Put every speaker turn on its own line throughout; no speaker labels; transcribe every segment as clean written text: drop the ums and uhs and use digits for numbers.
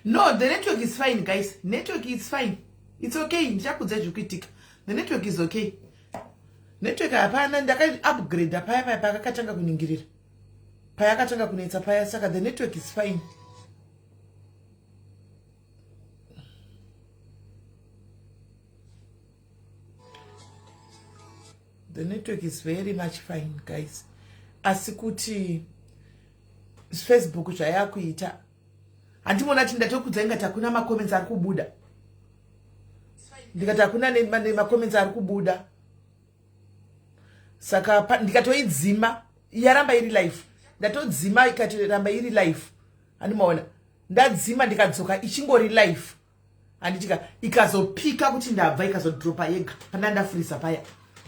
No, the network is fine, guys. Network is fine. It's okay. Ndichakudza zviri kuitika. The network is okay. Network hapana, ndaka-upgrade paya paya pakakatanga kuningirira. Payakatanga kunetsa paya, saka the network is fine. The network is very much fine, guys. Asi kuti Facebook zvayakuita handimona ti ndatokudza ingati hakuna macomments ari kubuda, ndikati hakuna nemacomments ari kubuda, saka ndikatoidzima yaramba iri live. Ndatodzima ikatoramba iri live. Handimaona ndadzima, ndikadzoka ichingori live, handitika? Ikazopika kuti ndabva, ikazodropa yega pana ndafurisa paya.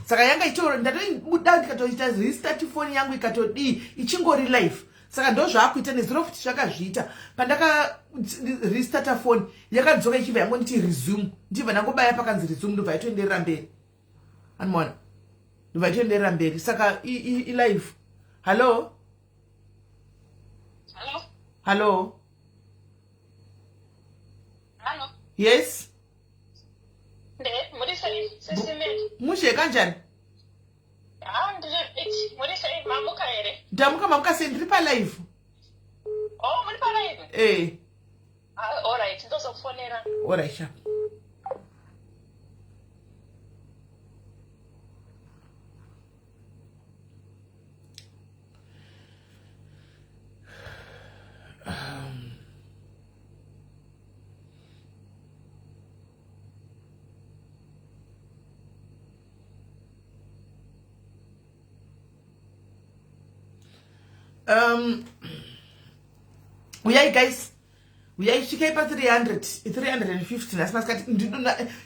Saka yanga ichoro, ndatoibuda, ndikatoita restart foni yangu, ikatodii, ichingori live. Saka ndo zvaakuita nezuro futi, zvakazviita pandaka restarta foni, yakadzoka ichibva yangonditi resume. Ndibva ndangobaya pakanzi resume, ndobva yatoenderera mberi. Anomaona, ndobva yatoenderera mberi. Saka ilive. Hallo, hallo.
Hallo.
Yes.
Nde, muri sei? Sisi Mary.
Mushe, kanjani?
Ah, ndiri right. Muri sei? Mamuka here?
Ndamuka. Mamuka sei? Ndiri palive.
Oh, muri palive?
Eh.
Ah, all right. Ndozokufonera.
Alright, sharp. Uyai guys, uyai, svikai pa300 350 nhasi masikati.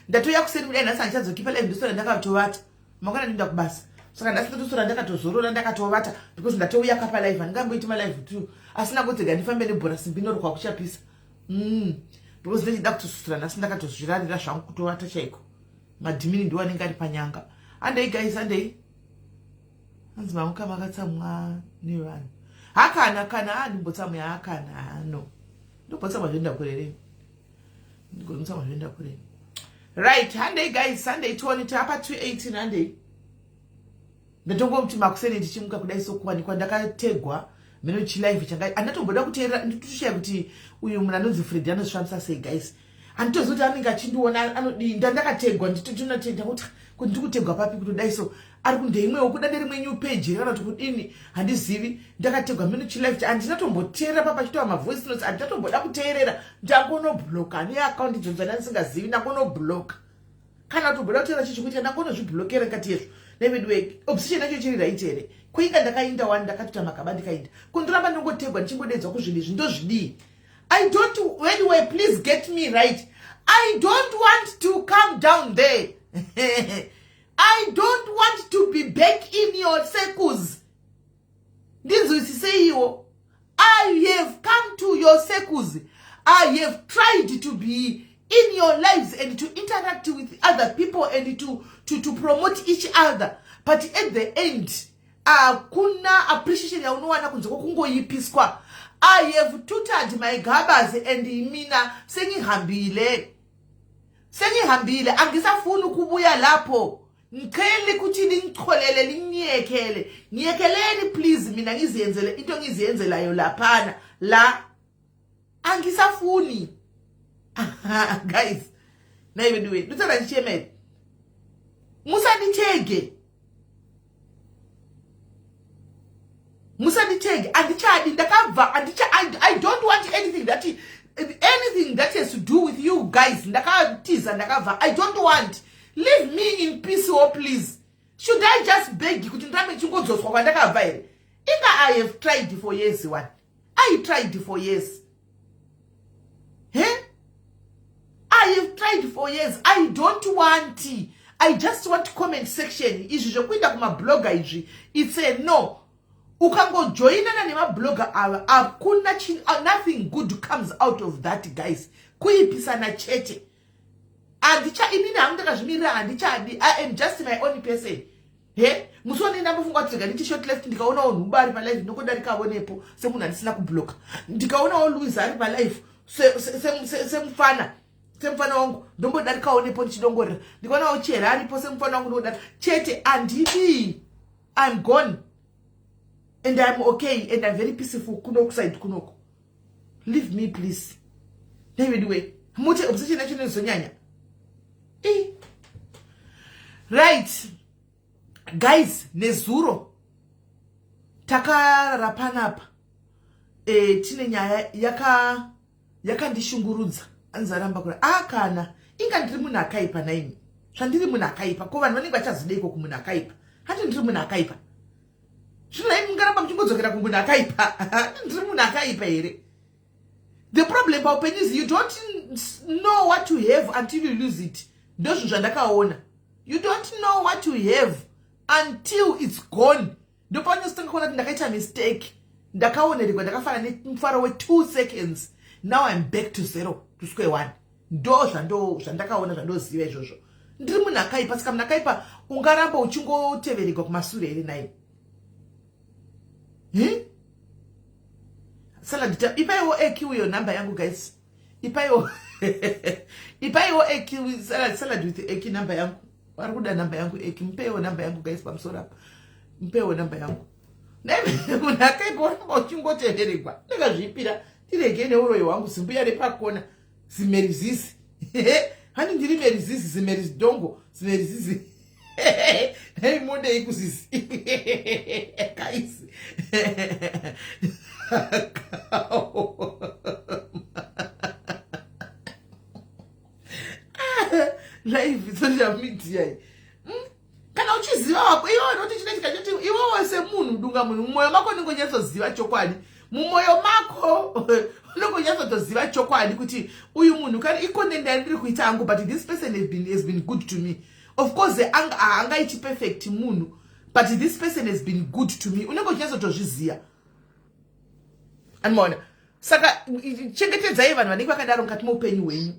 Ndatoya kuseni kudai. Nhasi handichadzoki palive, ndosora ndakatovata. Mangwana ndinoenda kubasa, saka nhasi ndotosora ndakatozorora, ndakatovata, because ndatouya kapalive. Handingamboiti malive two asina kudzega. Ndifambe nebhora, simbi inorwa kuchapisa, because ndechida kutosusura. Nhasi ndakatozvirarira zvangu, kutovata chaiko. Madhimini ndiwo anenge ari panyanga. Handei guys, handei. Hanzi mamuka makatsamwa nevanhu. Hakana kana handimbotsamwe, hakana hano ndombotsamwa zvoenda kurerei, ndigonotsamwa zvoenda kurei. Right, handei guys, handei tione. Tapa 218, handei. Ndatongoti makuseni ndichimuka kudai, sokuwanikwa ndakategwa mene chilive changa handatomboda kuteerera. Nditoshaya kuti uyu munhu anonzi Fredi anozvifambisa sei, guys. Handitozivi kuti anenge achindiona anodii. Ndandakategwa, nditotinatenda kuti kuti ndikutegwa papi, kutodai so ari kundeimwewo kuda nerimwe new page kana kuti kudini, handizivi. Ndakategwa mene chilive, handina tomboteerera pa pachitova mavoice notes, handichatomboda kuteerera. Ndangonobloka neakaunti idzodzo ndandisingazivi, ndangonobloka. Kana kutomboda kuteerera chichikuitika, ndangonozviblokera. Ngati yezvo neveduwe, obsession yacho ichiri right here? Kuinga ndakainda wani, ndakatuta makaba ndikainda kundoramba ndongotegwa, ndichingodedzwa kuzvinhu izvi, ndozvidii? I don't, anyway, please get me right. I don't want to come down there. I don't want to be back in your circles. Ndinzwisiseiwo. I have come to your circles. I have tried to be in your lives and to interact with other people and to promote each other. But at the end, hakuna appreciation yaunowana kunze kwokungoyipiswa. I have tutored my gabas and mina sengihambile, sengihambile, angisafuni ukubuya lapho. Ngicela ukuthi ningicholele, lingiyekele, ngiyekeleni please, mina ngiziyenzele into engiziyenzelayo laphana. La angisafuni guys. Naiveduwe, nditsara ndichemere, musanditege, musanditege, handichadi. Ndakabva, handicha, I don't want anything that has to do with you guys. Ndakatiza, ndakabva. I don't want. Leave me in peace, oh please. Should I just beg kuti ndirambe ndichingodzoswa kwandakabva here? Inga I have tried for years one. I tried for years, he I have tried for years. I don't want. I just want comment section. Izvi zvekuenda kumablogger izvi, it's a no. Ukangojoinana nemablogger ava, hakuna, nothing good comes out of that, guys. Kuipisana chete. Handicha, inini hangu ndakazvimirira, handichadi. I am just my own person. He musi wanei ndambofunga kuti rega nditi short left, ndikaonawo Nhuba ari palive, ndinongodarikavo nepo semunhu andisina kubloka. Ndikaonawo Louis ari palive. Semufana, semufana wangu, ndombodarikawo nepo ndichidongorera, ndikaonawo chera aripo semufana wangu, ndodara chete. Handidi. I'm gone and I'm okay and I'm very peaceful kuno kuside kunoko. Leave me, please. Naiveduwe, muti obsession yacho inozonyanya. Right guys, nezuro takarara panapa, tine nyaya yakandishungurudza. Anzaramba kura akana inga ndiri munhu akaipa naini. Zvandiri munhu akaipa, ko vanhu vanenge vachazideiko kumunhu akaipa? Hati ndiri munhu akaipa zvino naimi mungaramba muchingodzokera kumunhu akaipa? Hati ndiri munhu akaipa here? The problem paupenyu is you don't know what you have until you lose it. Ndozvinhu zvandakaona. You don't know what you have until it's gone. Ndopanyositanga kuona kuti ndakaita mistake, ndakaonerekwa, ndakafana nemufaro we2 seconds. Now I'm back to zero, to square one. Ndo zvandakaona, zvandoziva izvozvo. Ndiri munhu akaipa. Saka munhu akaipa ungaramba uchingoteveregwa kumasure here nai? Salad, ipaiwo aq iyo nhamba yangu, guys. Ipaiwo aq salad, salad with aq nhamba yangu. Vari kuda nhamba yangu aq. Mupeiwo nhamba yangu, guys, pamusoro apa. Mupeiwo nhamba yangu. Munhu akaipa uramba uchingoteveregwa. Ndakazvipira, tirege neuroyi hwangu. Zimbuya repakona, zimerizizi. Hani ndiri merizizi, zimerizidongo, zimerizizi. Hey, mundei kuzizi, guys. Live social media iyi. Kana uchiziva wako iwewe, noti chinoitika choti iwewe semunhu dunga munhu, mumwoyo mako unongonyatsoziva chokwadi. Mumwoyo mako unongonyatsotoziva chokwadi kuti uyu munhu kana icontent yandiri kuita hangu, but this person has been good to me. Of course haangaiti perfect munhu, but this person has been good to me. Unenge uchinyatsotozviziva, anomaona. Saka chengetedzai vanhu vanenge vakadaro mukati meupenyu hwenyu.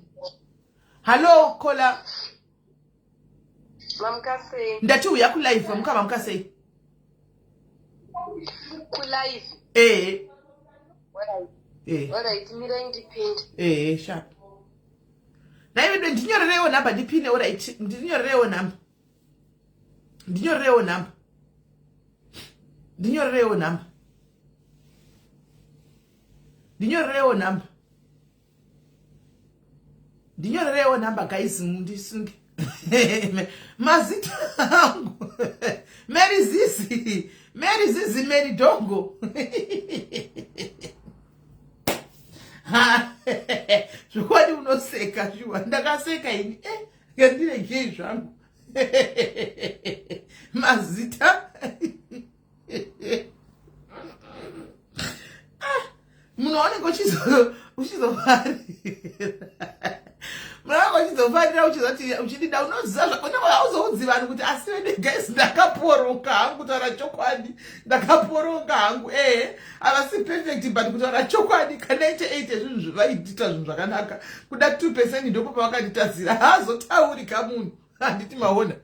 Hallo, caller.
Mamuka sei?
Ndati uya kulive. Mamuka, mamuka sei?
Kulive?
Ehe.
Alright, mirai ndipinde.
Ehe, sharp. Naivedo, ndinyorereiwo nhamba ndipine. Alright, ndinyorereiwo nhamba, ndinyorereiwo nhamba, ndinyorereiwo nhamba, ndinyorereiwo nhamba, ndinyorereiwo nhamba, guys. Mundisunge mazita angu: Mary Zizi, Mary Zizi, Mary Dongo. Zvokwadi unoseka shuwa. Ndakaseka ini. Ngandiregei zvangu mazita. Munhu waunenge uchizofarira, munhu wanenge uchizofarira, uchizoti uchidida, unoziva zvauzoudzi vanhu kuti asi vede. Guys, ndakaporonga hangu. Kutaura chokwadi, ndakaporonga hangu. Ehe, havasi perfect, but kutaura chokwadi, ka98 ezvinhu zvaitita zvinhu zvakanaka, kuda 2% ndopo pavakanditadzira. Haazotaurika munhu, handiti maona?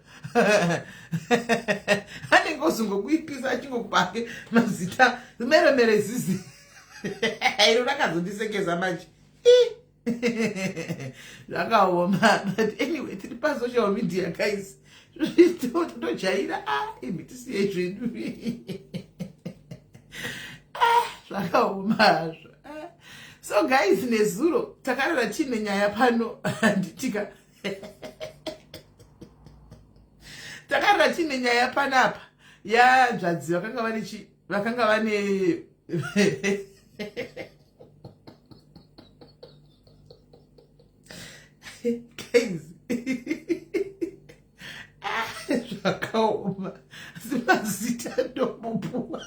Anenge ozongokuipisa achingokupake mazita meremere zizi. Iro rakazondisekeza manje. Zvakaoma, but anyway, tiri pasocial media, guys, totojaira. A, imi tisiyei zvedu. Zvakaoma hazvo. So guys, nezuro takarara tiine nyaya pano, handitika? Takarara tiine nyaya panapa yanzvadzi vakanga vane chi vakanga vane guys, zvakaoma. Asi mazita ndomupuwa.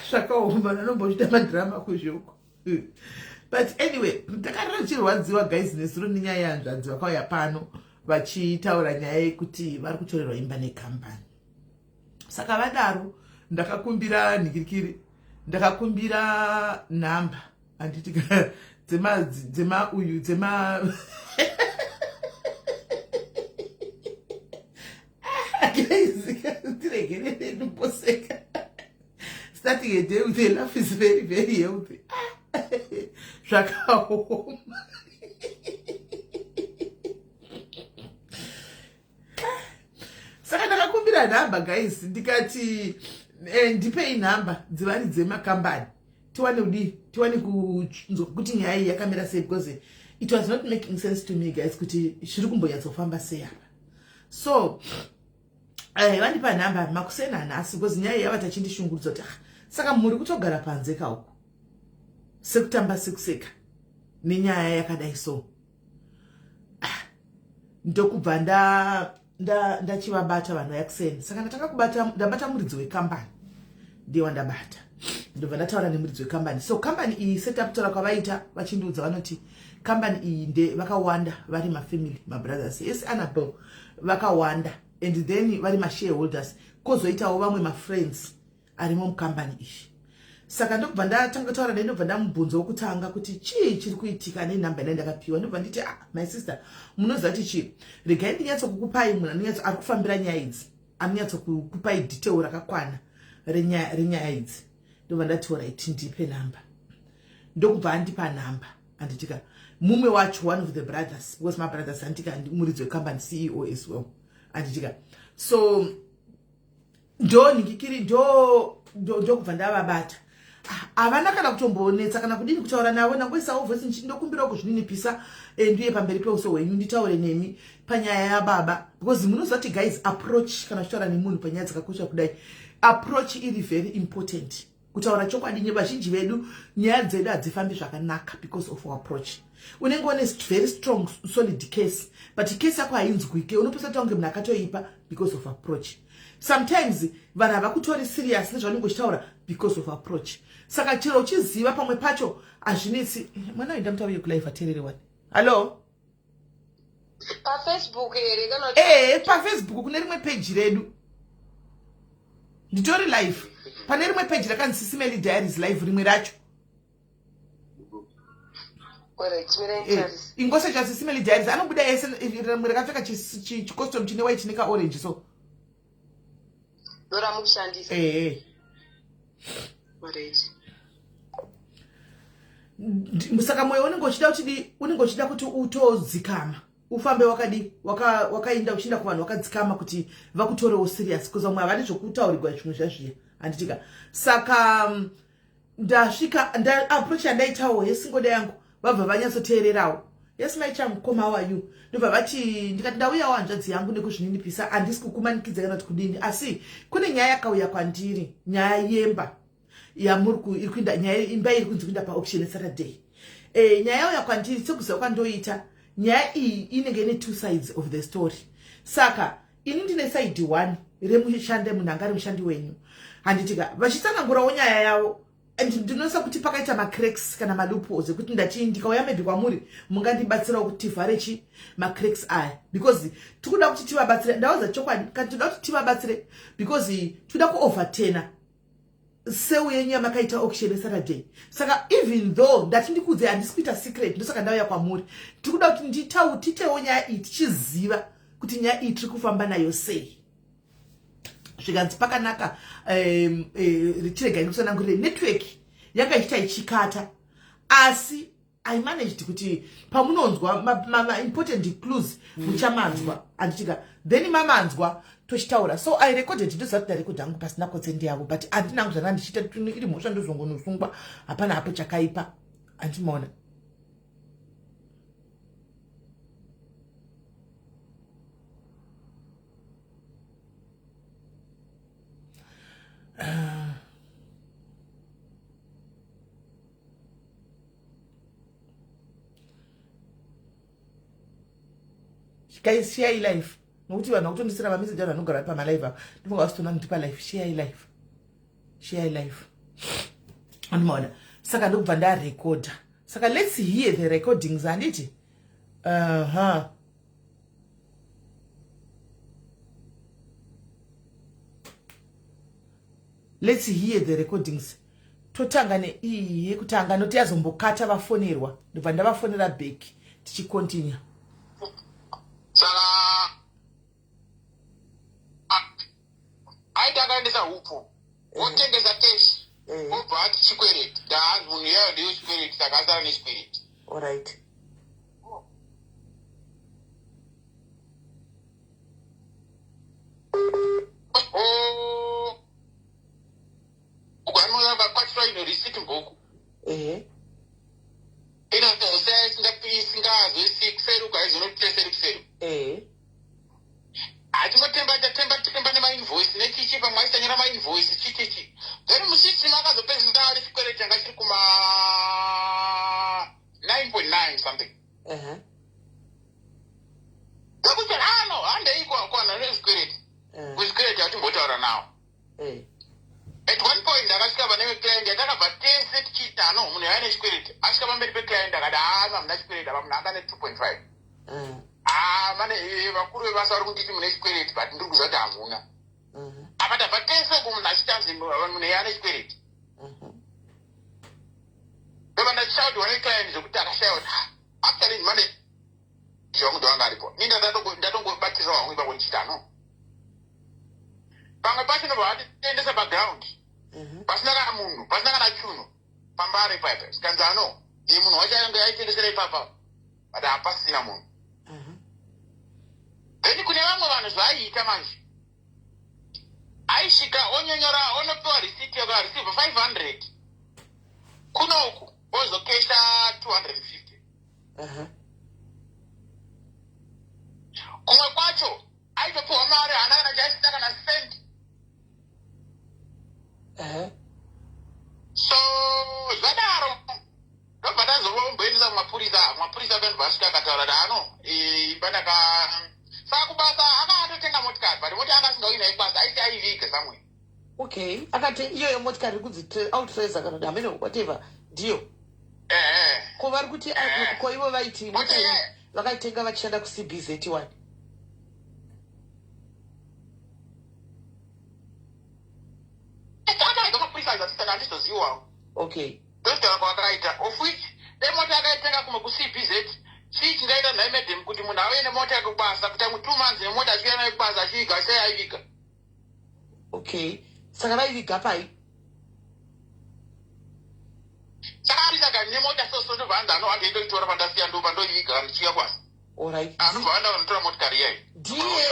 Zvakaoma, nanombochita madhirama kuzvoko. But anyway, takarara tichirwadziwa, guys, nezuro nenyaya yehanzvadzi vakauya pano vachitaura nyaya yekuti vari kutorerwa imba nekambani. Saka vadaro, ndakakumbira nhikirikiri, ndakakumbira nhamba, handiti, dzema dzema uyu dzema guys, tiregerere, ndimposeka. Starting a day with a laugh is very very healthy. Zvakaoma. Saka ndakakumbira nhamba guys, ndikati ndipei nhamba dzivari dzemakambani tiwane kudii, tiwane kunzwa kuti nyaya iyi yakamira sei, because it was not making sense to me guys kuti zviri kumbonyatsofamba sei apa. So vandipa nhamba makuseni anhasi, because nyaya iyi yava tachindishungurudza kuti saka muri kutogara panze kauku sekutamba sekuseka nenyaya yakadai. So ndokubva ndachivabata vanhu vayakuseni. Saka ndatanga kubata, ndabata muridzi wekambani, ndiye wandabata. Ndobva ndataura nemuridzi wekambani. So kambani iyi, setup taura kwavaita vachindiudza, vanoti kambani iyi nde vakawanda vari mafamily, mabrothers yes Annabel vakawanda, and then vari mashareholders, kwozoitawo vamwe mafriends arimo mukambani iyi. Saka ndobva ndatanga kutaura naye, ndobva ndamubvunza wokutanga kuti chii chiri kuitika nenhamba ina ndakapiwa. Ndobva nditi, ah, my sister, munoziva kuti chii, regai ndinyatsokukupai munhu anonyatso ari kufambira nyaya idzi, anonyatsokukupai detail rakakwana renyaya idzi. Ndobva ndati, alright, ndipe nhamba. Ndokubva andipa nhamba, anditika mumwe wacho, one of the brothers, because my brothers, anditika muridzi wekambani, CEO as well, anditika. So ndonhikikiri ndokubva ndavabata. Havana kana kutombonetsa kana kudini kutaura navo. Nangoisawo voice ndokumbirawo kuzvininipisa, ndiuye pamberi peuso hwenyu nditaure nemi panyaya yababa, because munoziva kuti guys, approach kana uchitaura nemunhu panyaya dzakakosha kudai, approach iri very important. Kutaura chokwadi, vazhinji vedu nyaya dzedu hadzifambi zvakanaka because of our approach. Unenge une very strong solid case, but case yako hainzwike, unopesa kuti unge munhu akatoipa because of approach. Sometimes vanhu havakutori serious nezvaunenge uchitaura because of approach. Saka chero uchiziva pamwe pacho hazvinetsi. Mwana uyu ndamutaura kulive, ateerere wani. Hallo?
PaFacebook here kana?
Ee, paFacebook kune rimwe peji redu, nditori live pane rimwe peji rakanzi Sisimeli Diaries Live, rimwe racho.
Alright, mirai nditarise.
Ingosecha Sisimeli Diaries, anobuda ese, rimwe rakapfeka chicostume chine white nekaorange so.
Ndoramukushandisa?
Ee.
Alright.
Saka mwoyo unenge uchida kuti unenge uchida kuti utodzikama, ufambe wakadi wakainda uchienda kuvanhu wakadzikama kuti vakutorewo serious, because vamwe havadi zvokutaurirwa zvimwe zvazviya, handitika. Saka ndasvika, approach yandaitawo yesingoda yangu, vabva vanyatsoteererawo. "Yes, mai changu, koma how are you?" Ndobva vati, ndikati, "Ndauyawo hanzvadzi yangu nekuzvininipisa, handisi kukumanikidza kana kuti kudini, asi kune nyaya yakauya kwandiri, nyaya yemba yamuri iri kuinda, nyaya imba iri kunzi kuinda paauction yeSaturday. Nyaya yauya kwandiri, sekuziva kwandoita nyaya iyi inenge ine two sides of the story. Saka ini ndine side one remushande, munhu anga ari mushandi wenyu, handitika." Vachitsanangurawo nyaya yavo, and ndinoisa kuti pakaita macracks kana maloopholes ekuti ndati ndikauya maybe kwamuri mungandibatsirawo kuti tivhare chi macracks aya, because tikuda kuti tivabatsire. Ndaudza chokwadi, kana tinoda kuti tivabatsire because tikuda kuoverturna sale yenyu yamakaita auction yeSaturday. Saka even though ndati ndikuudzei, handisi kuita secret, ndosaka ndauya kwamuri. Tiri kuda kuti titewo nyaya iyi tichiziva kuti nyaya iyi tiri kufamba nayo sei. Zvikanzi pakanaka, chiregai ndikusanangurire. Network yanga ichiita ichikata, asi I managed kuti pamunonzwa ma-important clues muchamanzwa, handitika. Then mamanzwa tochitaura. So I recorded, ndoziva kuti ndarekodha hangu pasina consent yavo, but handina hangu zvanga ndichiita, iri mhosva ndozongonosungwa, hapana hapo chakaipa, handimaona. Guys, share live, nokuti vanhu vakutondisira mameseji, anhu anogara pamalive apa, ndifunga vasitona ndipa live. Share live, share live, andimaona. Saka ndokubva ndarekodha. Saka let's hear the recordings, handiti? Let's hear the recordings. Totanga neiyi yekutanga, noti yazombokata vafonerwa, ndobva ndavafonera back tichicontinue.
Saka aiti akaendesa hupfu wotengesa cash. Obva ati chikwereti, ndaanzi munhu iyayo ndiyo chikwereti, saka asara nechikwereti.
Alright.
Ugo anokwatira ino receipt book. Inozosaya isingazoisi kuseri uko, haizonotire seri kuseri. Hatingotemba, tatemba temba nemainvoice nechichi, pamwe aisanyora mainvoice, chichichi. Then musystem akazopedzisira ari chikwereti changa chiri kuma 9.9 something. Ndokuti ano handei kwana nezvikwereti. Kuzvikwereti hatimbotaura nawo. At one point ndakasvika pane client yatakabva tese tichiita, ano munhu yaiva nechikwereti. Asvika pamberi peclient akati, "Haa, hamuna chikwereti apa, munhu anga ne2.5." "Haa, mane vakuru vebasa vari kunditi mune chikwereti, but ndiri kuziva kuti hamuna." Apa tabva tese kumunhu achitanzi munhu iye ane chikwereti. Ndobva ndachishaudwa neclient zvekuti akashaya kuti, "Ah, actually manager wangu ndowanga aripo." Ni ndatongobatirira wangu ipapo ndichiti ano pamwe pacho ndobva vatiendesa paground pasina kana munhu, pasina kana chunhu, pambare paipa. Zvikanzi ano iyi munhu wacho ainge aitendesera ipapa, but hapasina munhu. Then kune vamwe vanhu zvaaiita manje, aisvika onyonyora, onopiwa risiti yakareceive 500 kunoku, ozokesha 250. Kumwe kwacho aitopiwa mari, haana kana chaisita, kana cent. So zvadaro ndobva tazomboendesa kumapurisa. Mapurisa akandobva asvika akataura kuti ano imba ndaka saka kubasa akatotenga motikari, but mota anga asingauyi nayo kubasa, aiti aiviga somewhere.
Okay, akati iyoyo motikari iri kunzi Outracer kana kuti hameno whatever ndiyo.
Ehe.
Ko vari kuti ko ivo vaiti mota iyi vakaitenga vachishanda kuCBZ one?
Akaenda mapurisa aizati handizoziwawo. Ndotaura kwakaita, of which dai mota akaitenga kumwe kuCBZ, chii chingaita nhai madam kuti munhu auye nemota yake kubasa kuita mu 2 months nemota, achiuya nayo kubasa achiiga, sei aiviga?
Okay, saka vaiviga pai?
Saka arisaka nemota soso, ndobva anzi ano handiendoitora pandasiya, ndo pandoiviga kana ndichiuya kubasa. Anobva vanda vanotora motikari iyayi.
Ndiye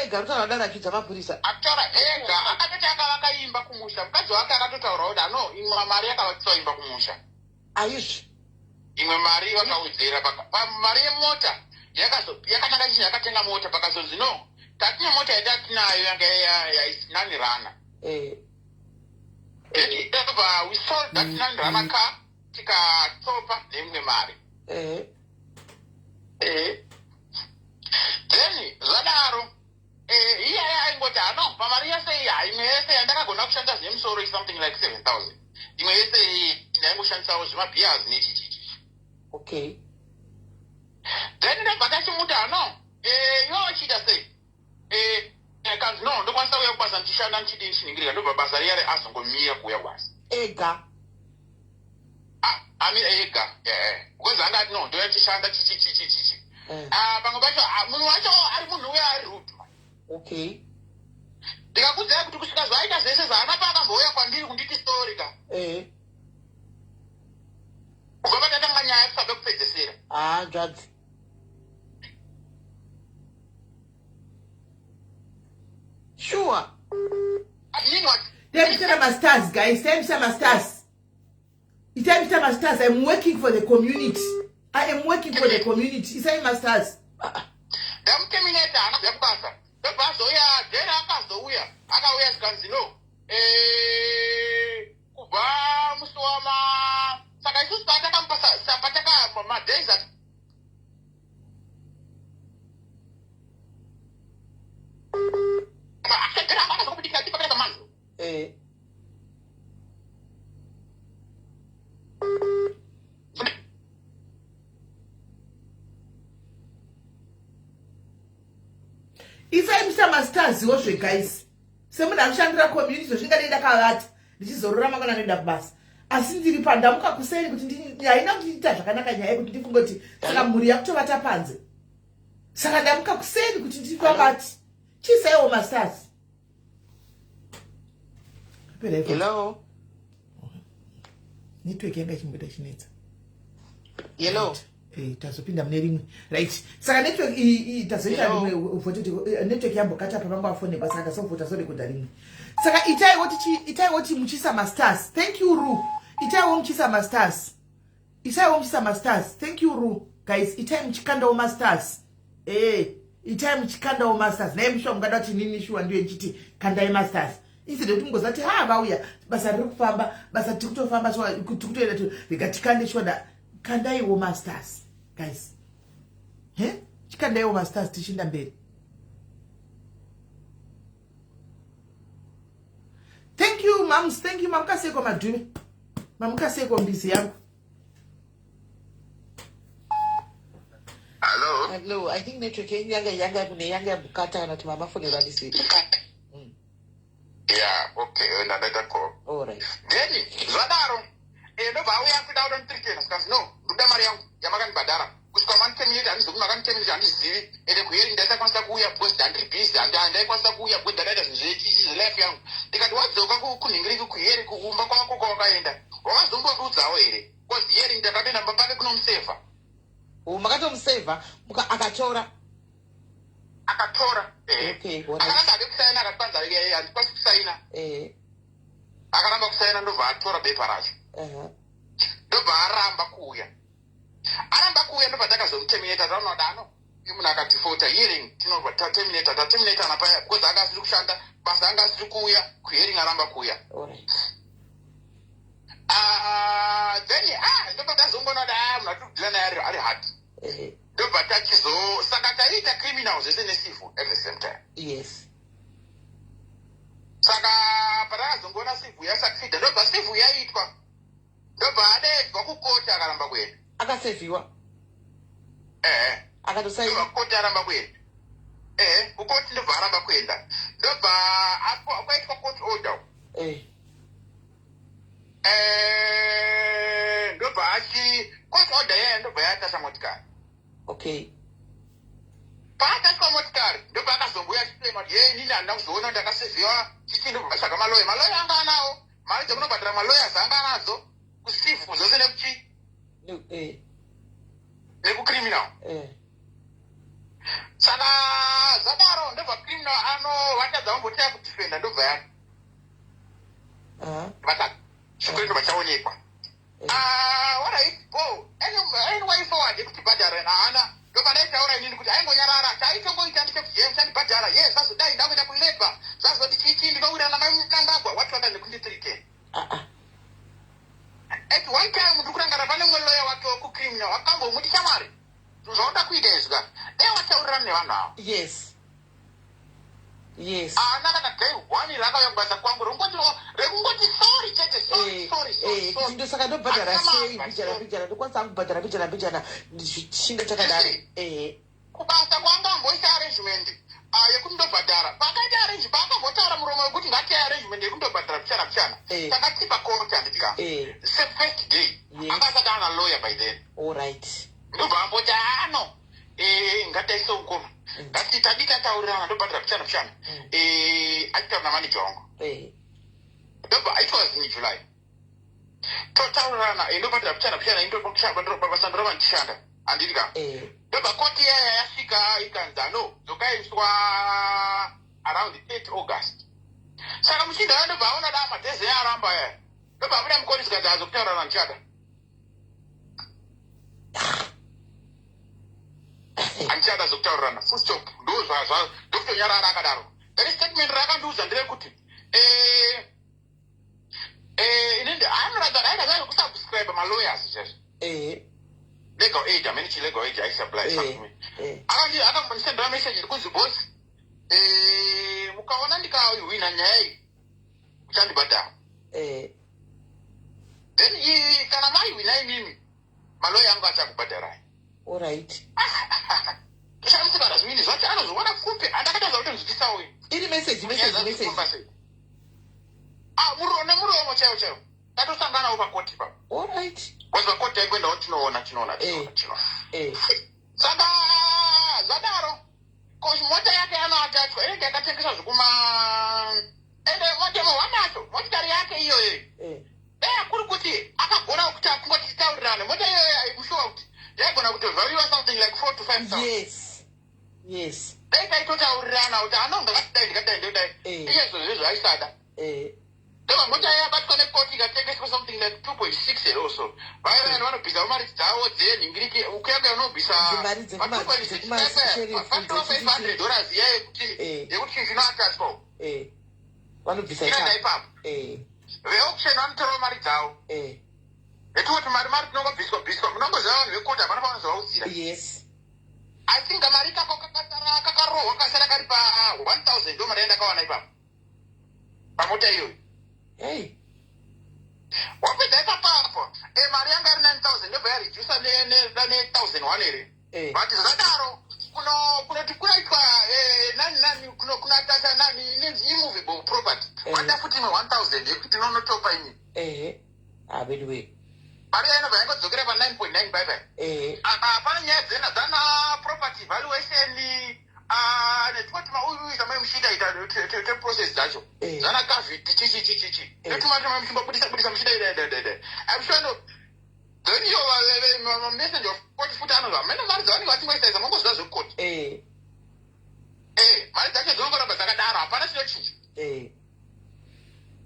ega rutaura kudaro achidza mapurisa?
Akutaura ega, akatoti akavaka imba kumusha. Mukadzi wake akatotaura kuti ano imwe mari yakavakiswa imba kumusha.
Aizvi.
Imwe mari vakawedzera pamari yemota yakananga chinhu, yakatenga mota. Pakazonzi no, tatine mota yatatinayo yanga nani rana. Then we sold that nani rana car, tikatopa neimwe mari. Then zvadaro iyaya aingoti hano pamari yese iyi, imwe yese yandakagona kushandisa zvine musoro is something like 7000. Imwe yese iyi ndaingoshandisawo zvemabhias nechichichi. Then ndabva tachimuti hano iwe wachiita sei? Kanzi no, ndokwanisa kuuya kubasa ndichishanda, ndichidii, ndichiningirika. Ndobva basa riya reazongomira kuuya kubasa.
Ega?
Ah, amira ega, because anga ati no, ndoya ndichishanda, chichichichichichi. Ah, pamwe pacho, ah, munhu wacho ari munhu uya ari rude. Ndikakudzai kuti kusvika zvaita zvese zvaana paakambouya kwandiri kunditi story ka. Kubva patatanga nyaya kusvika kupedzesera.
Hanzvadzi. Sure.
Meanwhile,
Taimisa mastars, guys. Taimisa mastars. Itaimisa mastars. I'm working for the community. I am working for the community. Isai mastars.
Ndamuterminate, haana kuuya kubasa. Ndobva azouya then akazouya, akauya zvikanzi no, kubva musi wama saka isusu patakamupa pataka madays ati akazokubudikira tipakati pamanzi.
Isai mastars iwozve, guys. Semunhu anoshandira community, zvingadei ndakavata ndichizorora mangwana noenda kubasa, asi ndiri pandamuka kuseni kuti haina kundiita zvakanaka nyaya yekuti ndifunge kuti saka mhuri yakutovata panze. Saka ndamuka kuseni kuti ndivabati. Chiisaiwo mastars.
Hello.
Network yanga ichimboita chinetsa.
Hello.
Tazopinda mune rimwe. Right. Saka network iyi tazoita rimwe vhototi network yambokata pa vanga vafonekwa saka tasovhota sorekodha rimwe. Saka itaiwo tichi itaiwo ti muchisa mastars. Thank you Ru. Itaiwo muchisa mastars. Itaiwo muchisa mastars. Thank you Ru. Guys, itai muchikandawo mastars. Itai muchikandawo mastars. Naye mushuwa mungada kuti nini shuwa ndiyo ndichiti kandai mastars. Instead yekuti mungozati ha vauya basa riri kufamba, basa tiri kutofamba shuwa tiri kutoenda rega tikande shuwa da kandaiwo mastars guys. He? Chikandaiwo mastars tichinda mberi. Thank you mums, thank you mamukaseko madhume. Mamukaseko mbizi yangu.
Hello.
Hello, I think network yenyu yanga yanga kune yanga yambukata kana kuti mama fonera ndisi.
Yeah, okay, ndaita call.
All right.
Then zvadaro, ndobva auya kuda kutonditreatena zvikanzi no, ndoda mari yangu yamakandibhadhara. Kusvika manditerminate handizivi kuti makanditerminate handizivi. Ende kuhearing ndaisakwanisa kuuya because ndandiri busy, handaikwanisa kuuya because ndadaita zvinhu zvelife yangu. Ndikati wadzoka kunhingiriki kuhearing kuumba kwako kwawakaenda. Wakazombondiudzawo here? Because hearing ndakatoenda mumba pake kunomusevha.
Makatomusevha akatora.
Akatora.
Okay, all right.
Akaramba ade kusaina akati kwanza handikwanisi kusaina. Akaramba kusaina ndobva atora bepa racho. Ndobva aramba kuuya. Aramba kuuya ndobva takazomuterminata taona kuti ano uyu munhu akadefaulta hearing tinobva taterminata taterminata napaya because anga asiri kushanda basa anga asiri kuuya kuhearing aramba kuuya.
All right.
Then ndobva tazongoona kuti munhu atiri kudhila naye ari hard. Ndobva tachizo saka taiita criminal zvese necivil at the same time.
Yes.
Saka patakazongoona civil yasucceeda ndobva civil yaitwa. Ndobva adaidzwa kukoti akaramba kuenda.
Akaseviwa. Akatosaina.
Ndobva kukoti aramba kuenda. Kukoti ndobva aramba kuenda. Ndobva kwaitwa court order. Ndobva achi court order yaya ndobva yatasha motikari.
Okay.
Paakasvika motikari ndobva akazombuya achiclaima kuti yei inini handina kuzoona ndakaseviwa chichi ndobva vatsvaga maloya. Maloya anga anawo. Mari dzekunobhadhara maloyers anga anadzo kucivil zvose nekuchi nekucriminal. Saka zvadaro ndobva criminal ano vatadza vambotaya kudefenda ndobva ya. Vatadza. Chikuru ndobva chaonekwa. Alright, go. Anyway forward yekuti bhadhara haana. Ndobva ndaitaura inini kuti aingonyarara. Chaitongoita ndechekuti ye muchandibhadhara. Ye zvazodai ndakuenda kulabor. Zvazoti chichi ndinowirirana namai Mnangagwa. Wati vaka nekunditreaten. At one time ndiri kurangara pane mumwe lawyer wake wekucriminal akambomuti shamwari zvaunoda kuita izvi ka dai wataurirana nevanhu ava.
Yes. Yes.
Haana kana day one rakauya kubasa kwangu rekungoti sorry chete, sorry, sorry, sorry, sorry.
Ndosaka ndobhadhara
Haana
sei
mabva,
mbijana
sorry.
mbijana ndokwanisa kubhadhara mbijana mbijana chinga chakadaro.
Kubasa kwanga amboita arrangement yekuti ndobhadhara. Pakaita arrange paakambotaura muromo wekuti ngatiite arrangement yekundobhadhara pichana pichana. Takatipa court handiti ka. First day. Anga asati ana lawyer by then.
All right.
Ndobva amboti ano ngataise ukoma. Ngati tadi tataurirana ndobhadhara pichana pichana. Achitaura namanager wangu. Ndobva it was in July. Totaurirana ndobhadhara pichana pichana ndobasa ndoramba ndichishanda. Handiti ka. Ndobva koti yaya yasvika ikanzi ano dzokaiswa around 8 August. Saka muchinda ndobva aona da madhezi aramba aya. Ndobva abuda mukoti zvikanzi azokutaurana ndichada. Handichada zokutaurirana. Full stop. Ndo ndokutonyarara akadaro. Then statement rakandiudza nderekuti inini anoratidza kuti aida kusubscribe malawyers chaizvo. Legal aid, amene chi legal aid aisupply something. Akambondisendera message ndikunzi boss, mukaona ndikahwina nyaya iyi muchandibhadhara. Then kana maihwina imimi maloya angu achakubhadharai.
All right.
Toshamisikana zvivindi zvacho anozviona kupi andakatadza kutonzwisisa uyu.
Iri message message message.
Nemuromo chaiwo chaiwo. Tatosanganawo pakoti ipapo.
All right.
Because pakoti taingoendawo tinoona tinoona tinoona tinoona. Saka zvadaro mota yake anoatachwa inenge yakatengeswa zvekuma Ende motemo wanacho motikari yake iyoyo. Dai akuri kuti akagona kuti akungoti titaurirane, mota iyoyo imushuwa kuti yaigona kutovhariwa something like 4 to 5 thousand.
yes yes
Dai taitotaurirana kuti anonga akatidai, ndikadai, ndodai. Iye zvozvo zvaisada. Ndobva mota yabatwa nekoti, ikatengeswa something like 2.6 here also. Vaya vanhu vanobvisa mari dzavo dzenhingiriki ukuya kuya unobvisa
Dzimari dzekuma-
$500 iya yekuti yekuti chinhu chinoatachwa.
Vanobvisa
inoenda
ipapo.
Ipapo veauction vanotorawo mari dzavo. Yetikuti mari tinongobviswa bviswa, munongoziva vanhu vekoti hapana pavanozovaudzira. I think kamari kako kakasara kakarohwa, kasara kari pa 1000, ndo mari yandakawana ipapo pamota iyoyo.
Hey.
Wapedza ipapapo, mari yanga iri 9000, ndobva yaredusa ne1001 here. But zvadaro kunoti kunoitwa nani nani, kunoatacha nani inenzi immovable property. Vada futi imwe 1000 yekuti inonotopa ini.
Ehe, ah, anyway.
Mari yainobva yangodzokera pa 9.9 bye bye. Apa pane nyaya dzena dzana property valuation, netikoti mauyu zvamai muchiita ita teprocess dzacho. Zvana caveat chichi chichi chichi. Netuma tuma muchimbobudisa budisa muchiita ida ida ida ida. I'm sure no then iyo mamessenger of court futi anozva mene mari dzavanenge vachingoisaisa, mongoziva zvekoti. Mari dzacho dzinongoramba dzakadaro, hapana chinochinja.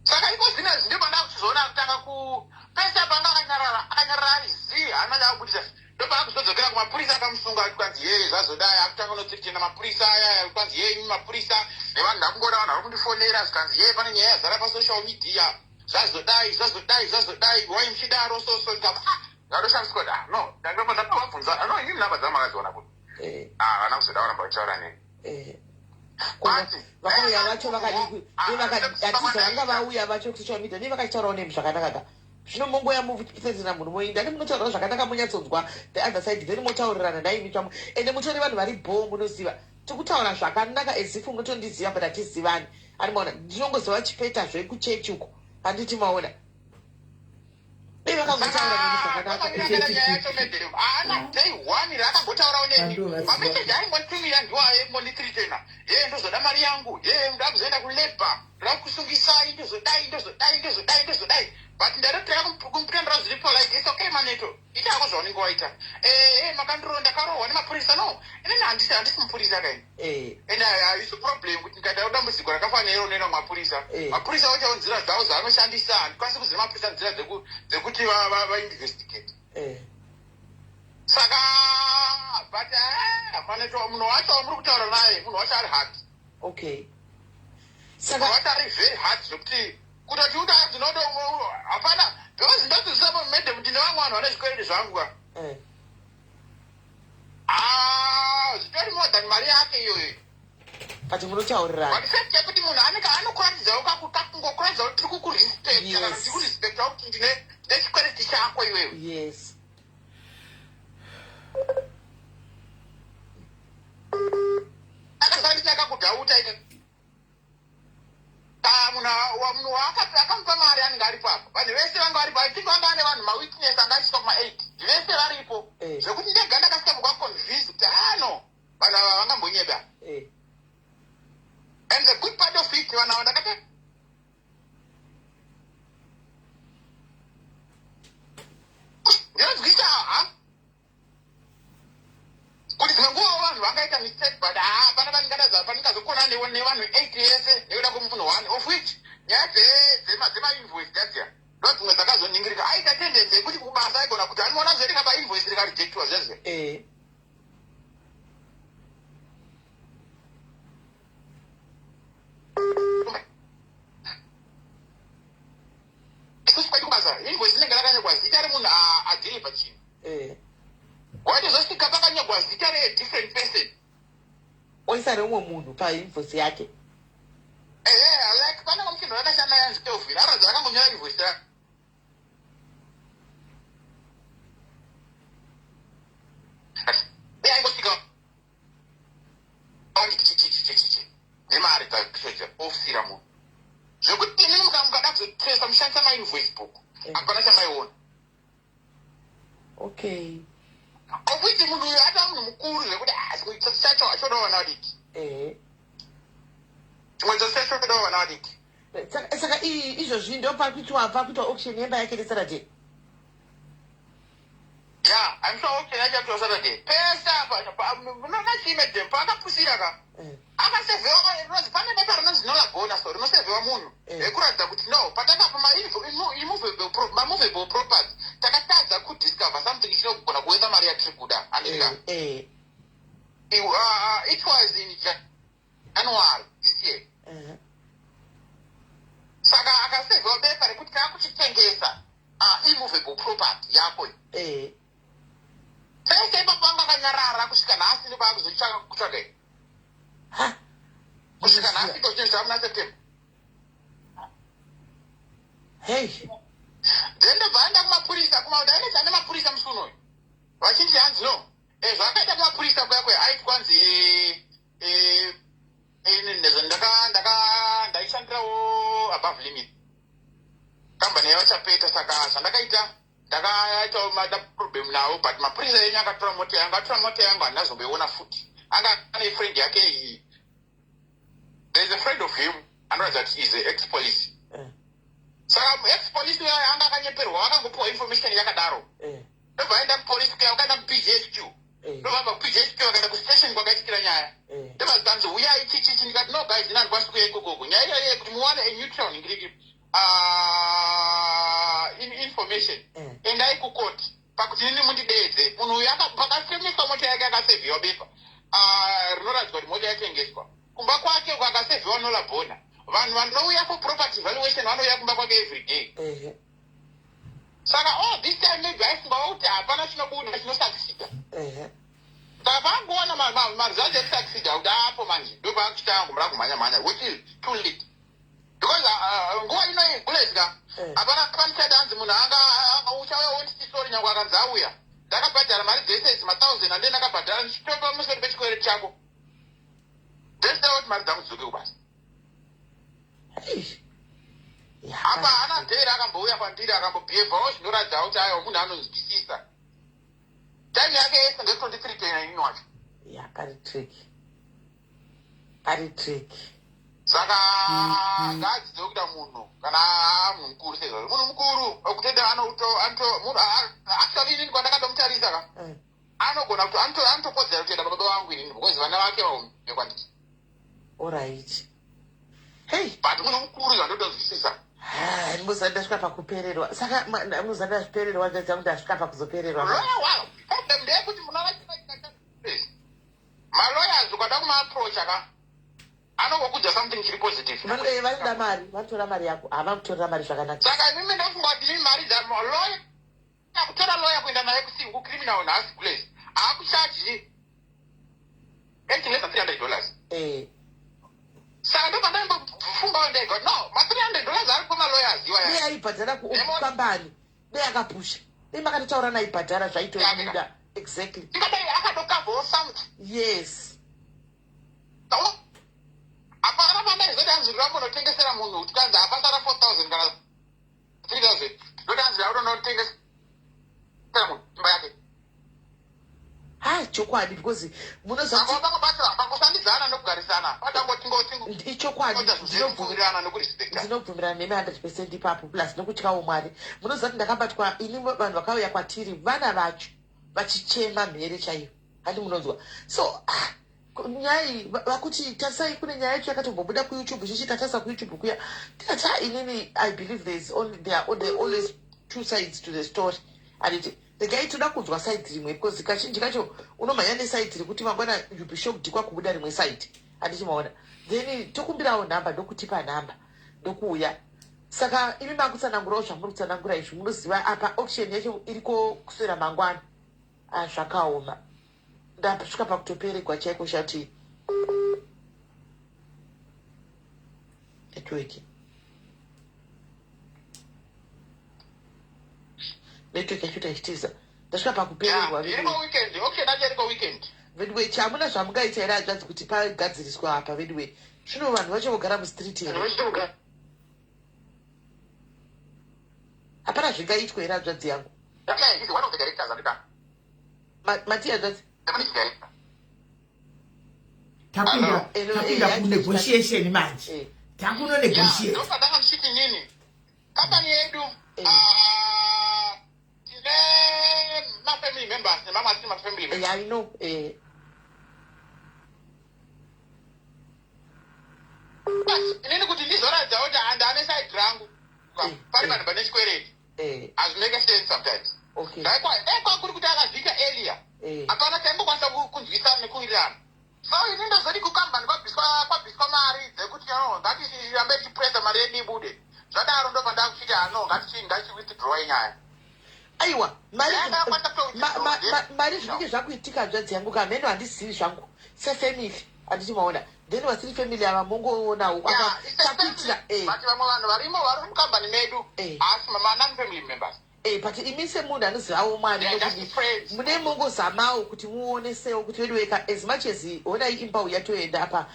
Saka iko zvinezvi ndibva ndakuchizoona kutanga ku pese panga akanyarara, akanyarara ari zii, haana chaakubudisa. Ndobva akuzodzokera kumapurisa akamusunga, kwanzi yeye zvazodai, akutanga unotsirikenda mapurisa aya, kwanzi yeye imi mapurisa nevanhu, ndakungoona vanhu vari kundifonera, zvikanzi yeye pane nyaya yazara pasocial media, zvazodai, zvazodai, zvazodai, wai muchidaro so so. Ndikati ah, ndatoshamiswa kuti ah no, ndandobva ndakavabvunza, no, inini namba dzamakadziona kuti ah, havana kuzoda kuramba vachitaura neni.
But vakauya vacho vakadii? Atiza vanga vauya vacho kusocial media nei vakachitaurawo nemi zvakanaka ka? Zvino mongoya mupesedzera munhu, moinda ani, munotaurawo zvakanaka, monyatsonzwa the other side, then motaurirana naimi pamwe. Ende mutori vanhu vari bho, munoziva tikutaura zvakanaka as if munotondiziva, but hatizivani. Ani maona, ndinongoziva chipeta zvekuchechi uko, handiti maona? Dei vakangotaura nemi zvakanaka.
Nyaya yacho, madam, haana day one raakambotaurawo neni. Mameseji aingonditumira ndiwo aingondithreatena, ye ndozoda mari yangu, ye ndoda kuzoenda kulabour, ndoda kusungisai, ndozodai, ndozodai, ndozodai, ndozodai. But ndatotanga kumupendura zviri polite: "It's okay, maneto, itako zvaunenge waita." Makandiro ndakarohwa nemapurisa. No, inini handisi mupurisa kaini. And haisi problem kuti ndikaita dambudziko rakafanira unoenda kumapurisa. Mapurisa vachawo nzira dzavo dzaanoshandisa, handikwanisi kuziva mapurisa nzira dzekuti vainvestigate. Saka but maneto, munhu wacho wamuri kutaura naye, munhu wacho ari hard.
Okay,
munhu
saka
wacho ari very hard, zvekuti kutoti uti dzinodo hapana, because ndodzidzisa madam, ndine vamwe vanhu vane zvikwereti zvangu ka. Ah, zvitori more than mari yake iyoyo.
But munotaurirana.
But fact yekuti munhu anenge anokuratidzawo kakungokuratidza kuti tiri kukurespecta kana tiri kurespecta kuti ndine chikwereti chako iwewe. Akasandisa kakudhauta ika munhu akamupa mari anenge aripo apa, vanhu vese vanga varipo. I think vanga vane vanhu mawitness anga achisvika kuma8, vese varipo. Zvekuti ndega ndakasvika mukaconvince kuti ano vanhu ava vangambonyeba. And the good part of it, vanhu ava ndakati ndinonzwisa ha kuti dzimwe nguva vanhu vangaita mistake, but ha pana pandingatadza pandingazokona nevanhu 8 yese nekuda kwemunhu one, of which nyaya dzemainvoice dzadziya ndo dzimwe dzakazoningirika. Aita tendency yekuti kubasa aigona kuti anoona zverika painvoice rikarejectwa zvezve. Isusu kwedu kubasa invoice inenge rakanyorwa zita remunhu adhilivha chinhu. Waitozosvika pakanyorwa zita redifferent person.
Oisa reumwe munhu painvoice yake.
Ehe, like pane kamuchinhu rakashanda yanzi Kelvin, aradza akangonyora invoice rake aingosvika chichichichichi nemari dzacho ofisira munhu, zvekuti inini mukada kuzotresa mushandisa mainvoice book, hapana chamaiona. Of which munhu uyu atava munhu mukuru, zvekuti ah, chimwe chitsotsi chacho achodawo vana vadiki. Chimwe chitsotsi chacho chodawo vana vadiki.
Saka izvozvi ndo pakuitwa pakuitwa auction yemba yake neSaturday.
Yeah, I'm sure auction yacho yakuitwa Saturday. Pese apa munoona chii, madam, paakapusira ka, akasevhewa rinonzi, pane bepa rinonzi nola bona, so rinosevhewa munhu ekuratidza kuti no, patakapa mamovable property takatadza kudiscover something chinogona kuwetha mari yatiri kuda, andika? It was in January this year. Saka akasevhewa bepa rekuti taakuchitengesa immovable property yako. Pese ipapo anga akanyarara kusvika nhasi, ndopaakuzotsvaka kutsvaga iyi.
Ha.
Kusvika nhasi iko chinhu zvamuna September.
Hey.
Then ndobva aenda kumapurisa, ndaendesa nemapurisa musi unoyu, vachiti hanzi no, zvakaita kumapurisa kuya kuya aiti kwanzi ndaishandirawo above limit, kambani yavachapeta. Saka zvandakaita, ndakaitawo problem navo, but mapurisa enyu akatora mota yangu, atora mota yangu, handina zomboiona futi. Anga ane friend yake iyi, there is a friend of him anoratidza kuti is a ex police. Saka ex police uyo anga akanyeperwa, akangopiwa information yakadaro. Ndobva aenda kupolisi kuya, vakaenda kuPGHQ. Ndobva kuPGHQ vakaenda kustation kwakaitikira nyaya. Ndobva zikanzi uyai, chichichi. Ndikati, "No guys, ina handikwanisi kuuya ikokoko." Nyaya iyoyo yekuti muwane a neutral ngiriki information, endai kukoti pakuti nini mundideedze. Munhu uyu pakatengeswa mota yake akasevhiwa bepa rinoratidza kuti mota yatengeswa. Kumba kwake akasevhiwa nola bona. Vanhu vanouya for property valuation vanouya kumba kwake every day. Saka all this time maybe aifungawo kuti hapana chinobuda chinosucceeda. Saka paangoona maresults ekusucceeda kuti apo manje, ndopaakuchitanga kumura kumhanya mhanya, which is too late, because nguva ino kulezika hapana panichati hanzi munhu anga uchauya wonditi sorry. Nyange akanzi auya, ndakabhadhara mari dzese idzi, mathousand ande ndakabhadhara ndichitopa musoro pechikwereti chako, ndesida kuti mari dzangu dzidzoke kubasa.
Hey.
Apa haana dhere akambouya kwandiri akambobhevhawo zvinoratidza kuti aiwa, munhu anonzwisisa. Time yake yese nde23 tena inini wacho.
Ya, pari tricky, pari tricky.
Saka ngaadzidze kuita munhu kana munhu mukuru sezvazvo munhu mukuru okutenda munhu actually inini kwandakatomutarisa ka, anogona kuti anotokodzera kutoenda baba vangu inini, because vana vake vaume kwandiri.
Alright, hey.
But munhu mukuru zvandotozwisisa.
Ndimozati ndasvika pakupererwa. Saka muzati ndazvipererwa, ndadza ndasvika pakuzopererwa.
Lawyer wow, problem ndeyekuti munoona malawyers ukada kumaapproacha ka, anongokudza something chiri positive.
Vanoda mari, vanotora mari yako, hava kutorera mari zvakanaka.
Saka imimi ndofunga kuti imi mari dza lawyer, kutora lawyer kuenda naye kucriminal nhasi place, haakuchaji anything less than $300. Saka ndobva ndaimbofungawo ndega, no, ma$300 ari kumalawyers iwaya.
Dei aibhadhara kukambani, dei akapusha, dei makatotaura naibhadhara, zvaitobuda exactly.
Tingadai akatokavhawo something. Hapana pandaizoti hanzi ndambonotengesera munhu kuti kanzi hapasara 4000 kana 3000, ndoti hanzi ndautonotengesera munhu imba yake.
Ha, chokwadi, because munoziva
Saka pangobatira pangoshandidzana nokugarisana padangotingotingo
Ichokwadi.
Kuwirirana nokurespecta.
Ndinobvumirana nemi 100% ipapo, plus nokutyawo Mwari. Munoziva kuti ndakabatwa ini, vanhu vakauya kwatiri, vana vacho vachichema mhere chaiyo, handi munonzwa? So ah, nyaya iyi vakuti tarisai, kune nyaya yacho yakatombobuda kuYouTube, chichi tatarisa kuYouTube kuya, tikati ha, inini I believe there is only, there are always two sides to the story, handiti? Regai toda kunzwa side rimwe, because kazhinji kacho unomhanya neside rekuti mangwana you be shocked kwakubuda rimwe side, handiti maona? Then tokumbirawo nhamba, ndokutipa nhamba, ndokuuya. Saka imi makutsanangurawo zvamuri kutsanangura izvi, munoziva apa auction yacho iriko kuswera mangwana. Ah, zvakaoma, ndasvika pakutoperegwa chaiko. Shati network yacho taichitiza, ndasvika pakupererwa.
Iriko weekend, auction yacho iriko weekend.
Veduwe, chamuna zvamungaita here hanzvadzi kuti pagadziriswa apa? Veduwe, zvino vanhu vacho vogara mustreet here? Hapana zvingaitwa here, hanzvadzi yangu?
Yeah, he's one of the directors andika.
Mati hanzvadzi?
The managing director.
Tapinda
Hello,
tapinda kunegotiation manje. Takunonegotiate.
Ndopandanga ndichiti nini, kambani yedu, ah, tine mafamily members nemamwe asiri mafamily members.
Yeah, I know.
But inini kuti ndizoratidza kuti handane side rangu, pari vanhu vane chikwereti, hazvimake sense sometimes. Dai kwakuri kuti akazviita earlier, hapana chaimbokwanisa kunzwisana nekuwirirana. So ini ndozoti kukambani kwabviswa mari dzekuti no, ngatirambe tichipresa mari yedu ibude. Zvadaro ndobva ndakuchiti ano, ngatichiwithdraw inyaya.
Aiwa, mari
Yakakwanisa kuto withdraw.
Mari zvinenge zvakuitika, hanzvadzi yangu, kamheno handizivi zvangu sefamily, handiti maona? Then vasiri family ava mongoonawo chakuitira.
But vamwe vanhu varimo vari mukambani medu, asi ma-non-family members.
But imi semunhu anozivawo Mwari,
They are just friends.
mune mongozamawo kuti muonesewo kuti vedu weka, as much as honai imba yatoenda apa,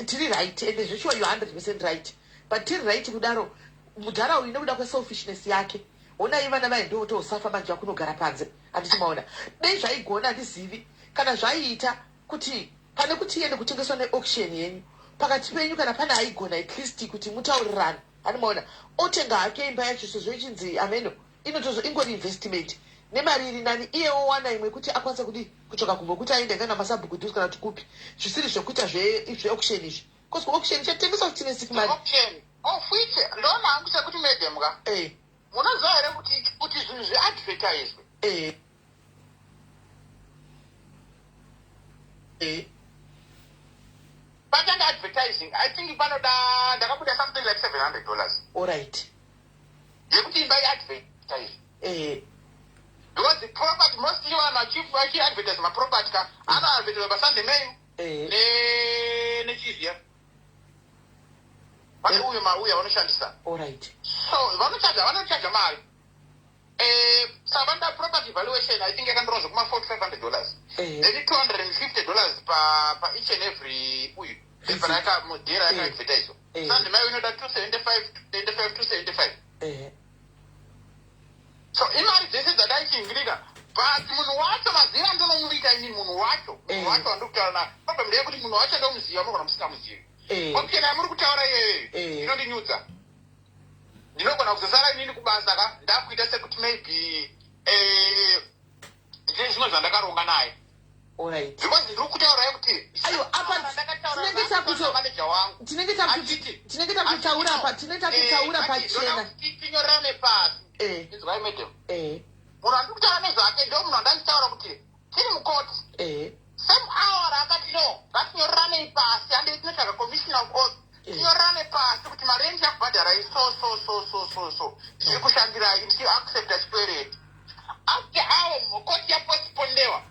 tiri right, ende zveshuwa you 100% right, but tiri right kudaro, mudhara uyu nekuda kweselfishness yake, honai vana vai ndotosafa manje vakunogara panze, handiti maona? Dei zvaigona, handizivi kana zvaiita kuti pane kuti iende kutengeswa neauction yenyu pakati penyu, kana pane aigona at least kuti mutaurirane, hani maona, otenga hake imba yacho sezvo ichinzi ameno inotozo ingori investment nemari iri nani, iye owana imwe kuti akwanise kudi kutsvaka kumwe kuti aende kana masabhuku dhuzi kana kuti kupi, zvisiri zvekuita zveauction izvi, because kuauction ichatengesa kuti tine sick mari.
Auction of which ndoona hangu sekuti, madam ka, munoziva here kuti zvinhu zviadvertiswe? Patanga advertising, I think panoda, ndakabuda something like $700 yekuti imba iadvertise, because the property mostly vanhu vachiadvertise maproperty ka, anoadvertise paSunday Mail nechiziya pane uyo mauya vanoshandisa. So vanochaja mari. Saka vanoda property valuation, I think yakandorwa zvekuma $4,500, then $250 pa each and every uyu paper rakamudhera yakaadvertiswa. Sunday Mail inoda 275, 25, 275. So imari dzese dzadaichingirika, but munhu wacho mazira ndonomuita ini munhu wacho, munhu wacho wandiri kutaura naye. Problem ndeyekuti munhu wacho ndomuziva, munogona musingamuzivi. Option yamuri kutaura iyoyo inondinyudza. Ndinogona kuzosara inini kubasa ka, ndakuita sekuti maybe ndine zvimwe zvandakaronga naye, because ndiri kutaurai kuti
Aiwa, apa tinenge
manager wangu
tinenge takutotaura pa, tinenge takutotaura pachena.
Tinyorerane pasi. Inzwai, madam, munhu andiri kutaura nezvake ndo munhu wandanditaura kuti tiri mukoti, same hour akati no, ngatinyoreranei pasi, handei tinotsvaga commissioner of oath, tinyorerane pasi kuti mari yenyu tichakubhadharai so so so so so so, tichiri kushandirai, ndichiaccepta chikwereti. After hour koti yapostpondewa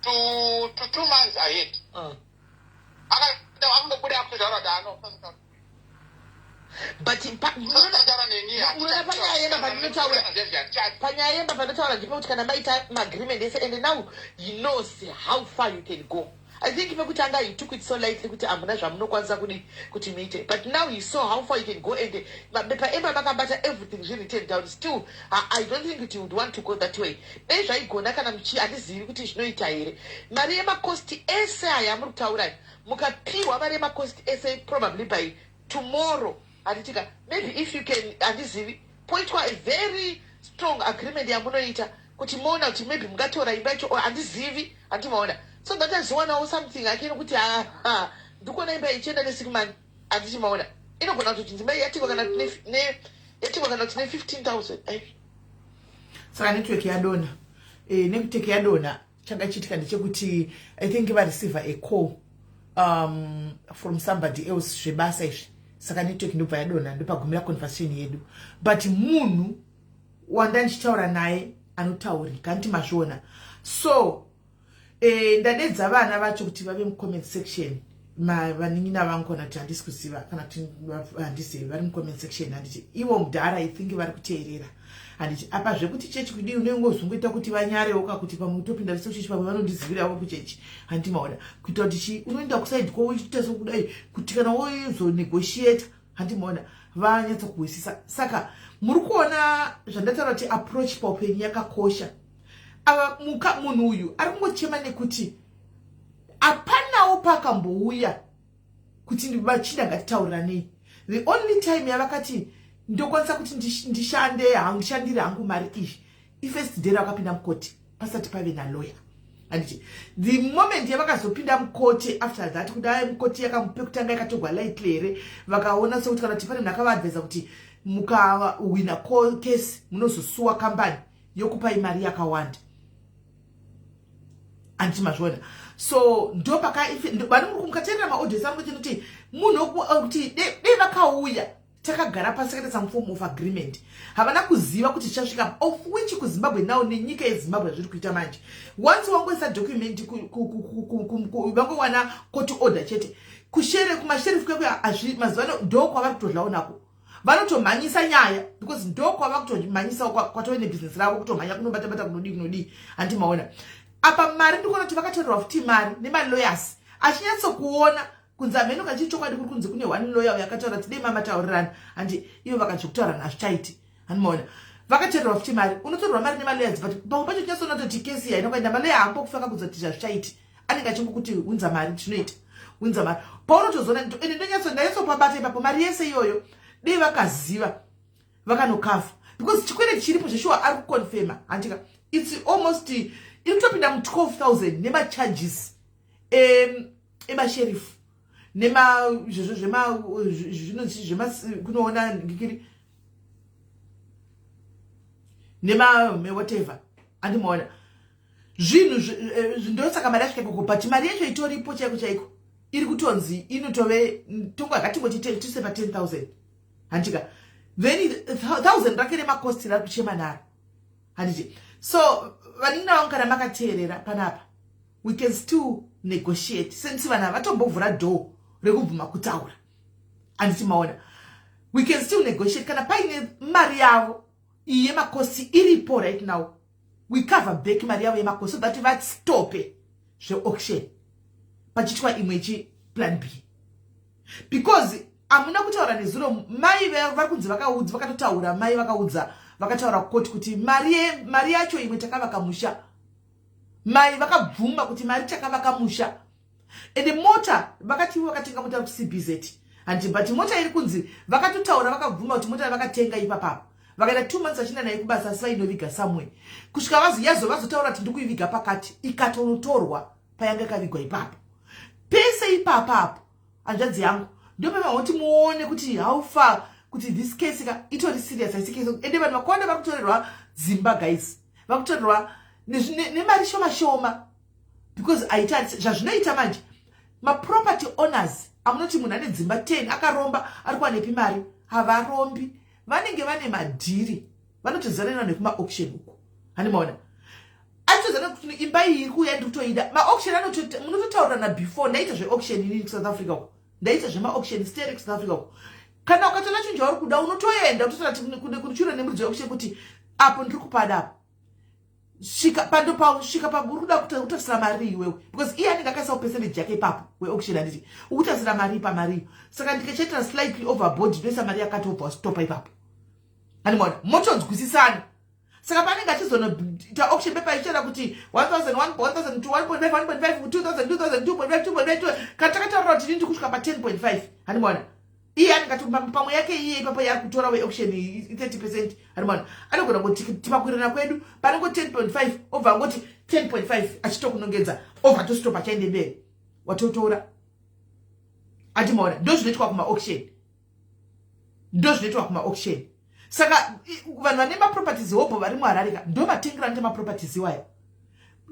to 2 months ahead, akandobuda akutotaura kuti ano
But unoona panyaya yemba pandinotaura ndepekuti kana maita maagreement ese and now he knows how far you can go. I think pekutanga he took it so lightly kuti hamuna zvamunokwanisa kudi kuti muite, but now he saw how far you can go, and mabepa emba makabata everything zviri down. Still I don't think kuti would want to go that way. Dai zvaigona kana muchi, handizivi kuti zvinoita here, mari yemacosts ese aya amuri kutaurai, mukapiwa mari yemacosts ese probably by tomorrow, handitika? Maybe if you can, handizivi, poitwa a very strong agreement yamunoita kuti moona kuti maybe mungatora imba yacho, or handizivi, handimaona, so that azowanawo something ake nokuti ndikuona imba ichienda nesick money, handiti maona? Inogona kutoti nzimba yatingwa kana yatingwa kana kuti ne15 000.
Saka network yadona. Network yadona. Changa chiitika ndechekuti I think vareceive a call from somebody else zvebasa izvi, saka network ndobva yadonha, ndopagumira conversation yedu. But munhu wandandichitaura naye anotaurika, handiti mazviona? So ndadedza vana vacho kuti vave mucomment section, vanin'ina vangu, kana kuti handisi kuziva, kana kuti handizivi, vari mucomment section, handiti? Ivo mudhara, I think vari kuteerera, handiti? Apa zvekuti chechi kudii, unenge kuti vanyarewo kakuti pamwe utopinda vese kuchechi, pamwe vanondizivirawo kuchechi, handiti maona? Kuita kuti chi unoenda kuside kwavo uchiita sokudai kuti kana woizonegotiata, handiti maona, vanyatsa kuhwisisa. Saka muri kuona zvandataura kuti approach paupenyu yakakosha. Ava muka munhu uyu ari kungochema nekuti hapanawo paakambouya kuti vachinda ngatitauranei. The only time yavakati ndokwanisa kuti ndishande hangu, ndishandire hangu mari iyi, ifirst day rakapinda mukoti pasati pave nalawyer, handiti? The moment yavakazopinda mukoti after that, kudai mukoti pekutanga yakatorwa lightly here, vakaona sekuti kana kuti pane munhu akavaadvisa kuti mukawina case munozosuwa kambani yokupai mari yakawanda, handiti mazviona? So ndopaka vani mukateerera maaudios angu kuti munhu kuti dei vakauya takagara pasi, takaita some form of agreement. Havana kuziva kuti tichasvika, of which kuZimbabwe now, nenyika yeZimbabwe zviri kuita manje, once wangoisa document, vangowana court order chete kushere kumasheriff kwekwe. Mazuva ano ndo kwavari kutodlawo nako, vanotomhanyisa nyaya because ndo kwava kutomhanyisa kwatove nebhizinesi ravo, kutomhanya kunobatabata, kunodii kunodii, handi maona? Apa mari ndikuona kuti vakatorerwa futi mari nemalawyers achinyatsokuona kunzi hameno kachii. Chokwadi kuri kunzi kune one lawyer yakataura kuti dei mamataurirana, handi? Ivo vakati zvekutaura hazvichaiti, handimaona? Vakatorerwa futi mari. Unotorerwa mari nemalawyers, but pamwe pacho tinyatsoona kuti kesi haina kuenda. Malawyer haambokufa kakudza kuti hazvichaiti, anenge achingokuti unza mari, tinoita, unza mari. Paunotozoona ende ndanyatsopabata ipapo, mari yese iyoyo dei vakaziva vakanokavha, because chikwereti chiripo zveshuwa ari kuconfirma, handika? It's almost iri kutopinda mu12 000 nemacharges emasherifu nema zvezvo zvema zvinonzi zvema kunoona ngikiri nema whatever, andimaona? Zvinhu ndosaka mari yasvika ikoko, but mari yacho itoripo chaiko chaiko iri kutonzi inotove tongo yakatingoti tise pa10 000, handika? Then 1000 rake remacost rari kuchema naro, handiti? So vanin'ina vangu, kana makateerera panapa, we can still negotiate since vanhu havatombovhura door rekubvuma kutaura, handiti maona? We can still negotiate kana paine mari yavo iyi yemacost iripo right now. We cover back mari yavo yemacost so that vastope zveauction, pachiitwa imwe chi plan B, because hamuna kutaura nezuro. Mai vari kunzi vakaudza, vakatotaura, mai vakaudza, vakataura kukoti kuti mari yacho imwe takavaka musha. Mai vakabvuma kuti mari takavaka musha. Ende mota vakati vakatenga mota kuCBZ, handi? But mota iri kunzi vakatotaura, vakabvuma kuti mota vakatenga ipapapo, vakaita 2 months vachienda naye kubasa, asi vainoviga somewhere kusvika vazo vazotaura kuti ndikuiviga pakati, ikatonotorwa payanga ikavigwa ipapo pese ipapapo. Hanzvadzi yangu, ndopemaoti muone kuti how far kuti this case ka itori serious, haisi case. Ende vanhu vakawanda vari kutorerwa dzimba, guys, vari kutorerwa nemari shoma shoma, because aita zvazvinoita manje maproperty owners amunoti munhu ane dzimba 10 akaromba, ari kuwanepi mari? Havarombi, vanenge vane madhiri, vanotozana nevanhu vekumaauction uko, handimaona? Achitozana kuti imba iyi iri kuuya, ndiri kutoida. Maauction munototaurirana before. Ndaita zveauction inini kuSouth Africa uko, ndaita zvemaauction stere kuSouth Africa uko. Kana ukatoona chinhu chauri kuda, unotoenda utotora kuchura nemuridzi weauction kuti apo ndiri kupada apo, svika pando, svika pauri kuda kutarisira mari iwewe, because iye anenge akaisawo percentage yake ipapo weauction, handiti? Ukutarisira mari pamari iyo, saka ndikachaitira slightly overboard, ndoisa mari yakati, wobva wastopa ipapo, handimaona? Motonzwisisana. Saka paanenge achizonoita auction paper ichitora kuti 1000, 1000, 1.5, 1.5, 2000, 2000, 2.5, 2.5, kana takataurira kuti ndini kusvika pa10.5, handimaona? Iye anenge ati pamwe yake iye ipapo yaari kutora weauction 30%, handimaona? Anogona kuti tipakurirana kwedu panongo 10.5, obva angoti 10.5 achitokunongedza, obva tostopa, chaende mberi, watotora, handimaona? Ndo zvinoitwa kumaauction, ndo zvinoitwa kumaauction. Saka vanhu vane maproperties hobho vari muHarare ka, ndo matengero anoita maproperties iwayo,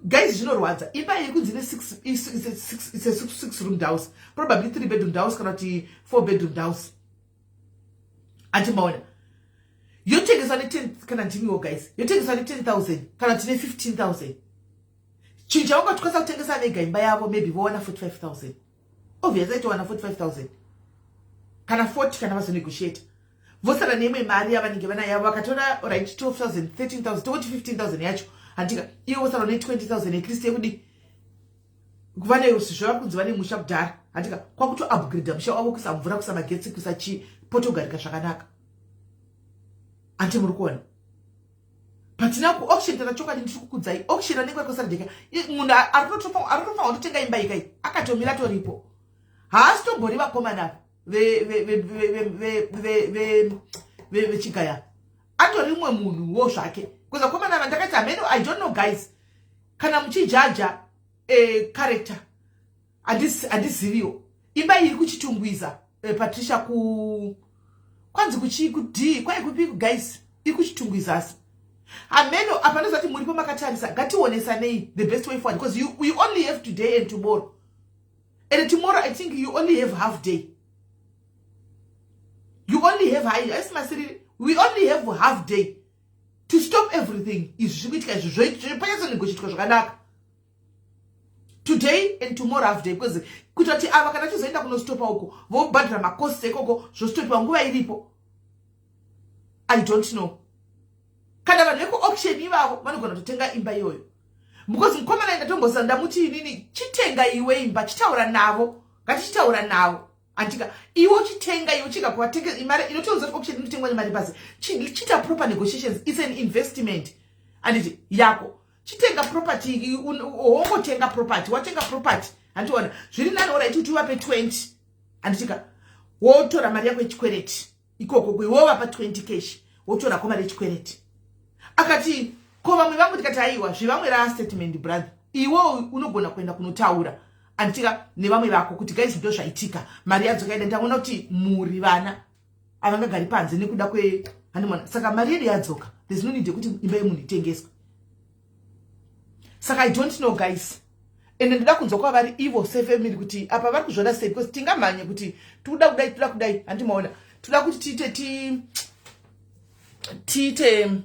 guys. Zvinorwadza. Imba iri kunzi ine six room house, probably three bedroom house kana kuti four bedroom house, andimaona? Yotengeswa ne10, kana ndimiwo guys, yotengeswa ne10 000 kana tine 15 000. Chinhu chavangatokwanisa kutengesa vega imba yavo, maybe vowana 45 000. Obviously aitowana 45 000 kana 40 kana vazonegotiate, vosara neimwe mari yavanenge vana yavo. Vakatora right 12 000, 13 000, tongoti 15 000 yacho, handika? Ivo vosara ne20 000 at least yekudi vane zvavari kunzi vane musha kudhara, handika? Kwakutoupgrada musha wavo, kuisa mvura, kuisa magetsi, kuisa chii, potogarika zvakanaka, handi muri kuona? Patina kuauction tana chokwadi ndiri kukudzai, auction anenge vari kusaradheka. Munhu ari kutofanwa kutotenga imba ikai akatomira toripo, haasi tombori vakomana ava. Vechigaya atori umwe munhuwo zvake, because vakomana vandakati hameno. I don't know, guys, kana muchijaja character, handiziviwo. Imba iri kuChitungwiza, Patricia, ku kwanzi kuchi kud kwai kupi, guys? Iri kuChitungwiza, asi hameno. Apa ndozati muripo makatarisa, ngationesanei the best way forward, because you only have today and tomorrow, and tomorrow I think you only have half day. You only have, haisi masiriri, we only have half day to stop everything izvi zviri kuitika izvi. Panyatsonegotiatwa zvakanaka today and tomorrow half day, because kuita kuti ava kana chizoenda kunostopa uko, vobhadhara macosts ekoko, zvostopiwa nguva iripo. I don't know kana vanhu vekuauction ivavo vanogona kutotenga imba iyoyo, because mukomana ndatombosa ndamuti inini, chitenga iwe imba, chitaura navo, ngatichitaura navo andika iwe uchitenga, iwe uchinga kuvatenga mari inotoudza kuti auction inotengwa nemari pasi. Chiita proper negotiations. It's an investment, anditi yako. Chitenga property, wongotenga property, watenga property, handiona zviri nani. Alright, kuti uvape 20, handitika wotora mari yako yechikwereti ikoko, wovapa 20 cash, wotorako mari yechikwereti. Akati ko vamwe vangu? Tikati aiwa, zvevamwe rastatement, brother. Iwe unogona kuenda kunotaura, anditika, nevamwe vako kuti guys, ndo zvaitika, mari yadzoka. Ida ndaona kuti muri vana havangagari panze nekuda kwe, handimona. Saka mari yedu yadzoka, there's no need yekuti imba yemunhu itengeswe. Saka I don't know, guys, ende ndoda kunzwa kwavari ivo sefamily kuti apa vari kuzviona sei, because tingamhanye kuti tikuda kudai, toda kudai, handimaona. Toda kuti tiite tiite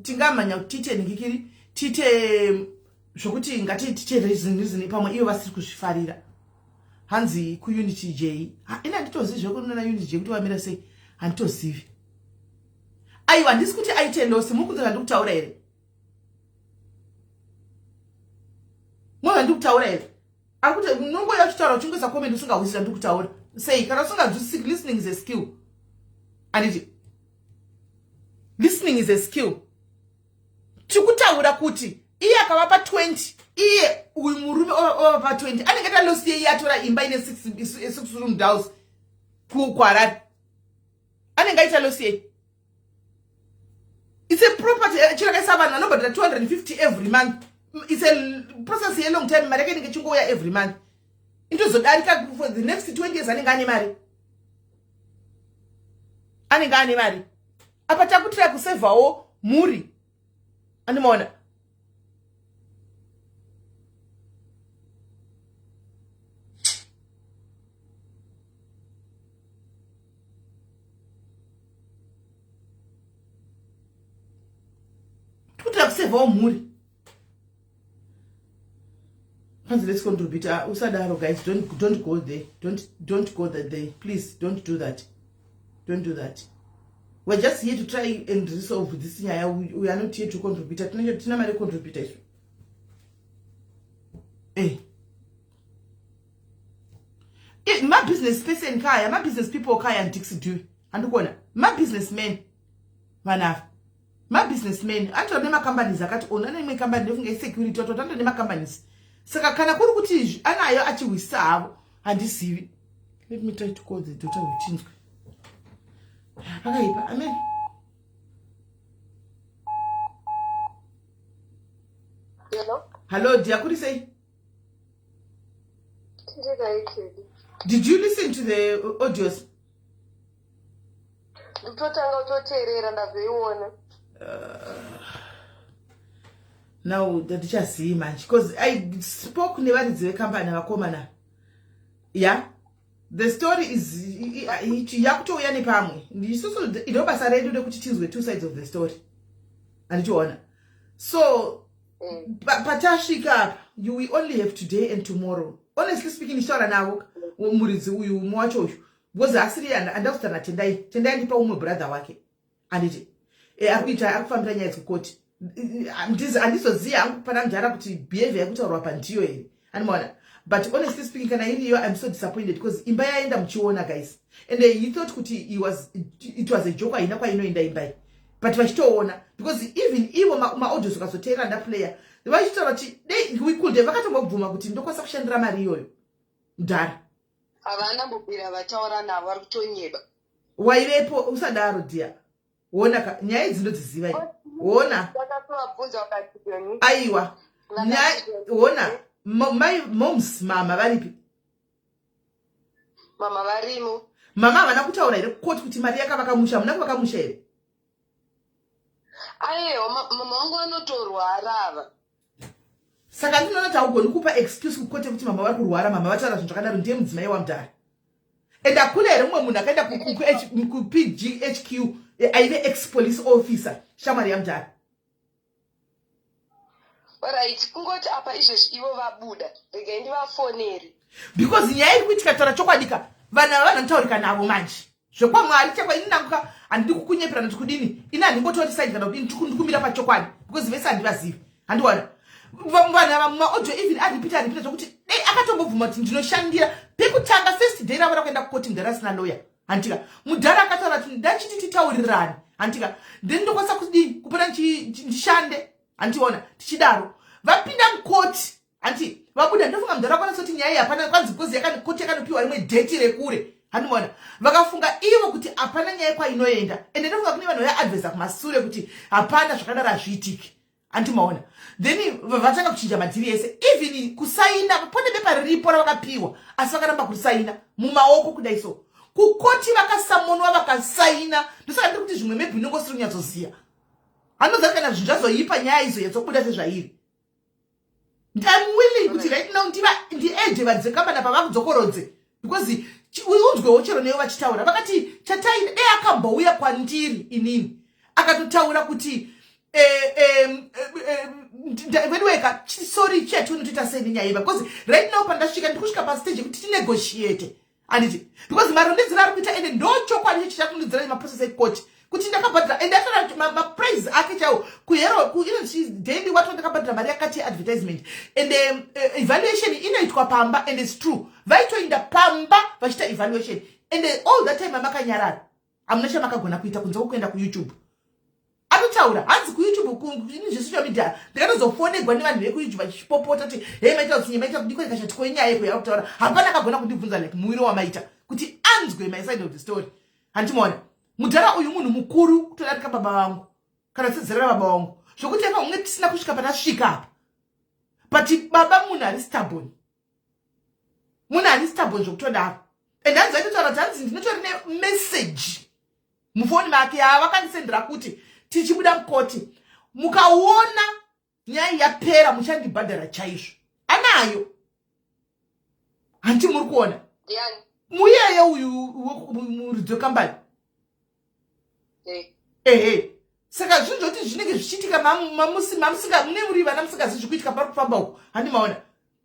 tingamhanya kuti tiite nhingikiri, tiite zvokuti ngati tiite reason, pamwe ivo vasiri kuzvifarira. Hanzi kuUnity J, ine handitozivi zvekunona Unity J kuti vamira sei, handitozivi. Aiwa, handisi kuti aite loss. Muri kunzwa zvandiri kutaura here? Muri zvandiri kutaura here? Ari kuti unongoya uchitaura, uchingoisa comment usingahwisisi zvandiri kutaura sei? Kana usinganzwisisi, listening is a skill, anditi? Listening is a skill. Tikutaura kuti iye akavapa 20, iye uyu murume ovapa 20, anenge ita loss yeiye atora imba ine 6 room house kuHarare, anenge aita loss yei? It's a property chirakaisa vanhu vanobhadhara 250 every month. It's a process yelong time. Mari yake inenge ichingouya every month, itozodarika for the next 20 years. Anenge ane mari, anenge ane mari. Apa takutira kusevhawo mhuri, andimaona. Tikutira kusevhawo mhuri. Panzi let's contribute. Usadaro, guys. Don't go there. Don't go there, please. Don't do that, don't do that. We're just here to try and resolve this nyaya. We are not here to contribute. Tina mari contribute isu. Ma-business person kaya, ma-business people kaya, ndixi do handikuona ma-businessmen vanhu ava, mabusinessmen anotora nemacompanies. Akati ona neimwe kambani, ndofunga isecurity, watoti anotora nemacompanies. Saka kana kuri kuti anayo achihwisisa havo, handizivi. Let me try to call the daughter uchinzwe. Pakaipa, amen.
Hello?
Hello dear, kuri sei?
Ndiri.
Did you listen to the audios?
Ndikutotanga kutoteerera, ndazoiona.
Now handichazivi manje, because I spoke nevaridzi vekambani, vakomana. Yeah, the story is yakutouya nepamwe. Isusu ndo basa redu rekuti tinzwe two sides of the story, handichiona. So patasvika apa, we only have today and tomorrow. Honestly speaking, ndichitaura navo muridzi uyu, umwe wacho uyu, because asiri handakuzita naTendai. Tendai andipa umwe brother wake, handiti? Ari kuita, ari kufambira nyaya dzekukoti. Handizozivi hangu pana mudhara kuti behavior yekutaurwa pandiyo here, andimaona. But honestly speaking, kana iriyo, I'm so disappointed, because imba yaenda muchiona, guys, and he thought kuti it was a joke. Haina kwainoenda imbai, but vachitoona, because even ivo maaudios ukazoteerera ndaplayer. Vachitaura kuti dei we could have, vakatombobvuma kuti ndokwanisa kushandira mari iyoyo, mudhara.
Havana mbobvira vataura navo, vari kutonyeba.
Waivepo, usadaro dia. Wona ka, nyaya idzi ndodziziva ini, wona.
Takatovabvunza vakati yoni.
Aiwa, nyaya, wona, mai moms, mama varipi?
Mama varimo.
Mama havana kutaura here kukoti kuti mari yakavaka musha? Hamuna kuvaka musha here?
Aiwa, mama vangu vanotorwara ava.
Saka ndinoona kuti haugoni kupa excuse kukoti yekuti mama vari kurwara. Mama vataura zvinhu zvakadaro, ndiye mudzimai wamudhara. And hakuna here mumwe munhu akaenda kuPGHQ aive ex police officer, shamwari yamudhara?
Alright, kungoti apa izvezvi ivo vabuda, regai ndivafoneri.
Because nyaya iri kuitika, taura chokwadika, vanhu ava vanhu navo manje zvekwamwari chekwa. Ini nanguka handidi kukunyepera noti kudini. Ini handingotori side kana kudini, ndikumira pachokwadi because vese handivazivi. Handiwana vanhu ava mumaaudio even aripita aripita zvokuti dei akatombobvuma kuti ndinoshandira. Pekutanga, first day ravo rakuenda kukoti, mudhara asina lawyer, handika? Mudhara akataura kuti ndachiti titaurirane, handika? Then ndokwanisa kudini kupota ndishande, handiona? Tichidaro vapinda mukoti, hanti vabuda. Ndofunga mudhara akwanisa kuti nyaya iyi hapana kwanzi, because koti yakanopiwa rimwe date rekure, handimaona? Vakafunga ivo kuti hapana nyaya kwainoenda. Ende ndofunga kune vanhu vaadvisa kumasure kuti hapana zvakadaro, hazviitiki, handimaona? Then vatanga kuchinja madhiri ese, even kusaina. Pane bepa riripo ravakapiwa, asi vakaramba kurisaina mumaoko kudai. So kukoti vakasamonwa, vakasaina. Ndosaka ndiri kuti zvimwe maybe unenge usiri kunyatsoziva. Handoziva kana zvinhu zvazoipa, nyaya izo yatsobuda sezvairi. I'm willing kuti right now ndiedge vadzekambana pavakudzokorodze, because unzwewo chero neyo vachitaura vakati chatai. Dei akambouya kwandiri inini akatotaura kuti veduweka, sorry, chiyati unotoita sei nenyaya iva, because right now pandasvika, ndiri kusvika pastage yekuti tinegotiate, handiti? Because marondedzero ari kuita, ende ndo chokwadi icho chichakundidzira nemaprocess ekoti kuti ndakabhadhira. Ende ataura maprice ake chaiwo kuhero inonzi daily wato, ndakabhadhira mari yakati yeadvertisement and evaluation inoitwa pamba. And it's true, vaitoinda pamba vachiita evaluation. And all that time amakanyarara, hamuna chamakagona kuita kunze kwokuenda kuYouTube. Anotaura hanzi kuYouTube, zesocial media, ndikatozofonegwa nevanhu vekuYouTube vachipopota kuti hei, maita utsinye, maita kudikwanikachati kwenyaya yeko kutaura. Hapana akagona kundibvunza like muwiro wamaita kuti anzwe my side of the story, handimaona? Mudhara uyu munhu mukuru kutodarika baba vangu kana sezera rababa vangu, zvokuti efa unge tisina kusvika patasvika apa. But baba munhu ari stubborn, munhu ari stubborn zvokutodaro. And hanzi aitotaura kuti hanzi ndinotori nemeseji mufoni make yaavakandisendera kuti tichibuda mukoti, mukaona nyaya yapera muchandibhadhara chaizvo. Anayo, hanti muri kuona? Muyeye uyu muridzi wekambani. Ehe, saka zvinhu zvoti zvinenge zvichiitika, mune muri vana musingazivi zvikuitika pari kufamba uku, handi maona?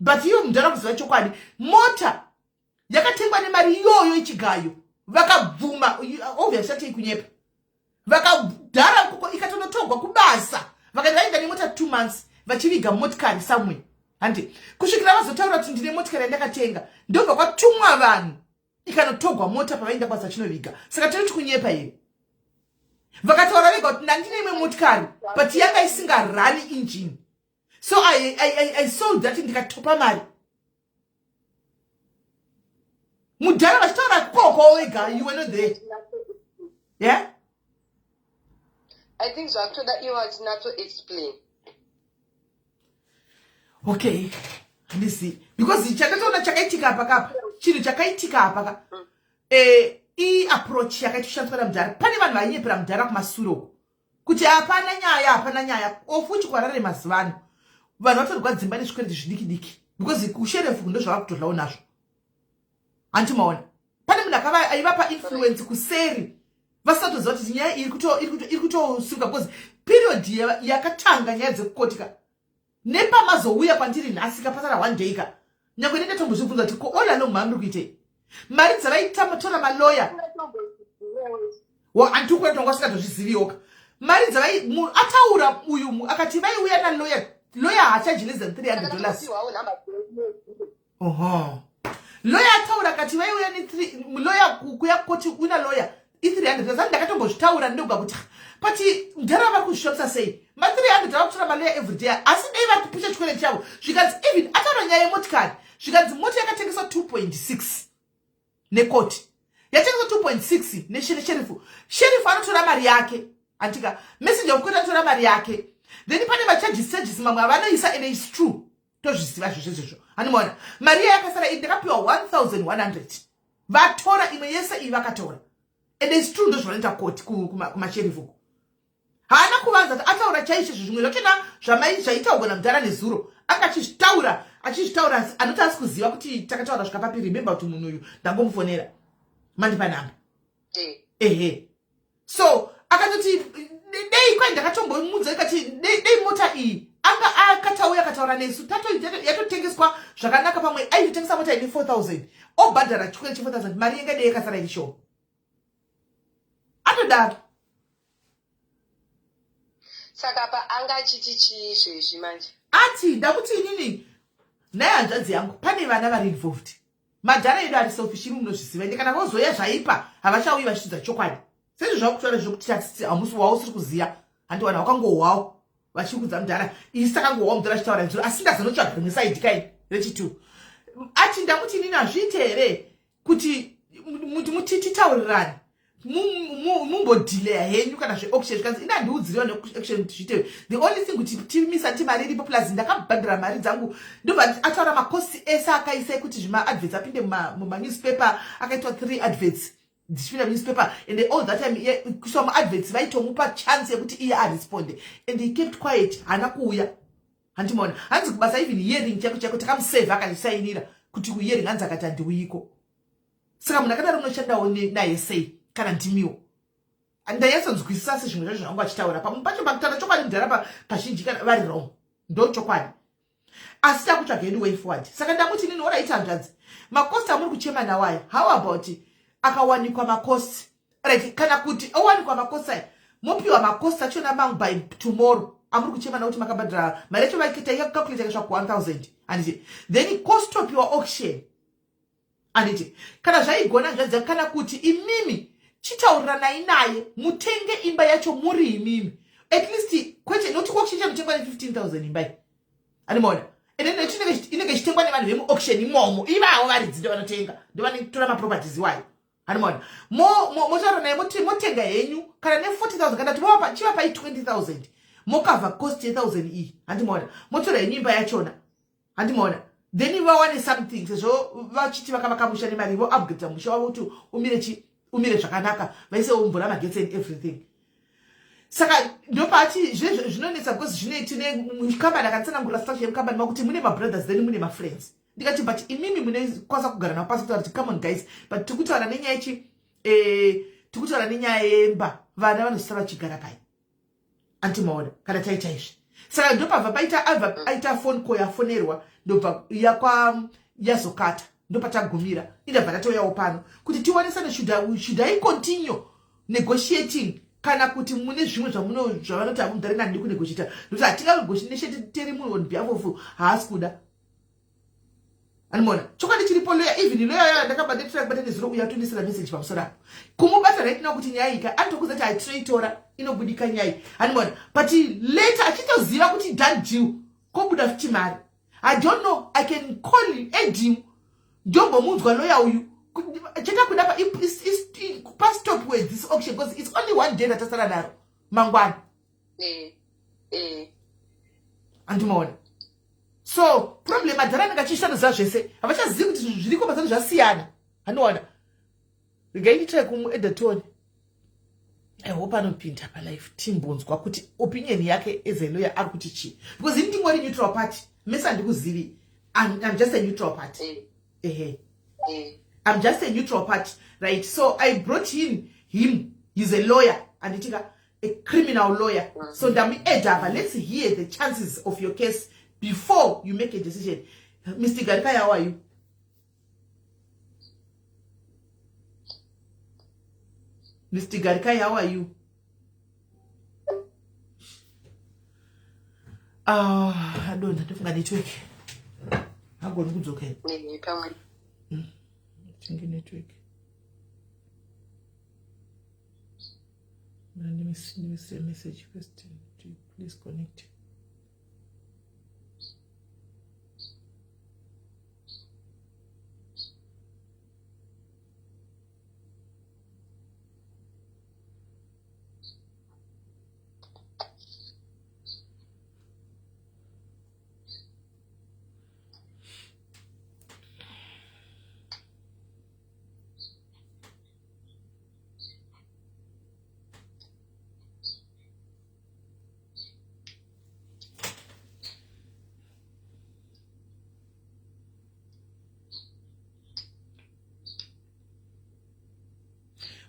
But iyo mudhara kuziva chokwadi, mota yakatengwa nemari iyoyo ichigayo, vakabvuma. Obviously atei kunyepa, vakadhara ikatonotogwa kubasa. Vakaenda, vaenda nemota 2 months vachiviga motikari somewhere, handi? Kusvikira vazotaura kuti ndine motikari yandakatenga, ndobva kwatumwa vanhu, ikanotogwa mota pavaenda kubasa chinoviga. Saka tinoti kunyepa here? Vakataura vega kuti ndandine imwe motikari, but yanga isingarani engine, so I sold that ndikatopa mari. Mudhara vachitaura koko wega, you were not there, yeah?
I think zvakutoda ivo vachinatso explain.
Okay, handisi, because chandatoona chakaitika apa kapa, chinhu chakaitika apa ka, iapproach yakaitoshandiswa namudhara. Pane vanhu vainyepera mudhara kumasure uko kuti hapana nyaya, hapana nyaya. Ofuchi kwarare mazuva ano vanhu vatorwa dzimba nezvikwereti zvidiki diki, because kusherefu ndo zvava kutodlawo nazvo, hanti maona? Pane munhu aivapa influence kuseri, vasatoziva kuti nyaya iri kutosimuka, because period yakatanga nyaya dzekukotika nepamazouya kwandiri nhasi kapasara one day ka, nyange ndendatombozvibvunza kuti ko all along mamuri kuitei? Mari dzavaita maloya andiukuona, tonga usingatozviziviwoka. Mari dzavai ataura uyu akati vaiuya naloya, loya haachaji less than $300. Oho, loya ataura akati vaiuya loya kuya koti una loya i$300. Ani ndakatombozvitaura ndoga kuti But mudhara vari kuzvishopisa sei ma300 ava kutora maloya everyday, asi dei vari kupusha chikwereti chavo. Zvikanzi even ataura nyaya yemotikari, zvikanzi mota yakatengeswa 2.6 nekoti, yatengeswa 2.6 nesherifu. Sherifu anotora mari yake, antika messenger of court anotora mari yake, then pane macharges charges mamwe avanoisa, and its true, tozviziva zvozvo izvozvo. Handimaona mari iya yakasara iyi, ndakapiwa 1100, vatora imwe yese iyi vakatora, and its true, ndozvavanoita koti kumasherifu uko. Haana kuvanza kuti ataura chaizvo zvimwe zvachona zvamai zvaitaurwa namudhara nezuro, anga achizvitaura achizvitaura, asi anoti asi kuziva kuti takataura zvikapapi. Remember kuti munhu uyu ndangomufonera, mandipa namba. Ehe, so akatoti dei kwai ndakatombomudza ikati dei mota iyi anga akatauya akataura nesu yatotengeswa zvakanaka, pamwe aitotengesa mota ine 4000, obhadhara chikwere che 4000, mari yenge dei yakasara iri shoma. Atodaro.
Saka pa anga achiti chii izvezvi manje?
Ati ndakuti inini naye hanzvadzi yangu pane vana vari involved, madhara edu ari selfish, imi munozviziva, ende kana vozoya zvaipa havachauyi vachitidza chokwadi sezvo zvakutaura zvokuti hamusi wausiri kuziva, handiwana wakangohwawo vachikudza mudhara, isi takangohwawo mudhara achitaura zuro, asi ndazonotsvaga rimwe saidi kai rechitu. Ati ndamuti inini hazviite here kuti muti titaurirane, mumbodhileya henyu kana zveauction. Zvikanzi ina handiudziriwa neauction kuti zviite, the only thing kuti timisa ti mari iripo, plus ndakabhadhara mari dzangu. Ndobva ataura makosti ese akaisa ekuti zvimaadverts apinde mumanewspaper, akaitwa 3 adverts dzichipinda munewspaper, and all that time kuiswa muadverts vaitomupa chance yekuti iye aresponde, and he kept quiet, haana kuuya. Handimaona hanzi kubasa, even hearing chako chako takamusevha, akazvisainira kuti kuhearing, hanzi akati handiuyiko. Saka munhu akadaro unoshandawo naye sei kana ndimiwo? Ndanyatsonzwisisa sezvimwe zvacho zvangu achitaura, pamwe pacho pakutaura chokwadi mudhara kazhinji kana vari wrong ndo chokwadi, asi takutsvaga yedu way forward. Saka ndamuti inini, alright hanzvadzi, macost amuri kuchema nawo aya, how about akawanikwa macost, right, kana kuti owanikwa macost aya, mopiwa macost achona mangu by tomorrow amuri kuchema nakuti makabhadhara mari yacho, vaitaicalculate yakasvika ku1000, handiti? Then cost topiwa auction, handiti? Kana zvaigona zvanzi, kana kuti imimi chitauriranai naye mutenge imba yacho muri imimi at least, kwete nokuti kuauction chanotengwa ne15 000 imba iyi, andimaona, and then inenge ichitengwa nevanhu vemuauction imomo, ivavo varidzi ndo vanotenga, ndo vanotora maproperties iwayo, handimaona. Motaura naye motenga henyu kana ne40 000, kana kuti chivapai 20 000, mokavha cost ye1000 iyi, handimaona, motora henyu imba yachona, handimaona, then vawane something sezvo vachiti vakavaka musha nemari, voupgrade musha wavo kuti umire chi umire zvakanaka, vaisewo mvura, magetsi and everything. Saka ndopaati zvinonetsa because zvine tine mukambani, akatsanangurira structure yemukambani makuti mune mabrothers, then mune mafriends. Ndikati but imimi munekwanisa kugara navo pasi kutaura kuti come on guys, but tiri kutaura nenyaya chi tiri kutaura nenyaya yemba, vana vanosara vachigara pai, antimaona kana taita izvi. Saka ndopabva paita abva aita phone call, yafonerwa, ndobva yakwa yazokata, ndopatagumira. Indabva tatouyawo pano kuti tionesane, should I continue negotiating kana kuti mune zvimwe zvavanoti hamudhare nandi kunegotiata, nokuti hatinganegotiateri munhu on behalf of haasi kuda, animona chokwadi chiripo. Lawyer, even lawyer ndakabata kubata nezuro uyo atondisira message pamusoro apo, kumubata right now kuti nyaya ika anotokuza kuti hatinoitora inobudika nyaya, animona, but later achitoziva kuti done deal, kobuda futi mari. I don't know, I can call edim ndombomunzwa lawyer uyu cheta kuda pastop with this auction because it's only one day ratasara naro, mangwana. Andimaona, so problem madhara anenge achishandisa zvese, havachazivi kuti zvinhu zviriko mazano zvasiyana, handiona. Regai nditrai kumuedha tione, I hope anopinda palife timbonzwa kuti opinion yake as a lawyer ari kuti chii, because ini ndingori neutral party, mese handikuzivi. I'm just a neutral party. Ehe. I'm just a neutral party, right? So I brought in him, he's a lawyer, anditika a criminal lawyer. So ndamuedha apa, let's hear the chances of your case before you make a decision. Mr Garikai, how are you? Mr Garikai, how are you? Ah, adonha, ndofunga network, hagoni kudzoka.
Pamwe.
Tinge network. Ndimise message first. Please connect.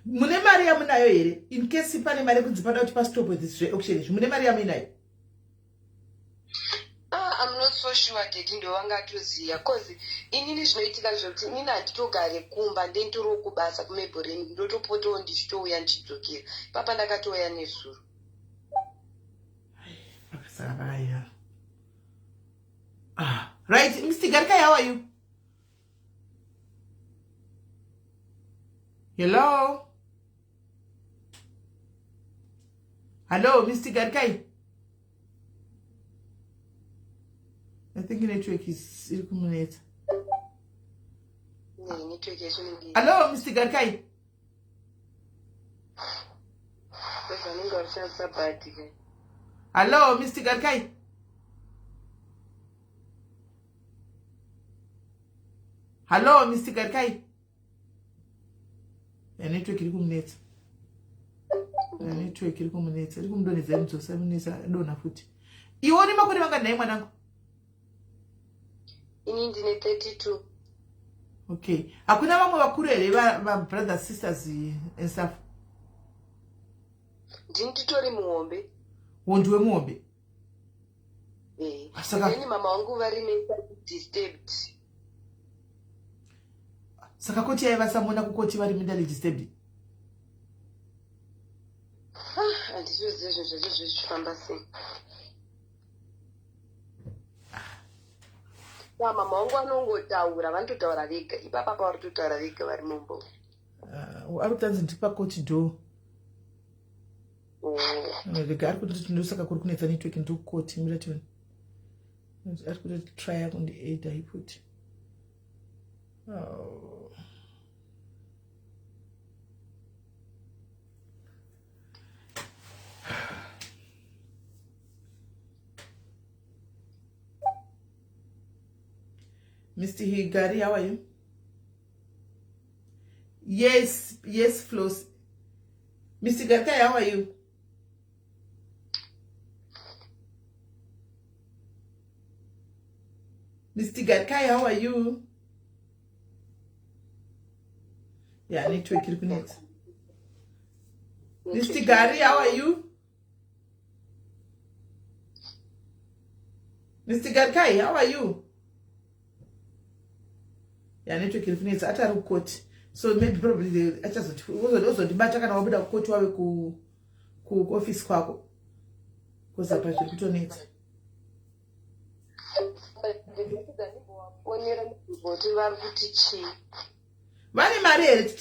Mune mari yamunayo here, in case pane mari yekunzi pada kuti pastop this zveauction izvi, mune mari yamuinayo?
Ah, I'm not so sure, daddy ndovangatoziva, cause inini zvinoitika zvekuti inini handitogare kumba, ndentoriwo kubasa kuMabelreign, ndotopotawo ndichitouya ndichidzokera papa. Ndakatouya nezuro.
Saka vakaiya. Ah, right. Mr Garikai, how are you? Hello, hello, Mr Garikai. I think network is iri kumunetsa.
Network yacho inenge.
Hello, Mr Garikai.
Vanenge varushandisa bhadhi ke.
Hello, Mr Garikai. Hello, Mr Garikai. Network iri kumunetsa, network iri kumunetsa, iri kumudonhedza, imudzosa, imunetsa, donha futi. Iwe une makore mangani mwanangu?
Ini ndine 32.
Okay, hakuna vamwe vakuru here, vabrothers, sisters and stuff?
Ndini titori muhombe.
Wondi wemuhombe?
Eh. Then mama vangu vari mentally disturbed.
Saka koti yaivasamona kukoti vari mentally disturbed?
Ah, handitozivi zvinhu zvacho zvichifamba sei. Ya, mama vangu vanongotaura, vanototaura vega ipapa, pavari kutotaura vega vari mumbo.
Ari kutanzi ndiri pakoti do. Rega, ari kutoti ndosaka kuri kunetsa network, ndiri kukoti. Mira tione, ari kutoti try kundiaida ifuti. Oh. Mr. Higari, how are you? Yes, Flos. Mr. Garkai, how are you? Mr. Garkai, how are you? Yeah, network iri kunetsa. Mr. Gary, how are you? Mr. Garkai, how are you? Yeah, network iri kunetsa. Ati ari kukoti. So maybe probably achazoti uzondibata kana wabuda kukoti, wave ku kuoffice kwako. Because apa zviri kutonetsa.
Onera kuti vari kuti chii.
Vane mari here?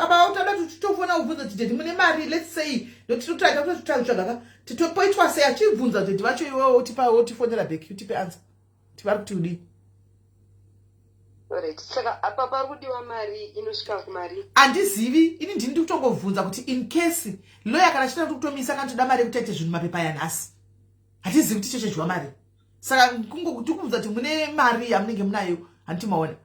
Apa utoda kuti titofona kubvunza kuti, "Daddy, mune mari?" Let's say ndotitotsvaga kutotsvaga titopoitwa sei, achibvunza daddy vacho, iwewo utipa, wotifonera back, utipe answer kuti vari kuti udii.
Alright, saka apa pari kudiwa mari inosvika kumari?
Handizivi ini, ndini ndiri kutongobvunza kuti in case lawyer kana achida kuti kutomisa, kana toda mari yekuti aite zvinhu mapepa yanhasi, hatizivi kuti chechedyiwa mari. Saka tikubvunza kuti mune mari yamunenge munayo, handiti maona?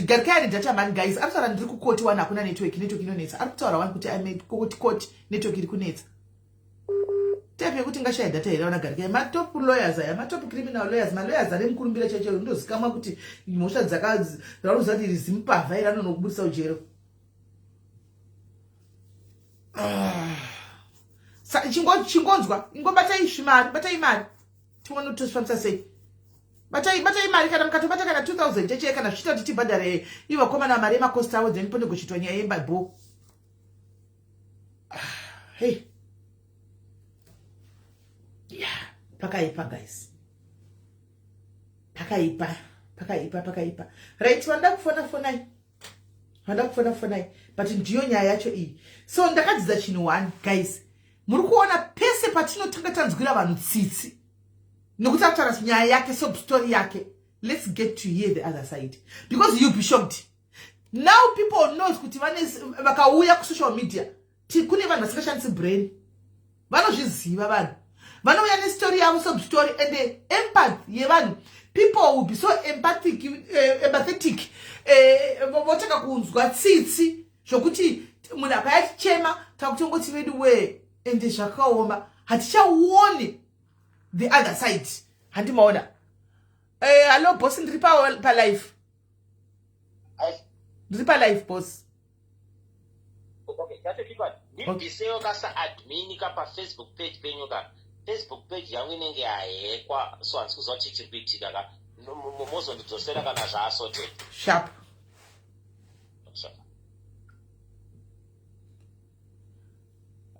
Garikai ane data mani, guys. Ari kutaura, "Ndiri kukoti wani, hakuna network, network inonetsa." Ari kutaura wani kuti koti koti network iri kunetsa. Type yekuti ngashaya data here vana Garikai? Matop lawyers aya, matop criminal lawyers, malawyers ane mukurumbira chaicho, ndozikamwa kuti mhosva dzakavanoziva kuti iri zimupavha iri anonokubudisa ujero. Ah. Chingonzwa, ingobatai mari, batai mari tione kuti tosifambisa sei. Batai, batai mari. Kana mukatobata kana 2000 cheche, kana zvichiita kuti tibhadhare ivo vakomana mari yemacost avo, then ponegotiatwa nyaya yemba bo. Ah, hey, yeah, pakaipa guys, pakaipa, pakaipa, pakaipa. Right, vanoda kufona, fonai. Vanoda kufona fonai, but ndiyo nyaya yacho iyi. So ndakadzidza chinhu one, guys. Muri kuona pese patinotanga tanzwira vanhu tsitsi nekuti akutaura nyaya yake, sob story yake, let's get to hear the other side, because you'll be shocked. Now people knows kuti vane vakauya kusocial media, kune vanhu vasingashandisi brain. Vanozviziva vanhu vanouya nestory yavo, sob story, and the empath yevanhu. People will be so empathic, empathetic, votanga kunzwa tsitsi zvokuti munhu akayachichema takutongoti vedu wee, ende zvakaoma, hatichaoni the other side. Handimaona. Hallo boss, ndiri palive, ndiri palive, boss.
Okay, ndibvisewo kasaadmin ka paFacebook page penyu ka. Facebook page yangu inenge yahekwa, so handisi kuziva kuti chiri kuitika ka. Mozondidzosera kana zvaasorted.
Sharp.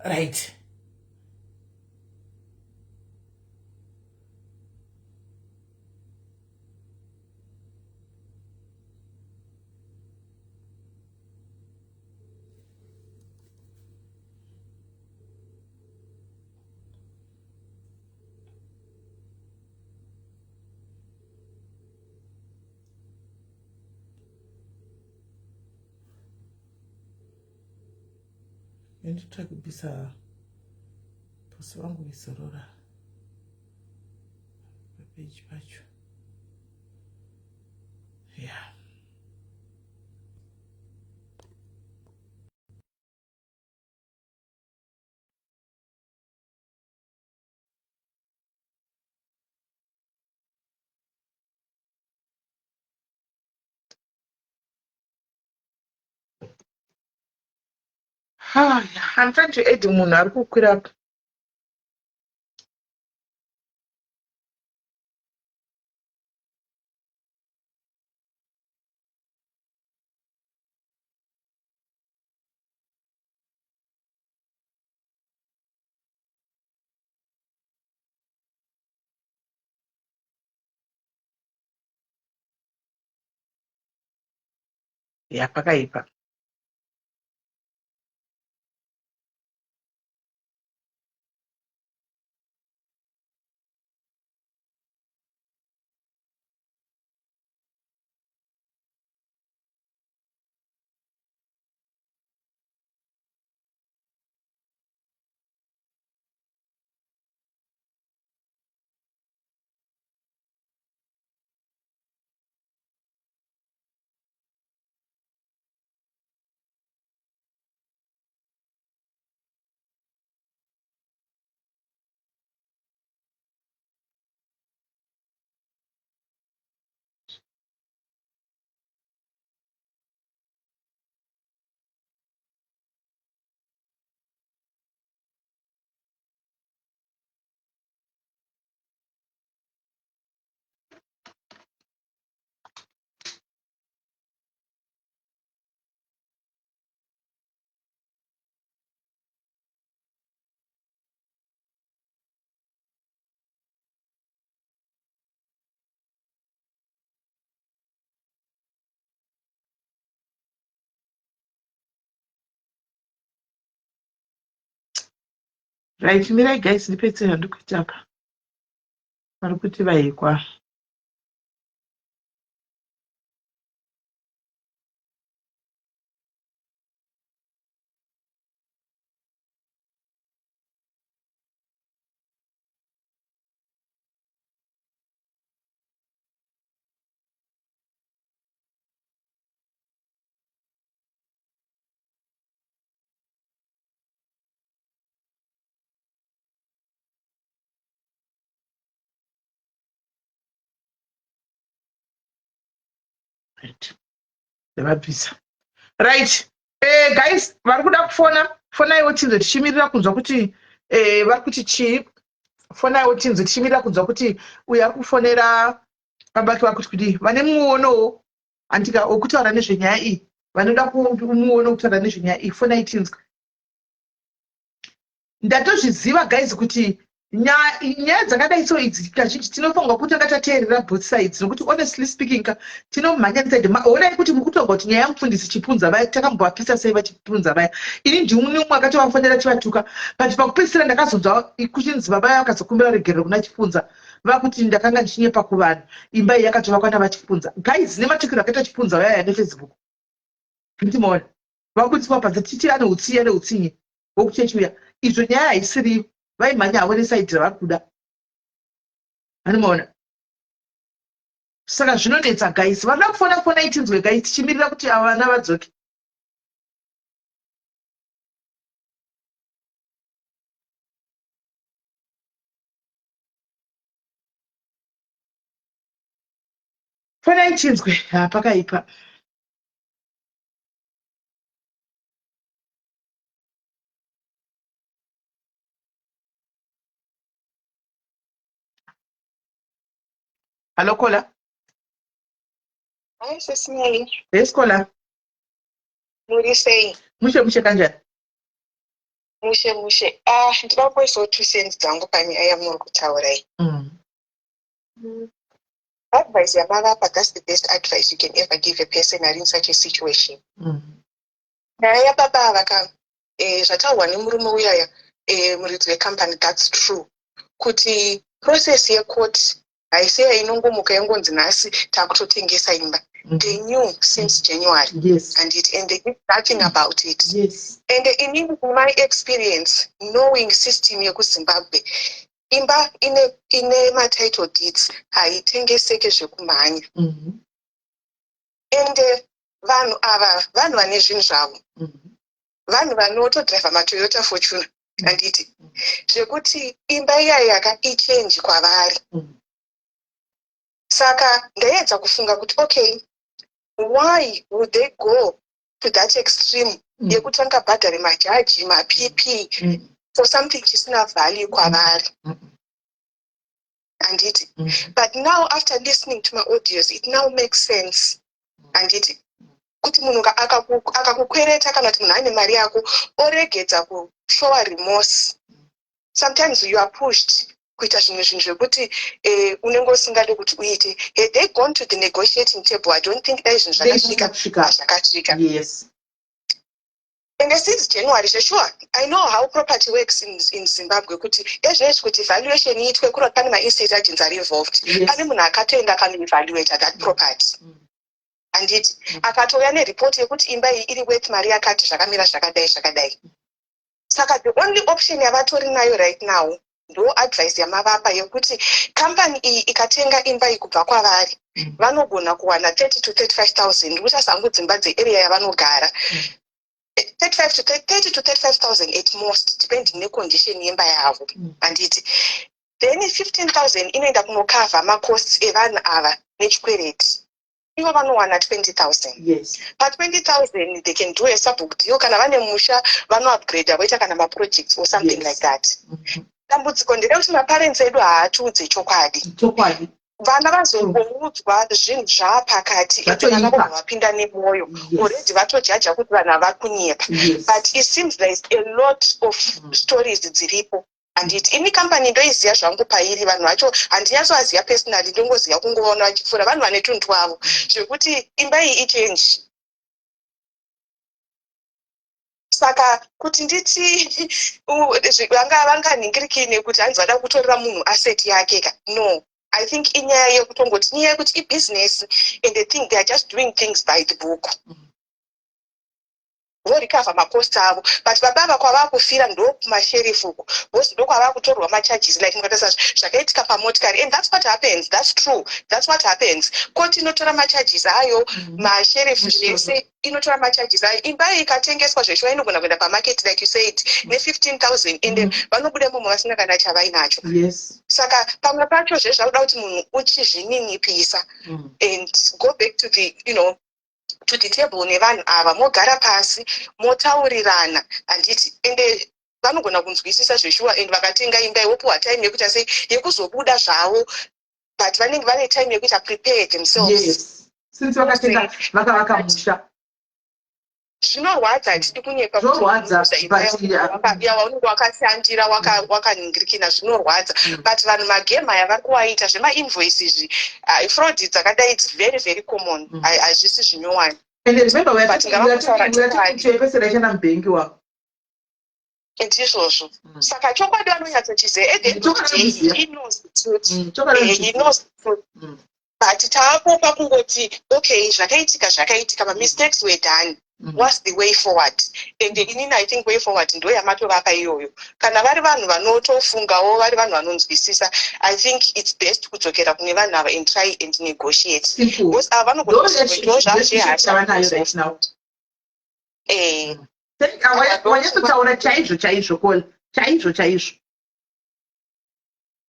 Right. Nditry kubvisa boss vangu vizorora papeji pacho, yeah. I'm trying to add munhu ari kukwira. Ya, pakaipa. Right, mirai guys, ndipedzise zvandikuita apa. Vari kuti vaikwa. Right, ndavabvisa. Right, guys, vari kuda kufona, fonaiwo tinzwe tichimirira kunzwa kuti vari kuti chii. Fonaiwo tinzwe tichimirira kunzwa kuti uyo ari kufonera babake vari kuti kudii. Vane muonowo handika wokutaura nezvenyaya iyi, vanoda muono wokutaura nezvenyaya iyi, fonai tinzwe. Ndatozviziva guys kuti Nyaya dzakadai so idzi kazhinji tinofanirwa kutanga tateerera both sides, nokuti honestly speaking ka, tinomhanya neside. Honai kuti muri kutonga kuti nyaya yamufundisi Chipunza vaya, takambovapisa sei vaChipunza vaya. Ini ndimwe umwe akatovafonera chivatuka, but pakupedzisira ndakazonzwa kuchinzi baba vaya vakazokumbira regerero kuna Chipunza, vakuti ndakanga ndichinyepa kuvanhu, imba iyi yakatovakwa navaChipunza. Guys, nematukiro akaita Chipunza vaya neFacebook, ndimoona vabudiswa panze tichiti ane utsinye, ane utsinye wokuchechi uya. Izvo nyaya haisiri, vaimhanya havo neside ravari kuda, anomaona. Saka zvinonetsa, guys. Vanoda kufona, fona itinzwe, guys, tichimirira kuti ava vana vadzoke. Fona ichinzwe. Ha, pakaipa. Hallo, caller.
Hi, Sis Melly.
Yes, caller.
Muri sei?
Mushe mushe, kanjani?
Mushe mushe. Ah, ndinoda kuisawo 2 cents dzangu panyaya yamuri kutaura iyi. Advice yamavapa, that's the best advice you can ever give a person ari in such a situation. Nyaya yababa ava ka, zvataurwa nemurume uyaya, muridzi wecompany, that's true. Kuti process yecourt haisi yainongomuka yangonzi nhasi takutotengesa imba. They knew since January. And it and they did nothing about it. And inini, in my experience, knowing system yekuZimbabwe, imba ine matitle deeds haitengeseke zvekumhanya. And vanhu ava vanhu vane zvinhu zvavo. Vanhu vanotodhiraivha maToyota Fortuner, handiti? Zvekuti imba iya yaka ichange kwavari. Saka ndaiedza kufunga kuti, okay, why would they go to that extreme yekutanga bhadhare majaji, maPP for something chisina value kwavari, handiti? But now, after listening to my audios, it now makes sense, handiti? Kuti munhu akakukwereta, kana kuti munhu ane mari yako oregedza kushowa remorse, sometimes you are pushed kuita zvimwe zvinhu zvekuti unenge usingadi kuti uite. Had they gone to the negotiating table, I don't think dai zvinhu zvakasvika
kusvika
pazvakasvika. And since January, sure, I know how property works in Zimbabwe, kuti ezvinezvi kuti valuation iitwe kuri pane maestate agents ari involved. Pane munhu akatoenda akanoevaluata that property, handiti? Akatouya neripoti yekuti imba iyi iri worth mari yakati, zvakamira zvakadai zvakadai. Saka the only option yavatori nayo right now ndo advice yamavapa yekuti kambani iyi ikatenga imba iyi kubva kwavari, vanogona kuwana 30 to 35 000. Ndikuti asangu dzimba dzearea yavanogara, 35 to 30 to 35 000 at most, depending necondition yemba yavo, handiti? Then 15 000 inoenda kunokavha macosts evanhu ava nechikwereti. Ivo vanowana 20 000. Pa20 000 they can do a sabhuku deal. Kana vane musha, vanoupgrade, voita kana maprojects or something like that. Dambudziko nderekuti maparents edu haatiudze chokwadi.
Chokwadi.
Vana vazongoudzwa zvinhu zvaapakati, ende vana
Zvatoipa.
vobva vapinda nemwoyo. Already vatojaja kuti vanhu hava kunyepa. But it seems there is a lot of stories dziripo, handiti? Ini kambani ndoiziva zvangu pairi, vanhu vacho handinyatsovaziva personally, ndongoziva kungovaona vachipfuura, vanhu vane tunhu twavo, zvekuti imba iyi ichange. Saka kuti nditi vanga vanganhingirikini kuti hanzi vada kutorera munhu asset yake ka, no. I think inyaya yekutongoti, inyaya yekuti ibusiness, and they think they are just doing things by the book, vorecover macost avo. But baba ava kwavakufira ndokumasheriff uko, because ndokwavakutorwa macharges, like mukatarisa zvakaitika pamotikari. And that's what happens, that's true, that's what happens. Koti inotora macharges ayo, masheriff, zvese inotora macharges ayo. Imba iyi ikatengeswa zveshuwa, inogona kuenda pamarket, like you said, ne15 000, ende vanobuda imomo vasina kana chavainacho. Saka pamwe pacho zvezvakuda kuti munhu uchizvininipisa and go back to the you know to the table nevanhu ava, mogara pasi, motaurirana, handiti? Ende vanogona kunzwisisa zveshuwa, and vakatenga imba, wopiwa time yekuita sei, yekuzobuda zvavo, but vanenge vane time yekuita prepare themselves.
Yes, since vakatenga, vakavaka musha.
Zvinorwadza, hatidi kunyepa.
Zvinorwadza, but, yeah.
Yawaunenge wakashandira, wakaningirikina, zvinorwadza. But vanhu magame aya vari kuwaita zvemainvoice izvi, fraud dzakadai, its very very common. Hazvisi zvinyowani.
And remember, we are
But
talking, we are
ngavakutaura
talking, we are talking
chokwadi.
to a person achana mubengi wako.
Ndizvozvo. Saka chokwadi vanonyatsochiziva at the end of
Chokwadi
the day.
vanochiziva.
He knows the truth.
Chokwadi
He
vanochiziva.
knows the truth. But taapo pakungoti, okay, zvakaitika zvakaitika, mamistakes were done. What's the way forward? And inini I think way forward ndo yamatovapa iyoyo. Kana vari vanhu vanotofungawo, vari vanhu vanonzwisisa, I think it's best kudzokera kune vanhu ava and try and negotiate,
Simple.
because ava
Ndo
vanogona
relationship yavanayo right now. Wanyatsotaura chaizvo chaizvo, Kola, chaizvo chaizvo.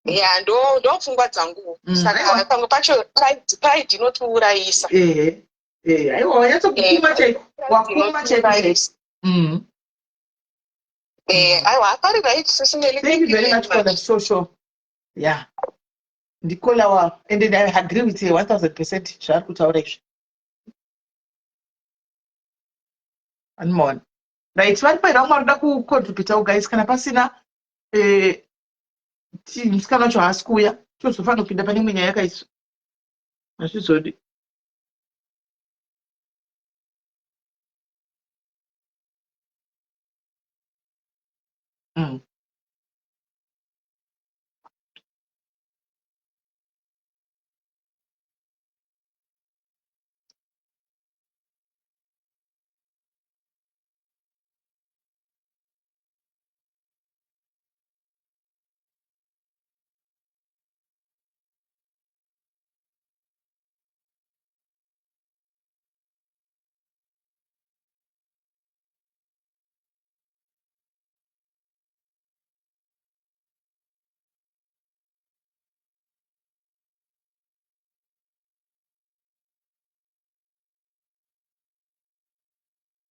Ya, ndo pfungwa dzangu. Saka
Aiwa.
pamwe pacho pride inotiurayisa.
Ehe, ehe, aiwa, wanyatsokukuma chaiko, wakuma chaiko chaiko.
Aiwa, pari right, Sis Melly.
Thank you very much, Kola. Sure, yeah, ndikola wa, and then I agree with you 1000% zvaari kutaura izvi. Anmon, right, vari paida vamwe varikuda kucontributawo, guys? Kana pasina, musikana wacho haasi kuuya, tozofanira kupinda pane imwe nyaya yakaiswa, hazvizodi.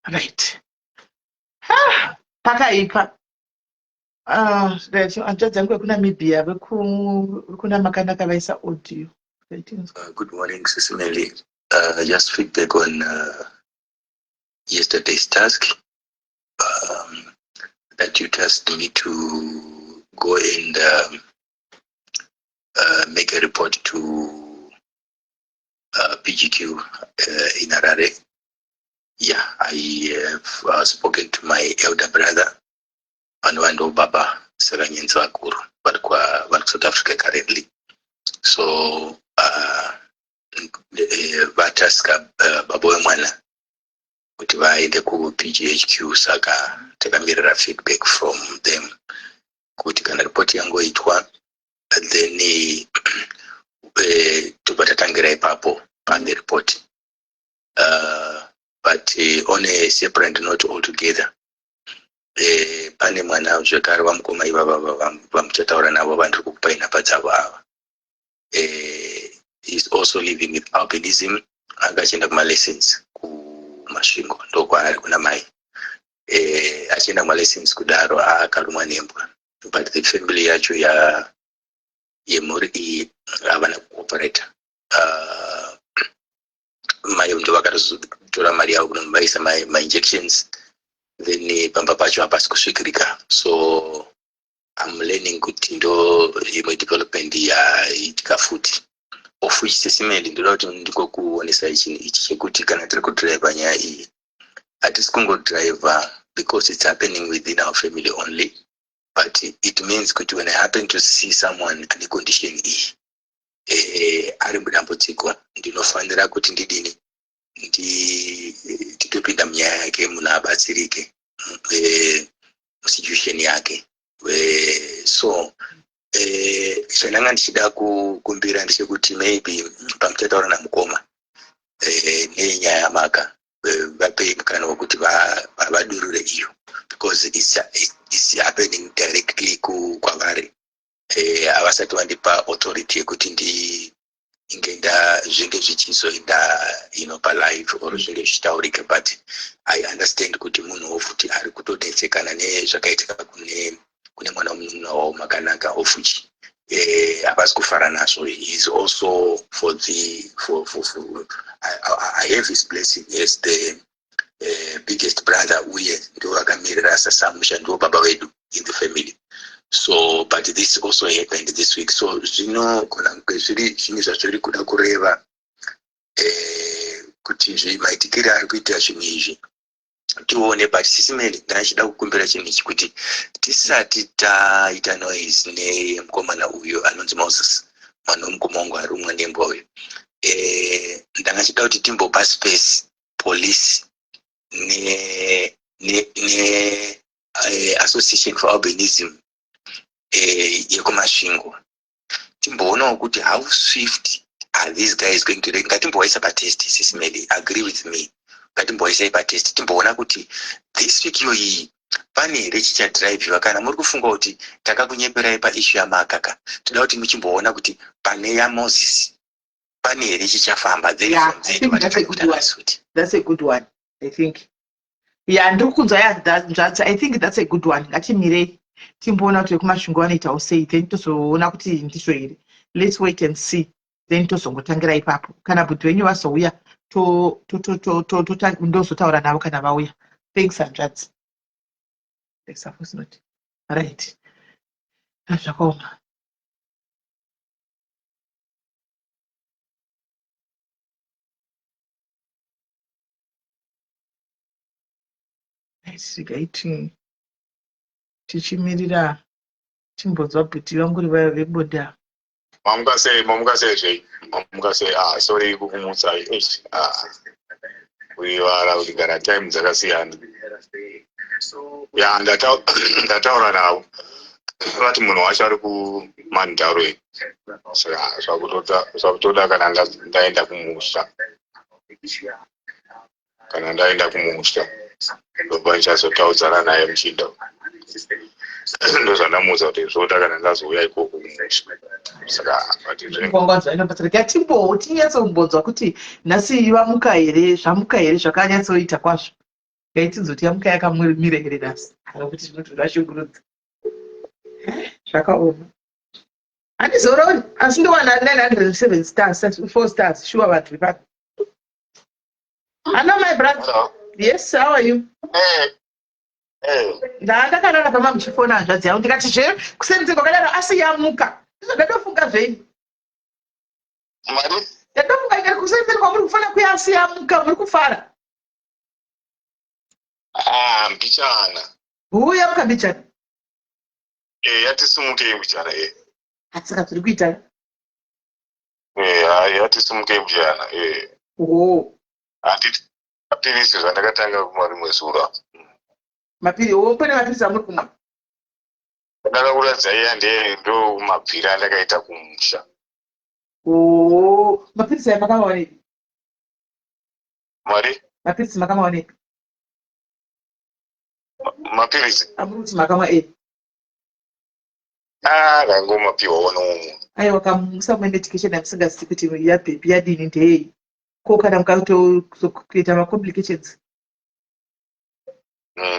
Right, ah, pakaipa. Ah, right, hanzvadzi dzangu vekuNamibia, vekuna Makanaka, vaisa audio. Right.
Good morning, Sis Melly. Just feedback on yesterday's task that you tasked me to go and make a report to PGQ in Harare. Yeah, I have spoken to my elder brother, vanova baba Sekanyenzi vakuru, vari kuSouth Africa currently. So vataska baba wemwana kuti vaende kuPGHQ, saka takamirira feedback from them kuti kana ripoti yangoitwa, then tobva tatangira ipapo pane report. But on a separate note altogether, pane mwana zvekare vamukoma ivava vamuchataura navo, vandiri kukupai nhamba dzavo ava, is also living with albinism. Anga achienda kumalessons kuMasvingo, ndokwaari kuna mai. Achienda kumalessons kudaro, akarumwa nembwa, but the family yacho ya yemhuri iyi havana kucooperata. Mai ndo vakatozotora mari yavo kunomubaisa mainjections, then pamba pacho hapasi kusvikirika. So I'm learning kuti ndo imwe development yaitika futi, of which, Sis Melly, ndoda kuti ndikokuonesai chinhu ichi chekuti kana tiri kudhiraivha nyaya iyi, hatisi kungodhiraivha because it's happening within our family only, but it means kuti when I happen to see someone ane condition iyi, ari mudambudziko, ndinofanira kuti ndidini, nditopinda munyaya yake, munhu abatsirike musituation yake. So chandanga ndichida kukumbira ndechekuti maybe pamuchataura namukoma nenyaya yamaka, vapei mukana wekuti vadurure iyo, because it's happening directly kwavari. Havasati vandipa authority yekuti ndi inge nda zvinge zvichizoenda ino palive or zvinge zvichitaurika, but I understand kuti munhuwo futi ari kutodetsekana nezvakaitika kune mwana womunun'una wavo Makanaka, of which havasi kufara nazvo. He is also for the for, for, for I have his blessing as the Biggest brother uye ndivo vakamirira sasamusha, ndivo baba vedu in the family. So but this also happened this week, so zvinogona kunge zviri zvinhu zvazviri kuda kureva kuti maitikire ari kuita zvinhu izvi tione. But Sisi Meli, ndachida kukumbira chinhu ichi kuti tisati taita noise nemukomana uyu anonzi Moses, mwana wemukoma wangu ari umwe nembwa uyu, ndanga chida kuti timbopa space police ne Association for Albinism yekuMasvingo, timboonawo kuti how swift are these guys going to. Ngatimbovaisa patest. Sisi Meli, agree with me, ngatimbovaisai patest, timboona kuti this week iyoyiyi pane here chichadhiraivhiwa. Kana muri kufunga kuti takakunyeperai paissue yaMakaka, toda kuti muchimboona kuti pane yaMoses pane here chichafamba. Then
Yeah,
from
I
there
think that's a good one.
Suti.
That's a good one, I think. Yeah, ndiri kunzwa yanzvadzi. I think that's a good one. Ngatimirei timboona kuti vekuMasvingo vanoitawo sei, then tozoona kuti ndizvo here. Let's wait and see, then tozongotangira ipapo. Kana bhudhi venyu vazouya, ndozotaura navo kana vauya. Thanks, hanzvadzi. Suppose not. Right, zvakaoma. Right, tichimirira timbonzwa bhuti vangu rivayo vebonde ava.
Mamuka sei? Mamuka sei zvei? Mamuka sei? Ah, sorry kukumutsai. Eish, ah, kuivara kuti kana time dzakasiyana. Ya, ndataura navo, vati munhu wacho ari kuMandarwe, saka zvakutoda kana ndaenda kumusha, kana ndaenda kumusha ndobva ndichazotaudzana naye muchinda. Ndozvandamuudza kuti zvoda kana ndazouya ikoko kumusha, saka vati zvinenge
Kwanganzwa inobatsira. Timbo tinyatsombonzwa kuti nhasi vamuka here, zvamuka here, zvakanyatsoita kwazvo. Ngaitinzoti yamuka yakamira here nhasi, kana kuti zvinoti zvashungurudza. Zvakaoma, handizorori asi ndowana 907 stars, 4 stars. Sure, vanhu vepapi. Hello, my brother.
Hello.
Yes, how are you?
Hey. Hey.
Ndakarara pama muchifona, hanzvadzi yangu, ndikati zve kusenze kwakadaro asi yamuka. Ndizvo ndatofunga zvenyu.
Mari?
Ndatofunga ikati kusenzeni kwamuri kufona kuya asi yamuka, muri kufara.
Ah, mbichana.
Huya muka mbichana.
Eh, yatisimukei mbichana eh.
Saka zviri kuita.
Eh, hayi, yatisimukei mbichana eh.
Oh.
Handiti mapirisi zvandakatanga kumwa rimwe zuro.
Mapiri, oh, pane mapirisi amuri kumwa?
Ndakakuratidza iya, ndeye ndo mabvira andakaita kumusha.
Oh, mapirisi aya makamawanepi?
Mari?
Mapirisi makamawanepi?
Mapirisi?
Amuri kuti makamwa e.
Ah, ndangomapiwawo noumwe.
Aiwa, kamusamwe medication yamusingazivi kuti yabhepi yadini ndeyei. Ko kana mukatokuita macomplications?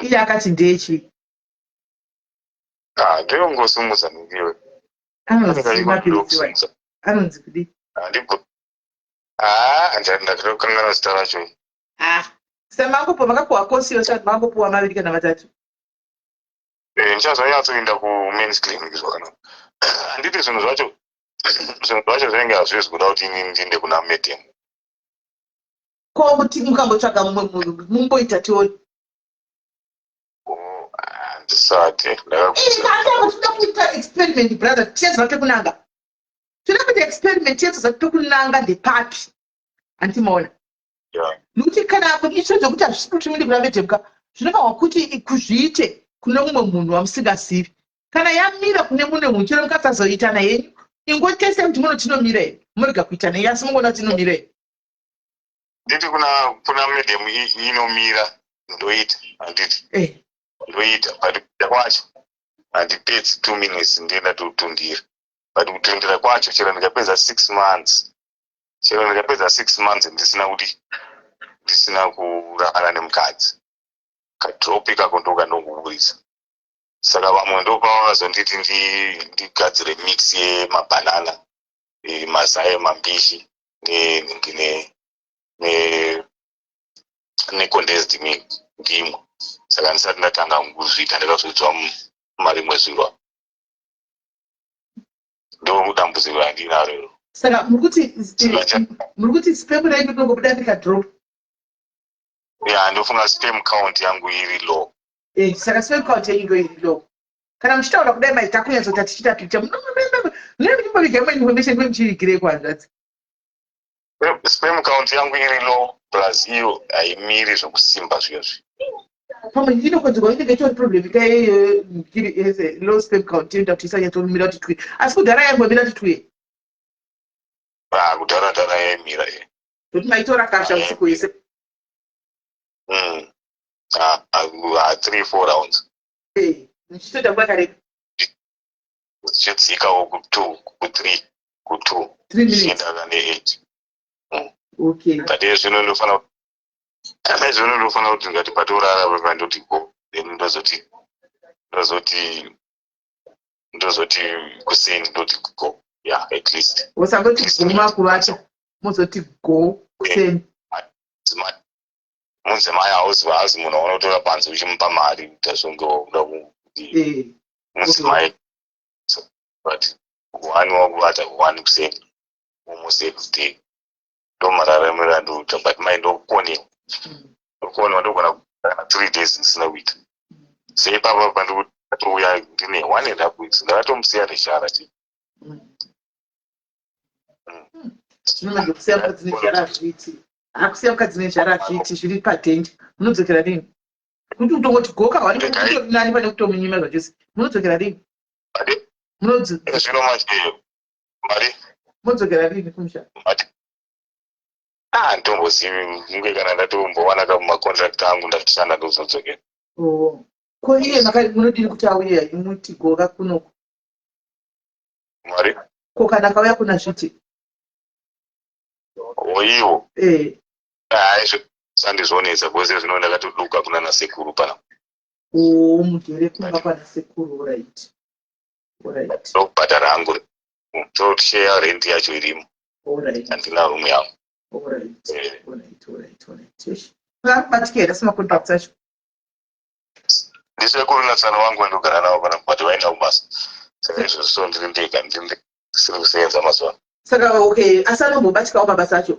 Iye akati ndeyechi?
Ah, ndeyongosimudza ndiwe.
Anonzi mapirisi wa? Anonzi kudi?
Handibvo. Ah, ndatokanganwa zita racho.
Ah, samangopo makapuwa kosi yose, vanhu mangopuwa maviri kana matatu.
Eh, ndichazonyatsoenda kumen's clinic zvakanaka. Handiti zvinhu zvacho zvinenge hazvizi kuda kuti inini ndiende kuna madam.
Ko kuti mukambotsvaga mumwe munhu mumboita tione?
Oh, handisati ndakakuudza.
Toda kuita experiment, brother, tichaziva pekunanga. Toda kuita experiment, tichaziva pekunanga ndepapi, handimaona? Nokuti kana itsvo dzekuti hazvisi kuti muende kuna madam ka, zvinofanirwa kuti kuzviite kune mumwe munhu wamusingazivi. Kana yamira kune mumwe munhu, chero mukasazoitana henyu, ingotestai kuti munoti inomira here, murega kuitana henyu, asi mungoona kuti inomira here.
Nditi kuna madam inomira, ndoita, handiti?
Eh.
Ndoita, but kuita kwacho handipedzi 2 minutes, ndienda totundira. But kutundira kwacho, chero ndikapedza 6 months, chero ndikapedza 6 months ndisina kuti ndisina kurara nemukadzi, kadrop ikako ndokanongoburisa. Saka vamwe ndopavakazonditi ndigadzire mix yemabhanana, mazai mambishi nenhingi ne Necondensed milk ndimwe. Saka ndisati ndatanga kuzviita, ndakazoidzwa marimwe zuro. Ndo dambudziko randinaro iro.
Saka muri kuti sperm renyu rinongobuda rikadrop?
Ya, ndofunga sperm count yangu iri low.
Saka sperm count yenyu ndo iri low. Kana muchitaura kudai, maita kunyatsota tichiita picture, munenge muchimboviga imwe information mwe muchivigirei kuhanzvadzi.
Sperm count yangu iri low, plus iyo haimiri zvokusimba zviyozvi.
Pamwe inokonzerwa, inenge itori problem ikaiyo iri low sperm count, inoita kuti isanyatsomira kuti twi. Asi kudhara yaimbomira kuti twi?
Ah, kudhara dhara yaimira e.
Nokuti maitora kasha usiku wese.
Ah, 3, 4 rounds.
Muchitoita nguva yakareba?
Zichidzikawo ku2, ku3, ku2.
3 minutes.
Zvichienda ne8.
Okay.
But zvino ndofanira kuti ndikati patorara pandoti go, then ndozoti kuseni ndoti go, yeah, at least.
Usangoti guma kuvata, mozoti go kuseni.
Mudzimai hauzi munhu waunotora panze uchimupa mari kuita zvonge wakuda kuti mudzimai. But one wakuvata, one kuseni, almost every day. Ndo mararamiro andinoita, but mai ndokukonewa. Ndokukonewa, ndogona kana 3 days ndisina kuita. Seipapa pandikutouya ndine 1.5 weeks, ndakatomusiya nechara chi.
Zvino manje kusiya mukadzi nezhara hazviiti. Hakusiya mukadzi nezhara hazviiti, zviri padenja. Munodzokera rini? Kuti utongoti goka wani kutori nani pane kutomunyima zvachose. Munodzokera rini?
Zvino manje mari.
Munodzokera rini kumusha?
Ah, nditombozivi munge kana ndatombowana kamumacontract angu ndatoshanda, ndozodzokera.
Oh. Ko iye munodini kuti auye imuti goka kunoku?
Mari.
Ko kana akauya kuna zviti?
Oiwo?
Eh.
Hai, sandizvonetsa because zvino ndakatoduka kuna nasekuru pana.
O, mugere kumba kwana sekuru, right.
Ndokubhadhara hangu, toshare rent yacho irimo. Handina room yangu.
Alright. Akubatika here semacontracts acho?
Ndisekuru natsano vangu vandogara navo pana, but vaenda kubasa, saka izvozvo so ndiri ndega, ndiri ndisiri kusevenza mazuva ano.
Saka okay, asi anombobatikawo mabasa acho?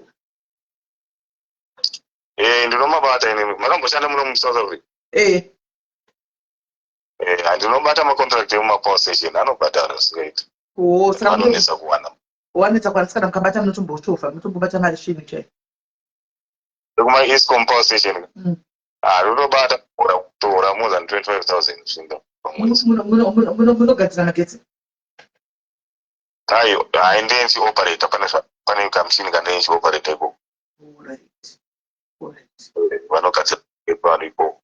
Eh, ndinomabata inini. Makamboshanda muno muSouth Africa?
Eh.
Eh, handinobata macontract emumapower station, anobhadhara zvisingaiti.
O, saka
Anonetsa kuwana.
Wanetsa kuwana. Saka mukabata munotombochovha, munotombobata mari svinu chaiyo?
Ekuma Eskom power station. Ah, rinobata kutora more than 25,000 zvinda pamwedzi.
Munogadzira magetsi?
Ayo, hai, ndiye ndichioperata. Pane kamushini kandiye ndichioperata ikoko. Vanogadzira vanhu ikoko.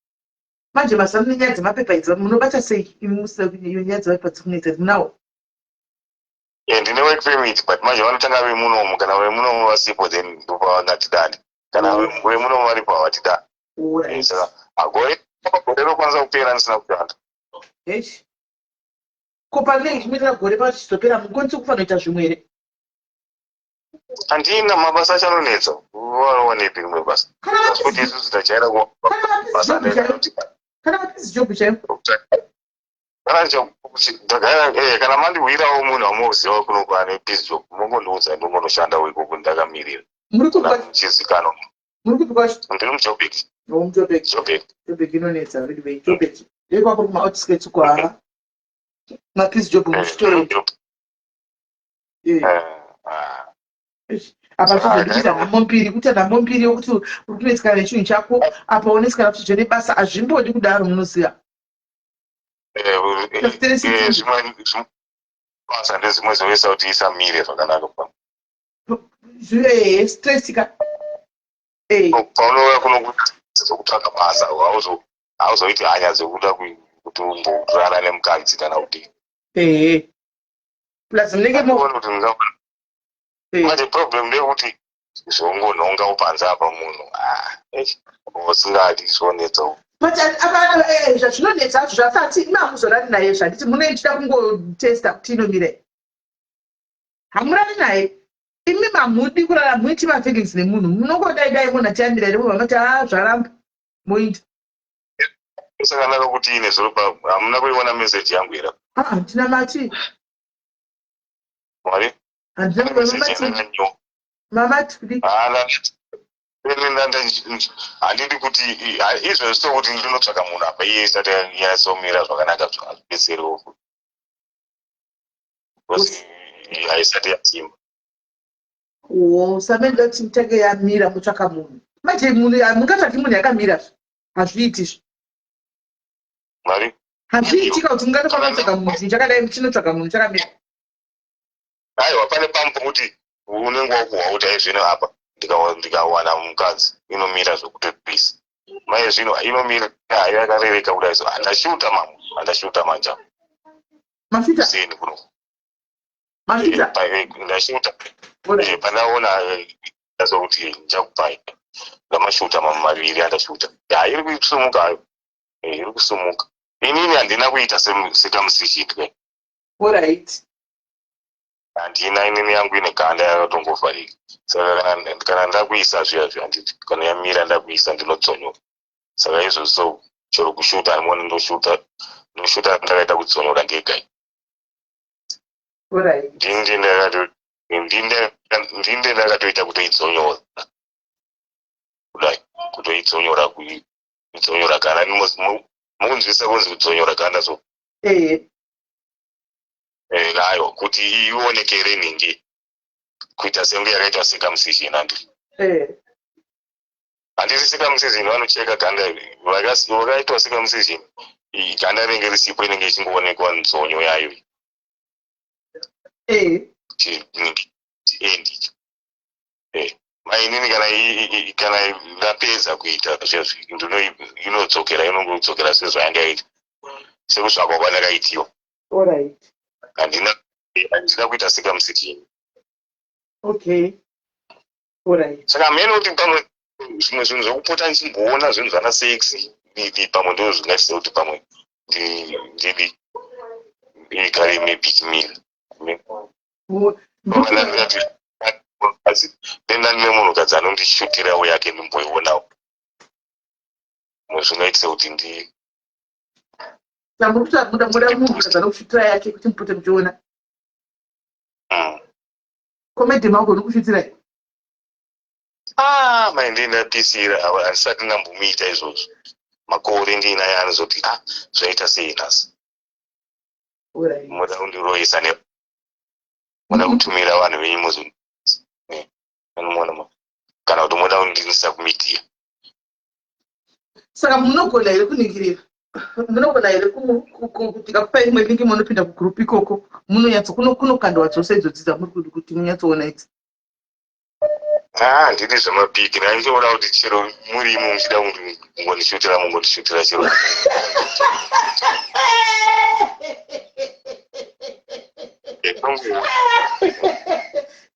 Manje mazuva ano nenyaya dzemapepa idzi, munobata sei imi musina iyo nyaya dzemapepa dziri kunetsa idzi? Munawo?
Eh, ndine work permit, but manje vanotanga vemunomu. Kana vemunomu vasipo, then ndopavangatidani. Kana vemunomu varipo, havatidani. Saka agore gore rinokwanisa kupera ndisina kushanda.
Eish. Ko panenge chimirira gore pachizopera, mukwanisi kufanira kuita zvimwe here?
Handina mabasa acho, anonetsa. Vanowanepi rimwe basa?
Kana
Asi kuti isusu tajaira
kana
basa.
mapiece job chaiyo, kana mapiece job chaiyo.
Kana mandiwirawo munhu wamuziva kuno ane piece job, mongondiudza, ndongonoshanda ikoko ndakamirira.
Muri kupi
Kana
kwacho?
muchizikanwa.
Muri kupi kwacho?
Ndiri muJobek.
Oh, muJobek.
Jobek.
Jobek inonetsa anyway. Jobek ndekwako kuma-outskirts kwa mapiece job muchitoenda. Apa zvozvo kuita nhamo mbiri, kuita nhamo mbiri yokuti uri kunetsekana nechinhu chako, apa unetsekana kuti zvene basa. Hazvimbodi kudaro, munoziva.
Zvimwe basa ndezvimwe zvoisa kuti isamire zvakanaka pa
Stress ka.
Paunouya kuno kutsvaka basa, hauzoiti hanya dzekuda kuti umborara nemukadzi kana kuti
Ehe, plus munenge
Handioni kuti manje problem ndeyekuti zvongonhonga upanze apa munhu, ah, eish, usingadi, zvonetsa.
But apa zvazvinonetsa hazvo zvasati imamuzorari naye, zvanditi munenge muchida kungotesta kuti inomira. Hamurari naye. Imi mamudi kurara muiti mafeelings nemunhu munongodai dai munhu achiyambira here munhu vanoti haa zvaramba moita.
Sakanaka kuti ine zuro pa hamuna kuiona message yangu here?
Ah, handina mati.
Mwari?
Handina kuiona mati. Mama tuli.
Hala. Handidi kuti izvezvi so kuti ndinotsvaka munhu apa iye isati yatsomira zvakanaka hazvibetserewo. Because haisati yasimba.
Wo, samenda kuti mutange yamira motsvaka munhu. Manje munhu mungatsvaki munhu yakamira zve. Hazviiti izvo.
Mari?
Hazviiti ka kuti mungatofanira kutsvaga munhu chinhu chakadai chinotsvaga munhu chakamira.
Aiwa pane pamwe pokuti unenge wakuhwa kuti ai zvino apa ndikawana mukadzi inomira zvekutopisa. Mai zvino inomira hayo yakarereka kudai so handashuta mamwe handashuta manje apa.
Mashuta?
Kuseni kuno.
Mashuta?
Ndashuta. Pandaona ndazokuti ndichakupai. Ndamashuta mamwe maviri andashuta. Ya iri kusumuka hayo. Iri kusumuka. Inini handina kuita sekamusichitwe.
Alright.
Handina inini yangu ine ganda yakatongovharika. Saka kana kana ndakuisa zviya zviya handiti kana yamira ndakuisa ndinodzonyoka. Saka izvozvo so chero kushuta handioni ndoshuta ndoshuta ndakaita kudzonyora ndega.
Alright.
Ndini ndakato ndini ndakatoita kutoidzonyora. Kudai kutoidzonyora kuidzonyora ganda mukunzwisisa kunzi kudzonyora ganda so.
Eh.
Eh, ayo kuti ionekere nhingi kuita senge yakaitwa circumcision handi
Eh.
handisi circumcision vanocheka ganda vakaitwa circumcision ganda rinenge risipo inenge ichingoonekwa nzonyo yayo
Eh.
chiendi icho Eh, mainini kana kana ndapedza kuita zvezvi inodzokera inongodzokera sezvayanga yaita sekusvakwa kwandakaitiwa
Alright.
Handina handina kuita circumcision.
Okay. Alright.
Saka hameno kuti pamwe zvimwe zvinhu zvekupota ndichimboona zvinhu zvana sex didi pamwe ndo zvingaitisa kuti pamwe ndidi ndigare maybe chimira. Denda ndine munhukadzi anondishutirawo yake ndimboionawo. Zvingaitisa kuti ndi
Samuri kuti muda muda munhu anokushutira yake kuti mupote muchiona. Comedy mako unokushutirai.
Ah, mai ndiye ndapisira ava handisati ndambomuita izvozvo. Makore ndiinaye anozoti ah zvaita sei nhasi.
Alright.
Moda kundiroyesa ne moda kutumira vanhu venyu mozo eh, anomuona ma kana kuti moda kundinisa kumedia.
Saka munogona here kuningirira? Munogona here kuti kakupai imwe link munopinda kugroup ikoko munonyatso kunokandwa dzose idzodzi dzamuri kuti munyatsoona idzi?
Ah, handidi zvemapiki ndaitoona kuti chero murimo muchida kungondishutira mungondishutira chero.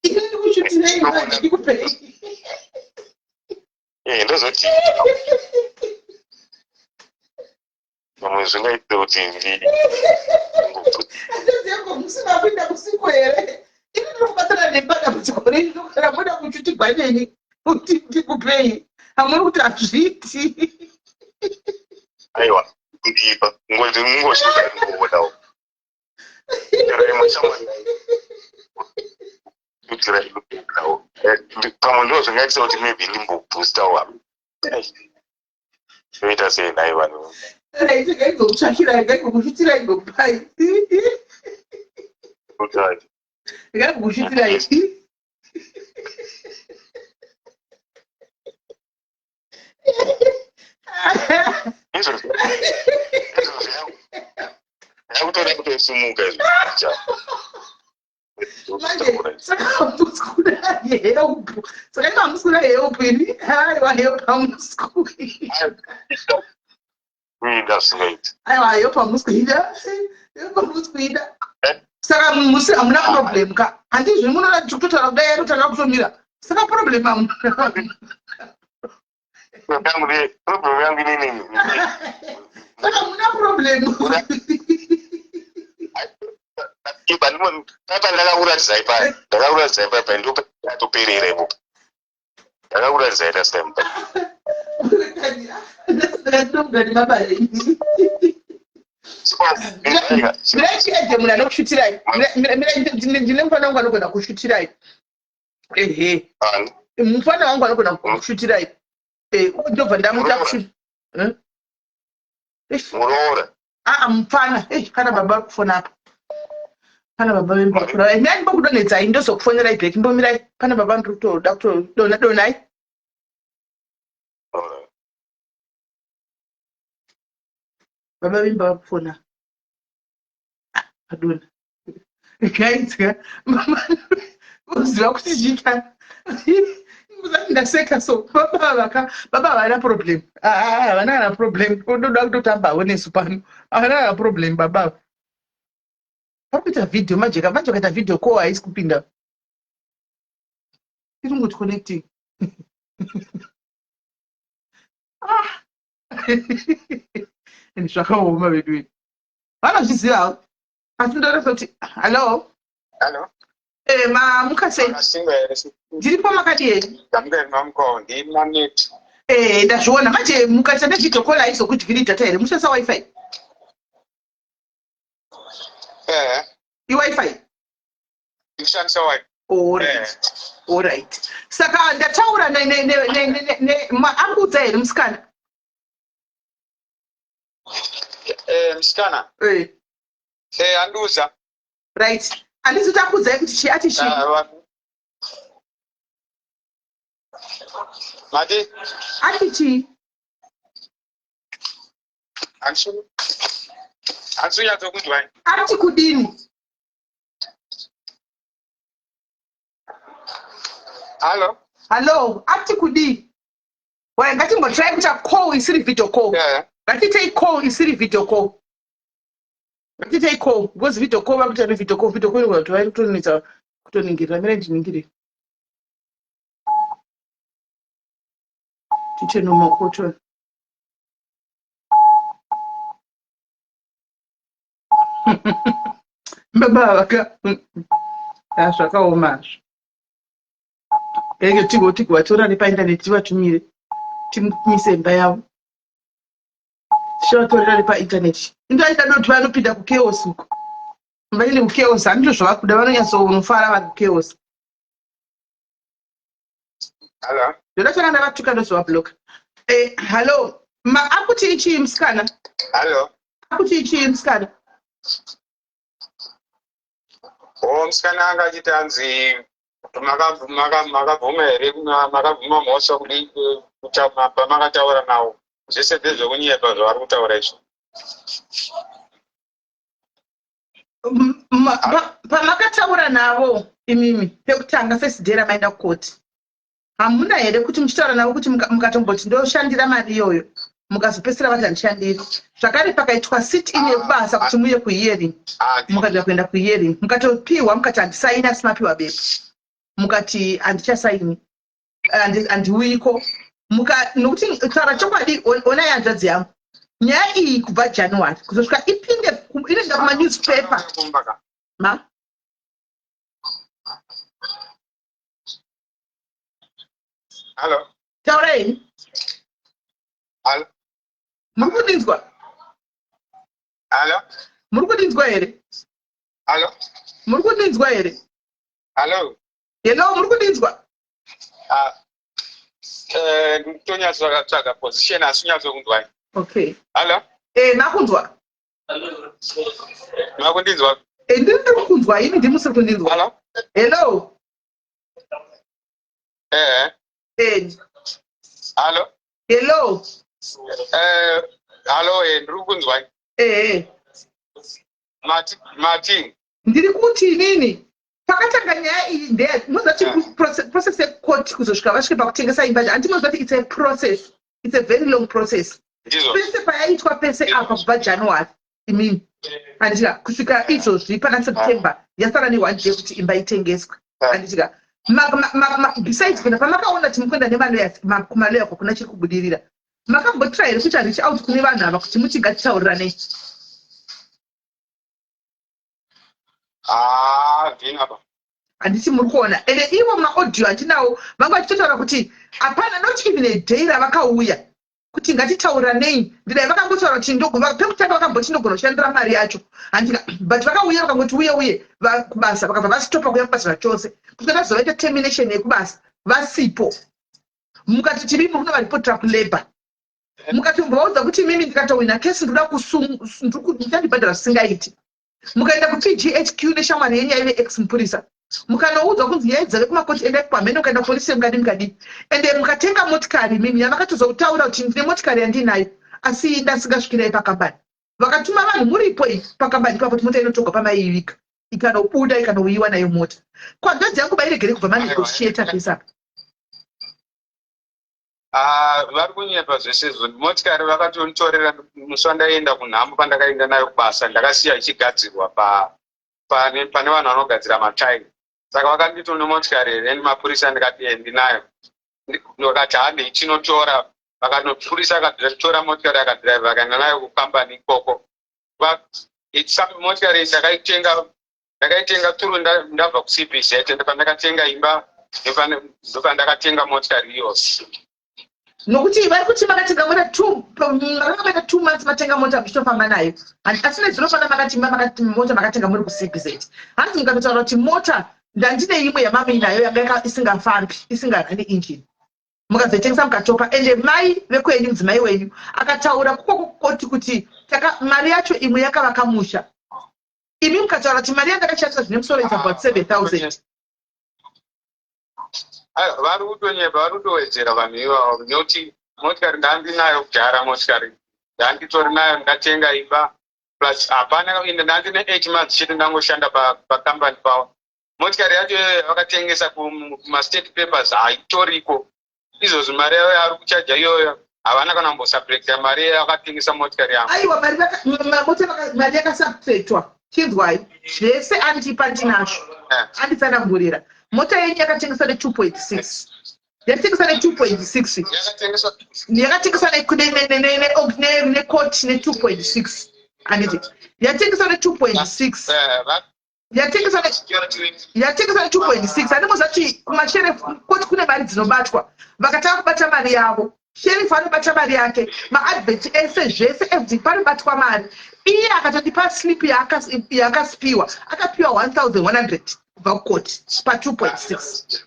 Ini ndikushutirei manje ndikupei.
Eh, ndozoti pamwe zvingaite kuti ndi
Ndoziyako musina kuenda kusiko here? Ini ndiri kubatsira nepadambudziko renyu kana moda kuchutigwa neni kuti ndikupei. Hamuri kuti hazviiti.
Aiwa, ndipa ngoti ngoshuta ndingowonawo. Chero imwe shamwari pamwe ndo zvingaitisa kuti maybe ndimboboostawo apa zvoita sei nhai vanhu
Ndingaigomtsvakirai, ndingaigomufitirai ngokupai. Ndingaigomufitirai.
Izvozvo yakutoda kutosumuka izvo
Manje saka hamusi kuda help. Saka imi hamusi kuda help ini. Aiwa help hamusi kuida.
Kuida zvingaita.
Aiwa help hamusi kuida. Help hamusi kuida. Saka musi hamuna problem ka. Handizvi munoona tikutotaura kudai yatotanga kutomira. Saka problem hamuna.
Problem yangu inini.
Saka muna problem.
Papa ndakakuratidzai paya. Ndakakuratidzai paya paya. Yatoperera ipopo. Ndakakuratidzai last time.
Mirai chiedze munhu anokushutirai. Ndine mufana wangu anogona kushutirai. Ehe. Mufana wangu anogona kushutirai. Eh, ndobva ndamuita kushuta. Eh?
Muroora.
Aa mupfana. Eh, kana baba vari kufona apa. Pana baba vemba kufona. Eh, mirai ndibokudonhedzai ndozokufonerai back. Mbomirai. Pana baba ndiri kutoda kutodonha donhai. Baba vemba vari kufona. Ah, adonha. Guys, mama uziva kuti chika. Musati ndaseka so baba vaka baba havana problem. Ah, ah, havana kana problem. Unoda kutotamba havo nesu pano. Havana kana problem baba ava. Vari kuita video manje ka manje vakaita video call haisi kupinda. Iri kungoti connecting. Ah. And zvakaoma vedu vedu. Vanozviziva havo. Asi ndoda kuti hello.
Hello.
Eh, mamuka sei?
Makasimba here?
Ndiripo makati here?
Ndamuka here mamukawo ndiri manet.
Eh, ndazviona manje mukaita nevideo call haizokudyiri data here? Mushandisa wifi?
Eh.
Iwifi?
Ndikushandisa wifi.
Alright. Eh. Alright. Saka ndataura ne ne ne ne ne, ne ma akuudza here musikana?
Eh, musikana.
Eh.
Eh, andiudza.
Right. Handisi kuti akuudzai kuti chii ati chii?
Ah, Mati?
Ati chii?
Handisi kunyatsokunzwai.
Ati kudini?
Hallo?
Hallo, ati kudii? Waya ngatimbotry kuita call isiri video call.
Yeah.
Ngatiitei call isiri video call. Ngatiitei call because video call vakuita nevideo call, video call inogona kuti vari kutonetsa kutoningirira. Mira ndiningire. Tiite normal call to. Baba vaka ah, zvakaoma hazvo. Ege tigo tigovatora nepaindaneti tivatumire timise imba yavo. Tichavatorera nepaintaneti. Indaida doti vanopinda kuchaos uko. Vaende kuchaos handizvo zvavakuda vanonyatsonofara vari kuchaos.
Hello.
Ndoda chana ndavatuka ndozovabloka. Eh, hello. Ma akuti ichii musikana?
Hello.
Akuti ichii musikana?
Oh, musikana anga achiti anzi makabvuma here makabvuma mhosva kudii pamakataura nawo zvese ndezvekunyepa zvavari kutaura izvo.
Pamakataura navo imimi pekutanga first day ramaenda kukoti hamuna here kuti muchitaura navo kuti mukatomboti ndoshandira mari iyoyo mukazopedzisira vati handishandiri zvakare pakaitwa sit in yekubasa kuti muye kuhearing mukadira kuenda kuhearing mukatopiwa mukati handisaini asi mapiwa bepa mukati handichasaini handiuyiko muka nokuti taura chokwadi onai hanzvadzi yangu nyaya iyi kubva january kuzosvika ipinde inoenda kumanewspaper ma
Hello.
Taurai.
Hello.
Muri kundinzwa?
Hello.
Muri kundinzwa here?
Hello.
Muri kundinzwa here?
Hello.
Hello, muri kundinzwa?
Ah. Eh, nditonyatsotsvaga position asi unyatsokunzwai.
Okay.
Hello.
Eh, makunzwa?
Makundinzwa?
Eh, ndiri kunzwa imi ndimi musiri kundinzwa.
Hello.
Hello.
Eh.
Eh.
Hello.
Hello.
Eh, hello, eh, ndiri kunzwa.
Eh.
Mati, Mati.
Ndiri kuti inini pakatanga nyaya iyi ndeya munoziva kuti eh. process yecourt kuzosvika vasvike pakutengesa imba hanti munoziva kuti it's a process it's a very long process pese payaitwa pese apa kubva january imini handitika kusvika izvozvi pana september yasara neone day kuti imba itengeswe handitika besides kuenda pamakaona kuti mukuenda nemaloya kumaloya kwakuna chiri kubudirira makambotira here kuita reach out kune vanhu ava kuti muti ngatitauriranei
ah,
Handiti muri kuona? Ende ivo maaudio andinawo, vanga vachitotaura kuti hapana not even a day ravakauya kuti ngatitauranei. Ndidai vakangotaura kuti pekutanga vakamboti ndogona kushandira mari yacho, handika? But vakauya vakangoti uye uye kubasa, vakabva vastopa kuuya kubasa zvachose kusvika tazovaita termination yekubasa vasipo. Mukati tiri muri kunovaripotera kulabour, mukatombovaudza kuti mimi ndikatowina kesi ndoda ndichandibhadhara zvisingaiti. Mukaenda kuPGHQ neshamwari yenyu yaive ex mupurisa, mukanoudzwa kunzi nyaya dzave kumakoti, endai kwamhene. Ukaenda kupolisi, mukadi mukadi. Ende mukatenga motikari mimi yamakatozotaura kuti ndine motikari yandinayo, asi ndasingasvikirai pakambani. Vakatuma vanhu muripo pakambani ipapo kuti mota inotorwa pamaiivika, ikanobuda, ikanouyiwa nayo mota. Kwanzvadzi yangu, mairegere kubva manegotiata zvese apa.
Ah, vari kunyepa zvese izvo. Motikari vakatonditorera musi wandaienda kunhamo. Pandakaenda nayo kubasa, ndakasiya ichigadzirwa pane vanhu vanogadzira matayi. Saka vakanditi, "Une motikari here?" Mapurisa. Ndikati, "E, ndinayo." Vakati, "Handei tinotora." Vakanopurisa, akatora motikari, akadhiraivha, akaenda nayo kukambani ikoko. Motikari ndakaitenga, ndakaitenga through ndabva kuCBZ. Ende pandakatenga imba, ndopandakatenga motikari iyose.
Nokuti vari kuti makatenga mota two, makanga maita 2 months matenga mota muchitofamba nayo. Asi nezvinofana makati makati mota makatenga muri kuCBZ. Hanzi mukatotaura kuti mota ndandine imwe yamamuinayo yanga isingafambi, isingarani engine, mukazoitengesa mukatopa. Ende mai vekwenyu, mudzimai wenyu akataura kukoko kukoti kuti mari yacho imwe yakavaka musha. Imi mukataura kuti mari yandakashandisa zvine musoro is about 7000.
Aiwa, vari kutonyepa, vari kutowedzera vanhu ivavo, nekuti motikari ndandinayo kudhara. Motikari ndanditori nayo, ndatenga imba, plus hapana ende ndandine 8 months chete ndangoshanda pakambani pavo. Motikari yacho iyoyo vakatengesa kumastate papers, haitoriko izvozvi. Mari yavo yavari kuchaja iyoyo, havana kana kumbosubtracta mari yakatengesa motikari yangu.
Aiwa, mari mota mari yakasubtractwa. Chinzwai, zvese andipa ndinazvo. Anditsanangurira, mota yenyu yakatengeswa ne2.6, yatengeswa ne2.6.
Yakatengeswa.
Yakatengeswa nekoti ne2.6, handiti? Yatengeswa ne2.6. Yatengeswa ne2.6. Handimoziva kuti kumasheriff koti kune mari dzinobatwa. Vakatanga kubata mari yavo, sheriff anobata mari yake, maadvert ese, zvese, everything, panobatwa mari. Iye akatotipa slip yaakasipiwa, akapiwa 1100 kubva kukoti pa2.6.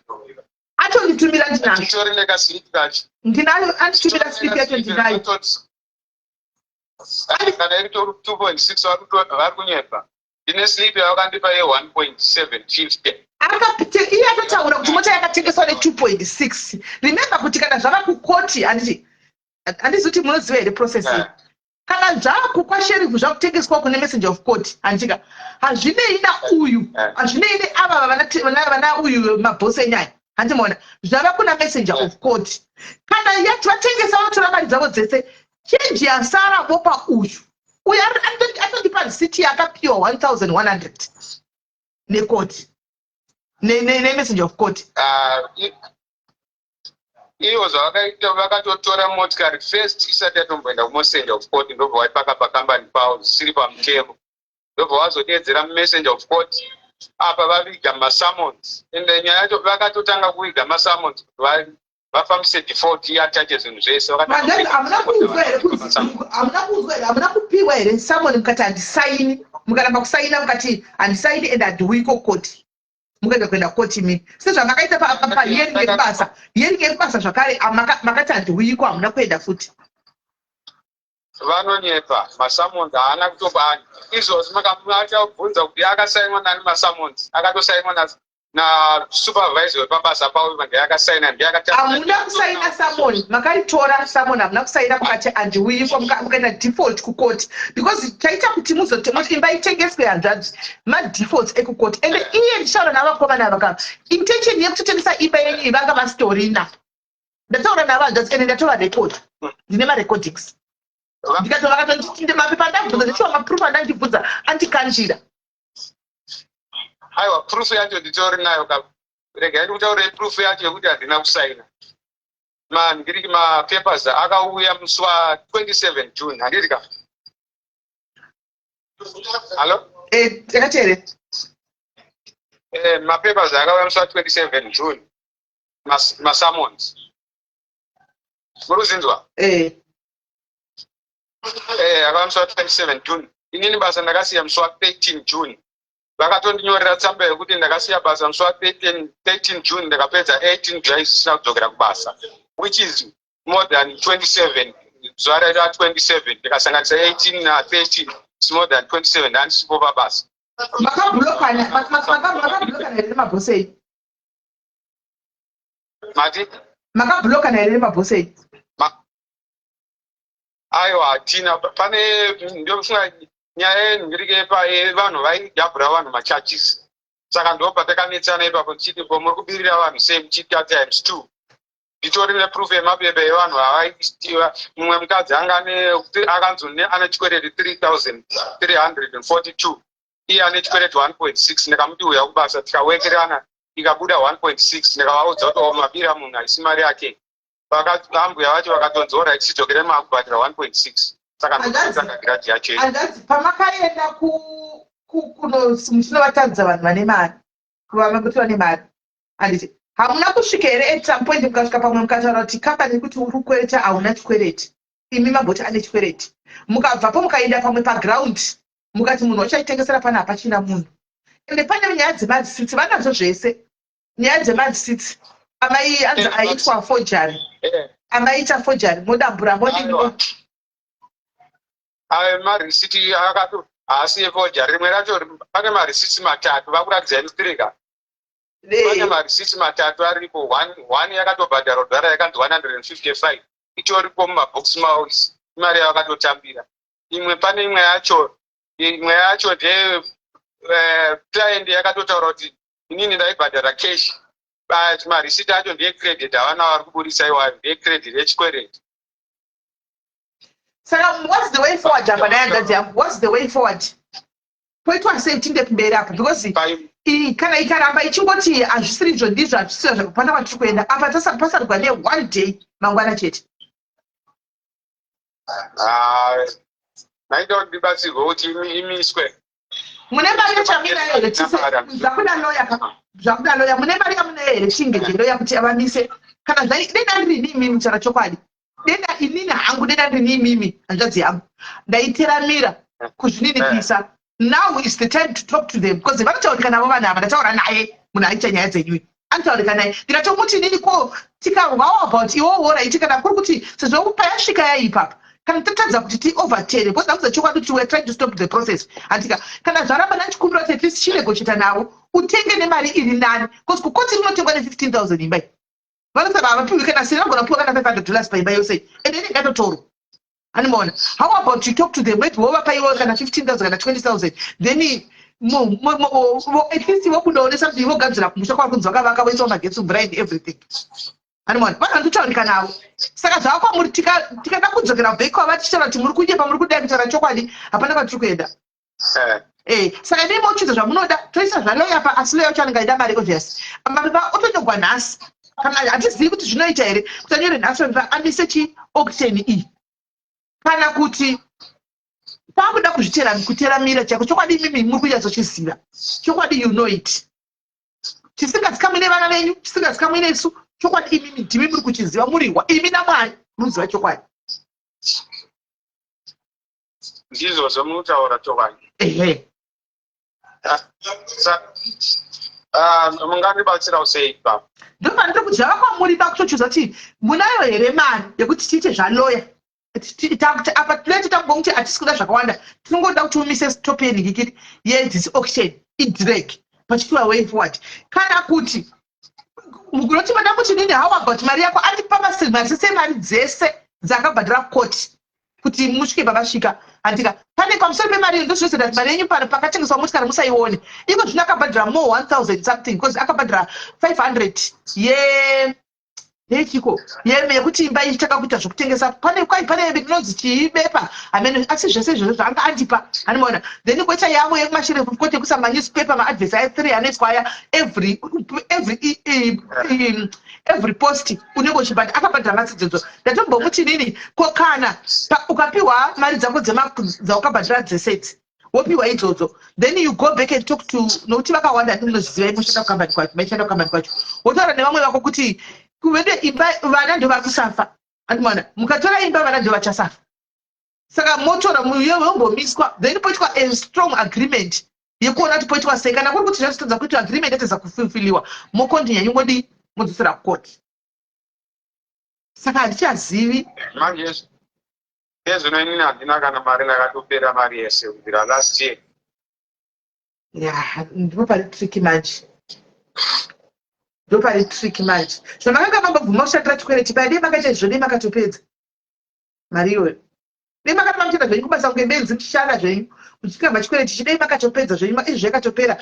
Atonditumira, ndinazvo.
Titori nekaslip kacho.
Ndinayo, anditumira slip yacho, ndinayo.
Kana iri 2.6, vari kunyepa. Ndine slip yavakandipa ye1.750.
Iye atotaura kuti mota yakatengeswa ne2.6. Remember kuti kana zvava kukoti, handiti, handizi kuti munoziva here process iyi? Kana zvakukwa sheriff, zvakutengeswa kune messenger of court, handika? Hazvinei nauyu, hazvinei neava vana uyu mabhosi enyaya, handimaona? Zvava kuna messenger of court. Kana yati vatengesa, vanotora mari dzavo dzese, chenji yasara vopa uyu. Uyu atondipa risiti yaakapiwa 1100 nekoti, nemessenger of court.
Ah, ivo zvavakaita, vakatotora motikari first isati yatomboenda kumessenger of court, ndobva vaipaka pakambani pavo zvisiri pamutemo, ndobva vazodedzera mumessenger of court. Apa vaviga masummons. Ende nyaya yacho, vakatotanga kuviga masummons kuti vafambise default, iatache zvinhu zvese. Vakatanga
Vanhu
kuviga
hamuna kuudzwa here kunzi, hamuna kuudzwa here, hamuna kupiwa here summon, mukati handisaini, mukaramba kusaina, mukati handisaini and handiuyiko koti, mukaenda kuenda koti imi sezvamakaita pahearing yekubasa, hearing yekubasa zvakare, makati handiuyiko, hamuna kuenda futi?
Vanonyepa. Masummons haana kutoba. Izvozvi achabvunza kuti akasainwa nani masummons. Akatosainwa nasupervisor wepabasa pavo, ndiye akasaina, ndiye akati.
Hamuna kusaina summon, makaritora summon, hamuna kusaina, mukati handiuyiko, mukaenda default kukoti, because chaita kuti muzote imba itengeswe, hanzvadzi, madefaults ekukoti. Ende iye ndichitaura navakomana vaka intention yekutotengesa imba yenyu iyi vanga vasitorina. Ndataura navo, hanzvadzi, ende ndatova record, ndine marecordings. Ndikatova vakatonditi mapepa andabvunza, ndichiwa maproof andandibvunza, andikanjira.
Aiwa, proof yacho nditori nayo ka. Regai ndikutaurei proof yacho yekuti handina kusaina. Mandiri mapapers akauya musi wa27 June, handiti ka? Hallo?
Eh, takateere.
Mapapers akauya musi wa27 June, masummons. Muri kuzinzwa?
Eh.
Akauya musi wa27 June. Inini basa ndakasiya musi wa13 June. Vakatondinyorera tsamba yekuti ndakasiya basa musi wa13 13 June, ndakapedza 18 days isina kudzokera kubasa, which is more than 27. Zuva ra27 ndikasanganisa 18 na13, it's more than 27 ndandisipo pabasa.
Makablockana here nemabhosi enyu?
Mati?
Makablockana here nemabhosi enyu?
Aiwa, hatina. Pane, ndofunga nyaya yenhirike vanhu vaidhabhura vanhu macharges, saka ndo patakanetsana ipapo tichiti, ko muri kubirira vanhu sei muchiita times two? Nditori neproof yemapepa evanhu avaistiva. Mumwe mukadzi anga akanzi ane chikwereti 3342, iye ane chikwereti 1.6. Ndikamuti uya kubasa, tikawekerana, ikabuda 1.6. Ndikavaudza kuti o mabira munhu, haisi mari yake. Ambuya vacho vakatonzi, "Alright, chidzokere maakubhadhira 1.6." Saka ndosaka grudge yacho.
Hanzvadzi, pamakaenda kuno muchinovatadza vanhu vane mari, kuti vane mari, handiti hamuna kusvika here at some point mukasvika pamwe mukataura kuti kambani kuti uri kukwereta, hauna chikwereti, imi mamboti ane chikwereti, mukabvapo mukaenda pamwe paground, mukati munhu wachaitengesera pana hapachina munhu? Ende pane nyaya dzemareceipts, vanadzo zvese, nyaya dzemareceipts amai anzi aitwa forgery, amaita forgery, modambura, modini?
Ayo marisiti akato haasi eforgery. Rimwe racho pane marisiti matatu vakuratidza imistirika. Pane marisiti matatu aripo. One yakatobhadharwa dhara, yakanzi 155, itoripo mumabhokisi mavo, imari yavakatotambira. Imwe, pane imwe yacho, imwe yacho ndeye client yakatotaura kuti inini ndaibhadhara cash, but marisiti acho ndeyecredit, havana vari kuburisa iwayo, ndeyecredit, yechikwereti.
Saka what's the way forward apa nayanzadzi yangu? What's the way forward? Poitwa sei tinde kumberi apa? Because kana ikaramba ichingoti hazvisiri izvo, ndizvo, hazvisiri zvo, pana kwatiri kuenda apa. Pasarwa ne-one day, mangwana chete.
Maita kuti ndibatsirwe kuti imiswe.
Mune mari yachaminayo here? Zvakuda loya, zvakuda loya. Mune mari yamunayo here chingeje loya kuti avamise? Kana zvai denda ndirini imimi, kutaura chokwadi, denda inini hangu, denda ndirini imimi, hanzvadzi yangu, ndaiteramira kuzvininipisa. Now is the time to talk to them, because vanotaurika navo vanhu ava. Ndataura naye munhu aita nyaya dzenyui, anotaurika naye. Ndikatomuti inini, ko tikarwawo about iwowo, right? Kana kuri kuti sezvo payasvika yaipapa, kana tatadza kuti tioverturn, because ndakudza chokwadi kuti we are trying to stop the process, handika? Kana zvaramba, ndachikumbira kuti at least chinegotiata navo, utenge nemari iri nani, because kukoti rinotengwa ne15 000 imba iyi. Vanosaba havapiwi kana siri, vagona kupiwa kana $500 paimba yose, ende inenge yatotorwa. Animaona? How about you talk to them, maybe wovapa iwo kana 15 000 kana 20 000, then at least vobudawo something, vogadzira kumusha kwava kunzi vakavaka, voisawo magetsi, mvura and everything. Animaona? Vanhu vanototaurika navo. Saka zvava kwamuri. Tikada kudzokera back kwava tichitaura kuti muri kunyepa, muri kudai, kutaura chokwadi hapana kwatiri kuenda. Saka imi mochudza zvamunoda, toisa zvaloya pa, asi loya wacho anenge aida mari, obvious. Mapepa otonyorwa nhasi, kana hatizivi kuti zvinoita here kuti anyore nhasi mapepa amise chiauction iyi, kana kuti pakuda kuzvitera kuteramira chako chokwadi. Imimi muri kunyatsochiziva chokwadi, you know it, chisingazikamwi nevana venyu, chisingazikamwi nesu. Chokwadi imimi ndimi muri kuchiziva, murihwa imi naMwari munoziva chokwadi.
Ndizvozvo munotaura chokwadi.
Ehe.
Mungandibatsirawo sei ipapo?
Ndofanira kuti zvava kwamuri pakutochuza kuti munayo here mari yekuti tiite zvaloya. Apa tinenge tangomuti hatisi kuda zvakawanda, tinongoda kuti umise stop yenhikikiri yethis auction, idrag pachipiwa way forward. Kana kuti munoti mada kuti nini, how about mari yako andipa mari semari dzese dzakabhadhara koti kuti musvike pavasvika, handika? Pane pamusoro pemari iyo, ndozvinozoita kuti mari yenyu pano pakatengeswa motikari musaione. Iko zvino akabhadhara more 1000 something, because akabhadhara 500 ye yechiko yekuti imba ichitanga kuita zvokutengesa. Pane kwai pane rinonzi chibepa hamene, asi zvese izvozvo zvaanga andipa, anomaona? Then koita yavo yekumashure, kwete kuisa manewspaper, maadverts aya three anoiswa aya every post unenge uchibhadha, akabhadhara matsidzodzo. Ndatombomuti nini, ko kana ukapiwa mari dzako dzaukabhadhara dzesetsi, Wopiwa idzodzo, then you go back and talk to, nokuti vakawanda, ndinozviziva, imoshanda kukambani kwacho, maishanda kukambani kwacho. Wotaura nevamwe vako kuti kuvende imba, vana ndo vari kusafa. Andimwana, mukatora imba, vana ndo vachasafa. Saka motora yombomiswa, then poitwa a strong agreement yekuona kuti poitwa sei. Kana kuri kuti zvazvitadza kuitwa, agreement yatadza kufulfiliwa, mokontinya nyingodi modzosera kukoti. Saka handichazivi.
Manje ezvino inini handina kana mari, ndakatopera mari yese kubvira last year.
Ya, ndipo pari tricky manje, ndo pari tricky manje. Zvamakanga mambobvuma kushandira chikwereti pai, dei makaita izvo, dei makatopedza mari iyoyo. Dei makatova muchienda zvenyu kubasa kunge benzi, muchishanda zvenyu, muchikabva chikwereti ichi, dei makatopedza zvenyu izvi, zvakatopera,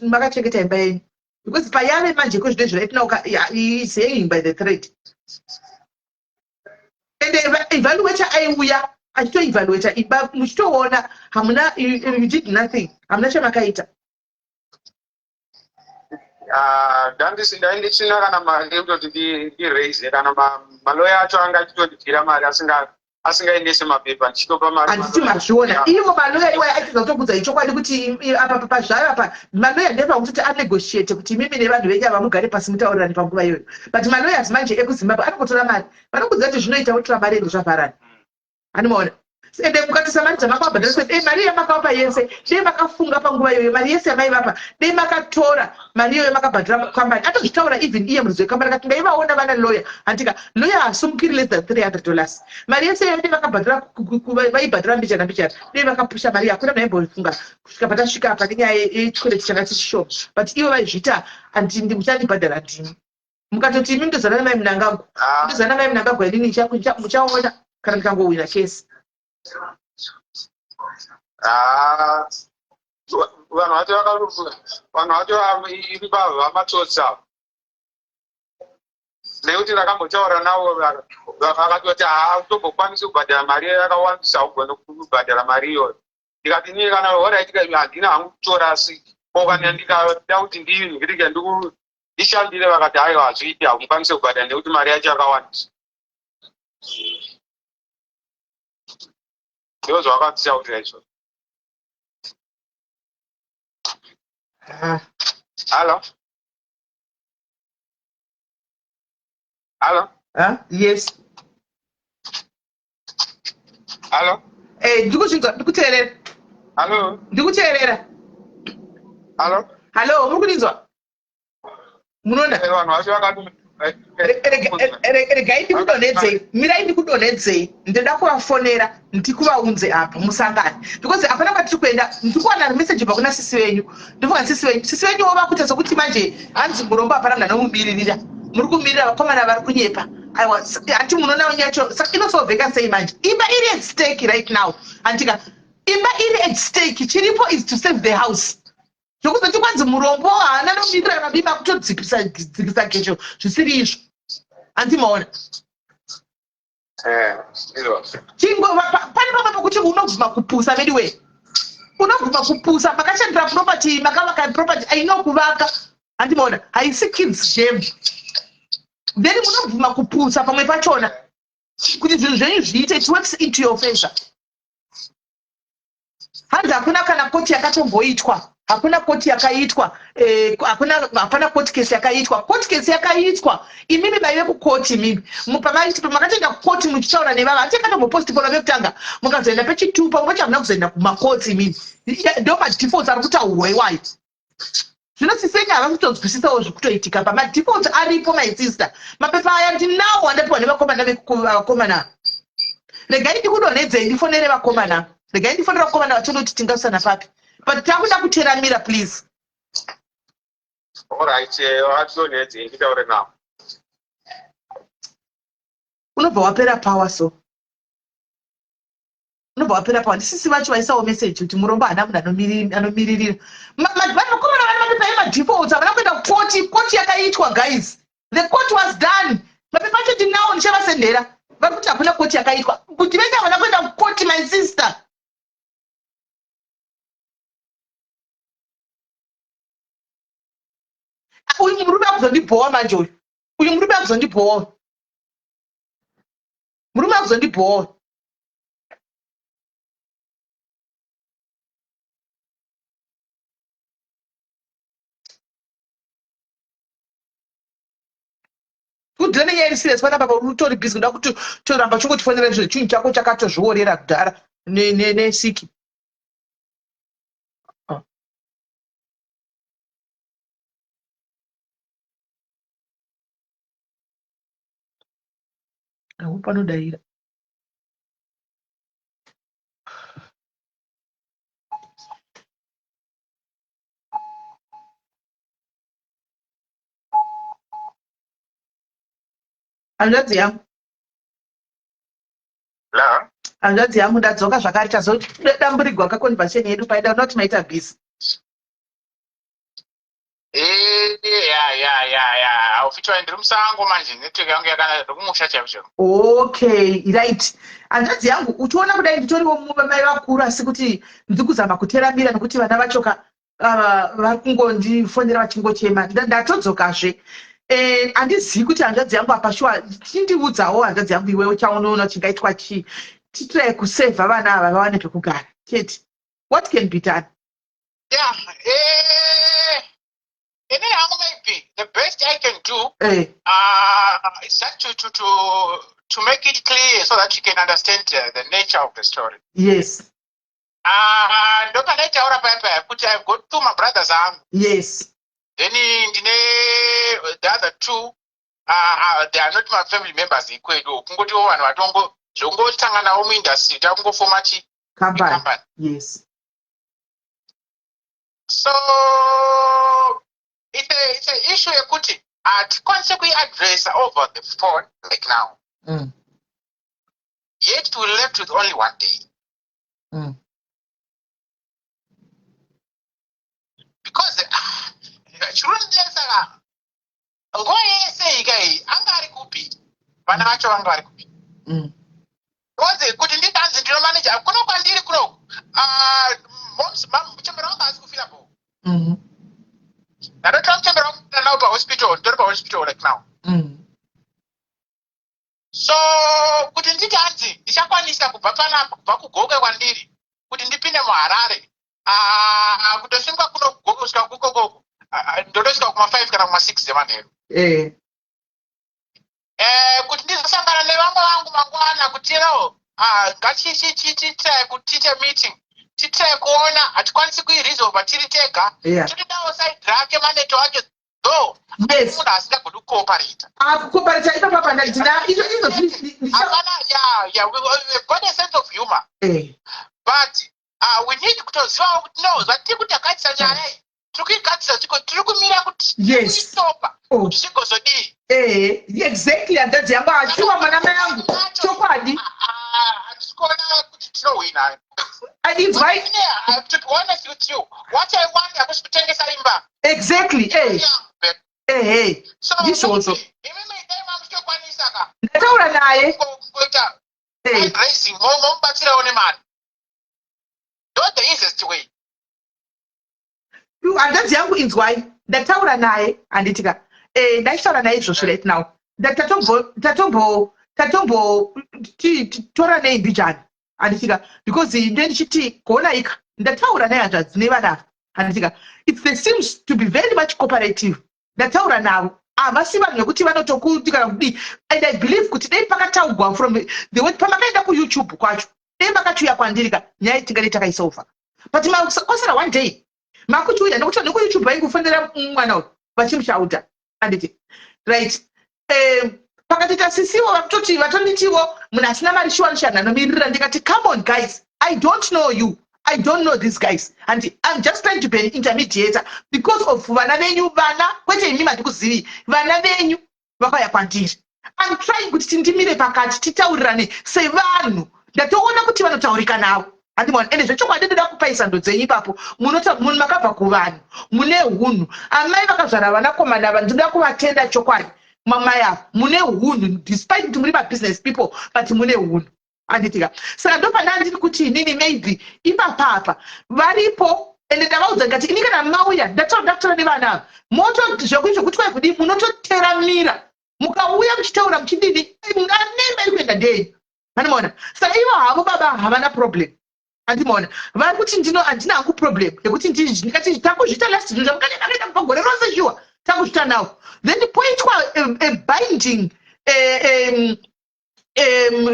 makachengeta imba yenyu, because payave manje kwezvino izvi right now is hanging by the thread. And evaluator aiuya achitoevaluata imba, muchitoona hamuna, you did nothing, hamuna chamakaita.
Ah, ndaindisina kana mari yekutoti ndiraise kana maloya acho anga achitondidyira mari, asingaendesi mapepa, ndichitopa mari.
Handiti mazviona, ivo maloya iwaya achiza kutobudza ichokwadi kuti apa pazvayo apa, maloya ndepakutoti anegotiate kuti imimi nevanhu venyu ava mugare pasi mutaurirani panguva iyoyo. But malawyers manje ekuZimbabwe anongotora mari, vanokudza kuti zvinoita, votora mari ende zvavharana. Handimaona, ende mukatisa mari dzamakavabhadharisa, dei mari yamakavapa yese, dei makafunga panguva iyoyo, mari yese yamaivapa, dei makatora mari iyoyo makabhadhara kambani. Atozvitaura even iye muridzi wekambani akati ndaivaona vana lawyer. Handika lawyer hasumukiri less than $300. Mari yese iyoyo dei vakabhadhara, vaibhadhara mbichana mbichana, dei vakapusha mari, hakuna maimbofunga kusvika patasvika apa nenyaya yechikwereti changa chishoma. But ivo vaizviita, andindi muchandibhadhara ndini. Mukatoti imi ndozana namai Munangagwa, ndozana namai Munangagwa, inini muchaona kana ndikangowina chese.
Ah, vanhu vacho iri vamatsotsi ava, nekuti ndakambotaura navo, vakatoti haatombokwanisi kubhadhara mari yakawandisa, haugoni kubhadhara mari iyoyo. Ndikati inini kana alright, handina hangu kutora, asi ko kana ndikada kuti ndinhirike ndishandire? Vakati aiwa, hazviiti, hamukwanisi kubhadhara nekuti mari yacho yakawandisa. Ndizvo zvavakanditaurira izvozvo.
Ah.
Hallo, hallo.
Ah, yes.
Hallo.
Eh, ndikuzvinzwa, ndikuteerera.
Hallo.
Ndikuteerera.
Hallo.
Hallo, muri kundinzwa? Munoona?
Vanhu vacho vakati
Regai ndikudonhedzei, mirai ndikudonhedzei. Ndinoda kuvafonera, ndikuvaunze apa musangane, because hapana kwatiri kuenda. Ndikuwana meseji ibva kuna sisi venyu. Ndifunga sisi venyu, sisi venyuwo vakuita sokuti manje hanzi murombo hapana munhu anomumiririra, muri kumirira vakomana vari kunyepa. Aiwa, hati munoona nyacho, saka inosolveka sei manje? Imba iri at stake right now, handika? Imba iri at stake, chiripo is to save the house. Zvokuzoti kwanzi murombo haana nomirira mabima, kutodzikisa dzikisa gecho zvisiri izvo, hanzi maona.
Ndizvo.
Chingo pane pamwe pokuti unobvuma kupusa anyway, unobvuma kupusa. Makashandira property, makavaka property, aino kuvaka, handimaona, haisi kids game. Then munobvuma kupusa pamwe pachona kuti zvinhu zvenyu zviite, it works into your favor. Hanzi hakuna kana koti yakatomboitwa, hakuna koti yakaitwa, hakuna, hapana court case yakaitwa. Court case yakaitwa, imimi maive kukoti imimi. Pamakatoenda kukoti muchitaura nevava, hati yakatombopostipona pekutanga, mukazoenda pechitupa, pamwe hamuna kuzoenda kumakotsi imimi. Ndo madefaults ari kutaurwa iwayo. Zvino sisenya hava kutonzwisisawo zvikutoitika pa madefaults aripo. My sister, mapepa aya ndinawo andapiwa nevakomana vevakomana. Regai ndikudonhedzei, ndifonere vakomana, regai ndifonere vakomana vatione kuti tingasana papi, but takuda kuteramira, please.
Alright, vatidonhedzei nditaure navo.
Unobva wapera power, so unobva wapera power. Ndisisi vacho vaisawo message kuti murombo haana munhu anomiririra. Vakomana vane mapepa emadefaults, havana kuenda kukoti. Koti yakaitwa, guys, the court was done. Mapepa acho ndinawo, ndichavasendera. Vari kuti hakuna koti yakaitwa, kuti venge havana kuenda kukoti. My sister, uyu murume akuzondibhowa manje, uyu murume akuzondibhowa, murume akuzondibhowa. kudhira nenyaya iri serious panapa pa utori busy kuda kuti toramba uchingotifonera izvo chinhu chako chakatozviorera kudhara nesiki. Oh. I hope anodaira. Hanzvadzi yangu.
La.
Hanzvadzi yangu ndadzoka zvakare tazodamburigwa ka conversation yedu paida not maita busy.
Eh, ya ya ya ya haufichwa ndiri musango manje network yangu yakanaka ndikumusha chaiko chaiko.
Okay, right. Hanzvadzi yangu uchiona kudai nditoriwo mai vakuru asi kuti ndiri kuzama kuteramira nekuti vana vacho ka vari kungondifonera vachingochema ndatodzokazve eh, handizivi kuti hanzvadzi yangu apa shuwa chindiudzawo hanzvadzi yangu iwewe chaunoona chingaitwa chii titiraye kusevha vana ava vawane pekugara chete what can be done
yeah eh, ini hangu maybe the best i can do
eh.
is just to make it clear so that you can understand the nature of the story
yes
Ah, ndopandaitaura paya paya kuti I've got two mabrothers angu.
Yes.
Then ndine the other two they are not my family members ikwedu. Kungotiwo vanhu vatongo zvongosanganawo muindustry takungofoma chi
company. company. Yes.
So it's a issue yekuti hatikwanise kuiaddressa over the phone like now. Yet we left with only one day. Because ah, chirunzesa ka nguva yese ika iyi anga ari kupi vana vacho vanga vari kupi because kuti ndidanzi ndinomaneja kuno kwandiri kuno ah, moms muchembere wangu haasi kufila bo ndatotora muchembere wangu nawo pahospital nditori pahospital like now So kuti nditi hanzi ndichakwanisa kubva panapa kubva kuGokwe kwandiri kuti ndipinde muHarare ah, kutosimuka kuno kuGokwe kusvika kukokoko ah, ndotosvika kuma 5 kana kuma 6 dzemanheru
eh.
Eh, kuti ndizosangana nevamwe vangu mangwana kuti no ah, ngatichitry kuti tiite meeting titry kuona hatikwanisi kuiresolva tiri tega
yeah.
totodawo side rake maneto acho though
yes
munhu asingagoni kucooperata
ah kucooperata ipapo apa ndina izvo izvo
hapana yeah yeah we, we've got a sense of humor
eh
but we need kutozivawo kuti no zvatiri kuti takadzisa nyaya iyi tiri kuigadzisa tiko tiri kumira kuti
yes
kuistopa
oh.
kuti zvigozodii
eh exactly hanzvadzi yangu achiwa mwana mai angu chokwadi
handisi kuona kuti tinohwina
inzwai
to be honest with you what i want hakusi kutengesa imba
exactly eh ehe ndizvozvo ndataura naye
momubatsirawo nemari ndo the easiest way
hanzvadzi yangu inzwai ndataura naye handiti ka eh, ndachitaura naye izvozvo right now tatombo tatombo tatombo tora nei mbijana handiti ka because ndo ndichiti gonaika ndataura naye hanzvadzi nevana ava handiti ka its they seems to be very much cooperative ndataura navo havasi vanhu vekuti vanotokuti kana kudii and i believe kuti dei pakataugwa from the way pamakaenda kuyoutube kwacho dei makachiuya kwandiri ka nyaya tingadei takaisolva but kwasara one day makuchiuya nekuti nekuyoutube vaingofonera mwana uyu vachimushauta anditi right um, pakatoita sisiwo vakutoti vatonditiwo munhu asina mari shuwa anoshanda anomiririra ndikati come on guys i don't know you i don't know these guys and i'm just trying to be an intermediator because of vana venyu vana kwete imi mandikuzivi vana venyu vakauya kwandiri i'm trying kuti tindimire pakati titaurirane sevanhu ndatoona kuti vanotaurika navo handimaona ende zvechokwadi ndoda kupai sando dzenyu ipapo munhu makabva kuvanhu mune hunhu amai vakazvara vanakomana ava ndinoda kuvatenda chokwadi mamai ava mune hunhu despite kuti muri mabusiness people but mune hunhu anditika saka ndopanda ndiri kuti inini maybe ipapapa varipo ende ndavaudza ndikati ini kana mauya ndataura kutaura nevana ava moto zvekuti zvekuti kwai kudii munototeramira mukauya muchitaura muchidini anemba iri kuenda ndeyenyu andimaona saka ivo havo baba havana problem andimaona vari kuti ndino handina hangu problem yekuti ndikati takuzviita last zvinhu zvamukadai makaita kubva gore rose shuwa takuzviita now then poitwa a binding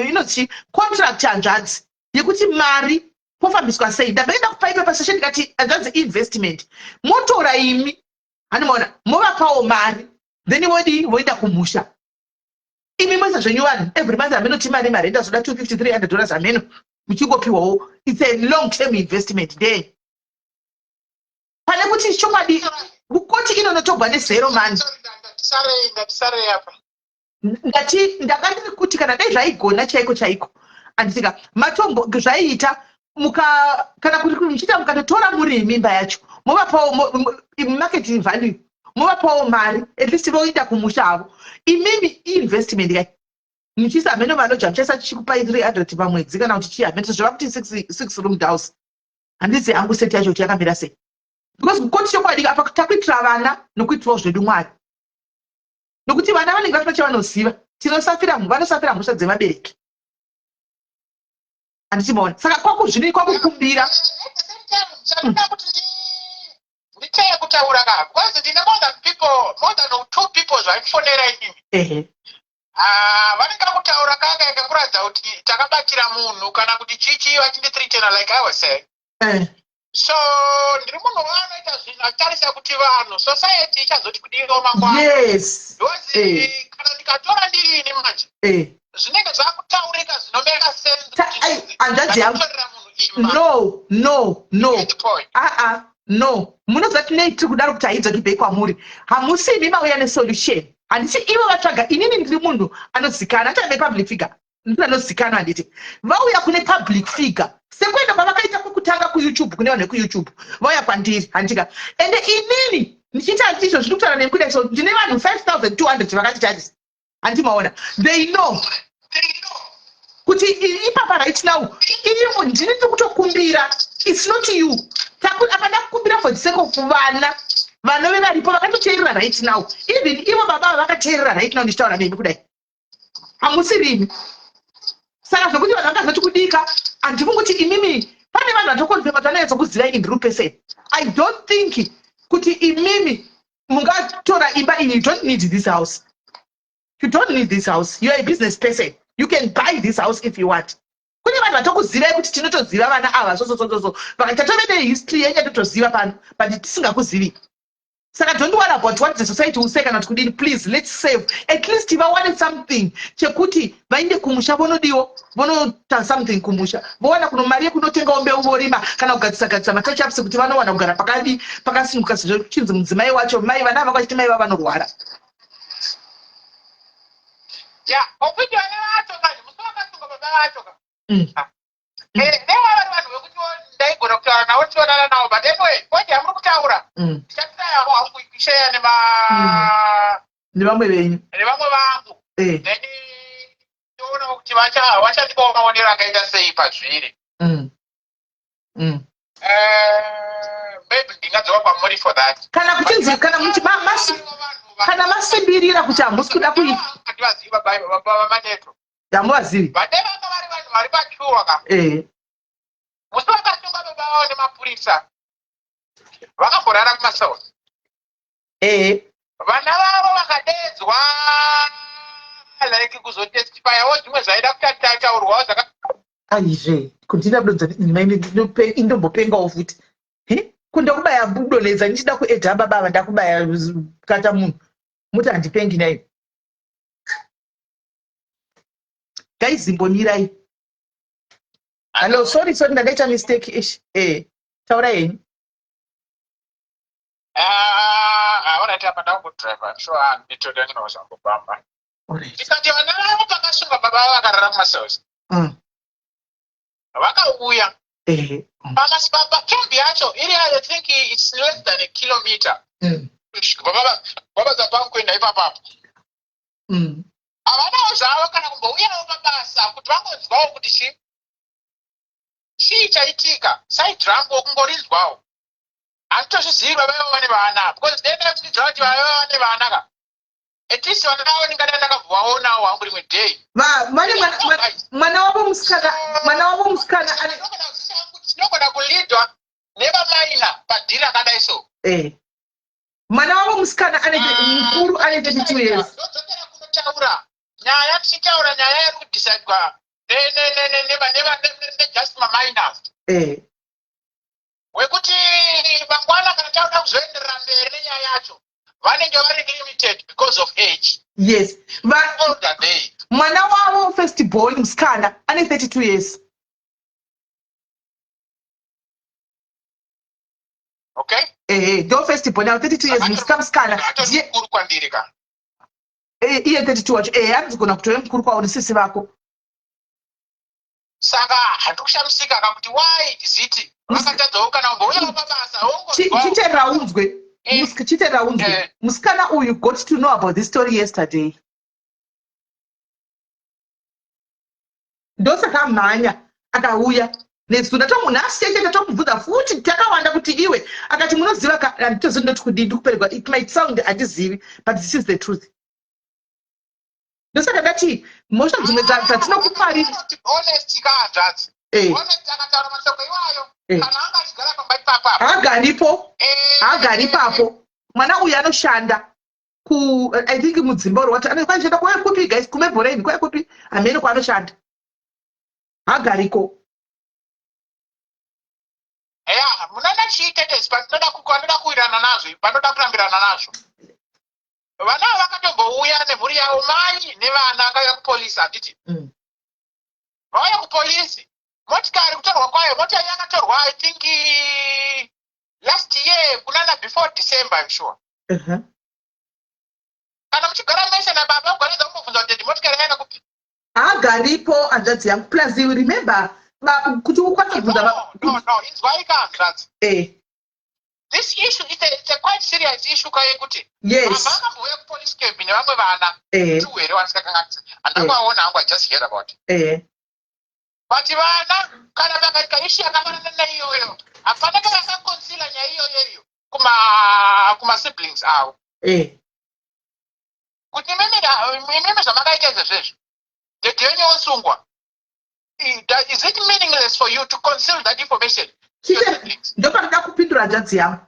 Inonzi contract, hanzvadzi, yekuti mari pofambiswa sei. Ndamboenda kupaipa pasession, ndikati, hanzvadzi, investment motora imi, handimaona, movapawo mari, then vodii? Voenda kumusha. Imi moisa zvenyu vanhu every month, haminoti mari, mari endazoda 250, $300, hameno muchingopiwawo. It's a long term investment there, pane kuti chokwadi kukoti inonotogwa nezero money.
Ngatisarei apa.
Ndati ndanga ndiri kuti kana dai zvaigona chaiko chaiko, anditika matombo zvaiita muka kana kuti muchiita mukatotora muri mimba yacho, movapawo market value, movapawo mari, at least voenda kumusha havo. Imimi investment kai muchiisa hameno maloja, muchaisa chichikupai 300 pamwedzi kana kuti chii, hameno zvava kuti six room house. Handizi hangu seti yacho kuti yakamira sei, because kukoti chokwadi apa takuitira vana nokuitirawo zvedu Mwari, nokuti vana vanenge vasina chavanoziva. Tinosafira, vanosafira mhosva dzevabereki, handichimaona. Saka kwakuzvinii kwakukumbira.
Chandinoda kuti nditeye kutaura ka, because ndine more than people, more than two people zvaifonera inini. Ah, vanenge kutaura kanga kekuratidza kuti takabatira munhu kana kuti chichi, vachindithreatena like I was saying. So ndiri munhu waanoita zvinhu achitarisa kuti vanhu, society ichazoti kudiwo mangwana. Because kana ndikatora ndirini manje, zvinenge zvakutaurika zvinomeka sense.
Ai, hanzvadzi yangu.
Ndakatorera munhu imba.
No, no, no.
Get the point.
Aa, no, munoziva tinei tiri kudaro kuti haidzoki bei kwamuri. Hamusimi mauya nesolution, handiti? Ivo vatsvaga. Inini ndiri munhu anozikanwa, handiti? Public figure, ndiri anozikanwa, handiti? Vauya kune public figure sekuenda kwavakaita kwekutanga kuYouTube, kune vanhu vekuYouTube, vauya kwandiri, handika? Ende inini ndichiita izvo zviri kutaura nemi kudai, so ndine vanhu 5200 vakatitarisa, handimaona? They know kuti ipapa right now irivo. Ndini ndiri kutokumbira, it's not you. Akada kukumbira for the sake of vana vanove varipo vakatoteerera right now. Even ivo baba ava vakateerera right now ndichitaura nemi kudai, hamusi rini. Saka zvokuti vanhu vakazoti kudika, handifungi kuti imimi pane vanhu vatokonfema kuti vanonyatsokuziva in real person. I don't think kuti imimi mungatora imba iyi. You don't need this house, you don't need this house. You are a business person, you can buy this house if you want. Kune vanhu vatokuzivai kuti tinotoziva vana ava, so vakati tatove nehistory yenyu yatotoziva pano, but tisingakuzivi. Saka don't worry about what the society will say kana kuti kudini. Please, let's save, at least vawane something chekuti vaende kumusha, vonodiwo vonoita something kumusha, vowana kuno mari yekunotengawo mbeu, vorima kana kugadzisa gadzisa matouch-ups kuti vanowana kugara pakadi pakasimuka, sezvo chinzi mudzimai wacho mai vana vanga vachiti mai vavo vanorwara.
Ya, okuti vana vacho manje musi wakasunga baba vacho ka, neva vari vanhu vekuti ndaigona kutaura navo, tionana navo. But anyway, point yamuri kutaura, ndichatirayavo hangu kushare nema
Nevamwe venyu.
Nevamwe vangu. Then toona kuti vachandipawo maonero akaita sei pazviri. Maybe ndingadzoka kwamuri for that.
Kana kuchinzi kana muchi kana masimbirira kuti hamusi kuda kui
Handivazivi baba vamaneto.
Hamuvazivi.
Vade vanga vari vanhu vari pachuwa ka. Musi wakasunga baba vavo nemapurisa, vakamborara kumasouth. Vana vavo vakadedzwa like kuzotestifyawo zvimwe zvaida kutataurwawo zvaka
Aizve, kundida kudonza indombopengawo futi. Kundakubaya kudonhedza ndichida kuedha baba ava, ndakubaya kata munhu muti handipengi nai. Guys, imbonirai. Hallo, sorry, sorry, ndakaita mistake ish. Taura henyu.
Alright, apa ndakudriver, sure nditoda ndinozvambobamba. Ndikati vana vavo pakasunga baba vavo vakarara kumasouth, vakauya pakambi yacho iri, I think it's less than a kilometer vabasa pangu kuenda ipapapo. Havanawo zvavo kana kumbouyawo pabasa kuti vangonzwawo kuti chii chaitika. Side rangu kungorinzwawo, handitozvizivi baba vavo vane vana, because denda kundidzva kuti baba vavo vane vana ka, at least vana vavo ndingadai ndakabvaonawo hangu rimwe day.
Vane mwana wavo musikana, mwana wavo musikana ane
Tinogona kulidwa nevamaina padhiri akadai so.
Mwana wavo musikana ane mukuru ane 32 years.
Ndodzokera kunotaura. Nyaya tichitaura nyaya iri kudecidwa nejust maminors. Wekuti mangwana kana takuda kuzoenderera mberi nenyaya yacho, vanenge vari limited because of age.
Yes.
Older they.
Mwana wavo first born musikana ane 32 years.
Okay.
Ehe, ndo first born yavo, 32 years, musikana.
Atori mukuru kwandiri ka.
Iye 32 wacho, ehe, anozogona kutove mukuru kwauri sisi vako.
Saka handikushamisika ka kuti why is it vakatadzawo kana kumbouyawo pabasa.
Chiterera unzwe. Chiterera unzwe. Musikana uyu got to know about this story yesterday, ndosaka amhanya akauya nezuro. Tamunhasi chete tatomubvunza futi takawanda kuti iwe, akati munoziva ka, handitozivi ndoti kudii, ndikuperegwa. It might sound handizivi, but this is the truth. Ndosaka ndati mhosva dzimwe dzatinokuparira.
Honest ka, hanzvadzi. Honest, akataura mashoko iwayo. Kana anga achigara pamba ipapa.
Haagaripo, haagari ipapo. Mwana uyu anoshanda ku, I think, mudzimba uri wati anoshanda kwai kupi, guys? Kumebhoraini kwai kupi, hamene kwaanoshanda, hagariko.
Ya, munana chiitetesi panoda kuwirana nazvo, panoda kurambirana nazvo. Vana ava vakatombouya nemhuri yavo, mai nevana, akauya kupolisi, handiti? Vauya kupolisi, motikari kutorwa kwayo, mota yakatorwa I think last year kunana before December, I'm sure. Kana muchigara mese nababa, ugaredza kumbobvunza kuti motikari yaenda kupi?
Haagaripo, hanzvadzi yangu. Plus you remember kuti ukwanisa kubvunza
No, inzwai ka, hanzvadzi. This issue, it's a quite serious issue ka, yekuti mama akambouya kupolice camp nevamwe vana two here wandisikakanganisi, handakawaona hangu, I just heard about it. But vana kana vakaita issue yakafanana neiyoyo, hapana pavakaconceala nyaya iyoyo iyo kuma siblings avo kuti imimi zvamakaita izvezvezvo, daddy yenyu osungwa. Is it meaningless for you to conceal that information to your siblings?
Ndopanoda kupindura, hanzvadzi yangu.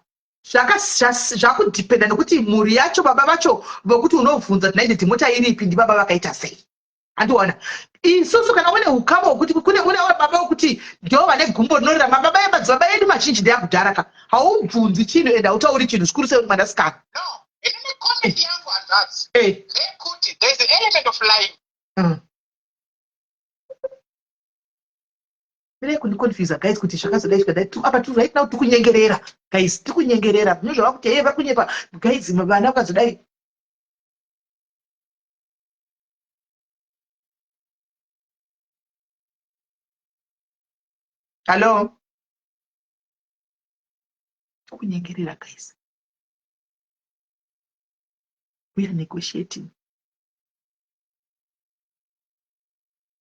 Zvakudhipenda nekuti mhuri yacho, baba vacho vokuti unobvunza kuti naidedi mota iripi, ndibaba vakaita sei, handiona? Isusu kana une ukama hwekuti kune une baba wekuti ndo vane gumbo rinorira, mababa emadzibaba edu mazhinji ndeyakudhara ka, haubvunzi chinhu ende hautauri chinhu, zvikuru sei uri mwanasikana.
No, inini comment yangu, hanzvadzi, ndeyekuti there's an element of lying.
Mirai kundiconfusa, guys, kuti zvakazodai zvikadai. Apa tu right now tikunyengerera, guys, tikunyengerera. Zvava kuti heye, vari kunyepa, guys, vana vakazodai. Hallo, tikunyengerera, guys, we are negotiating.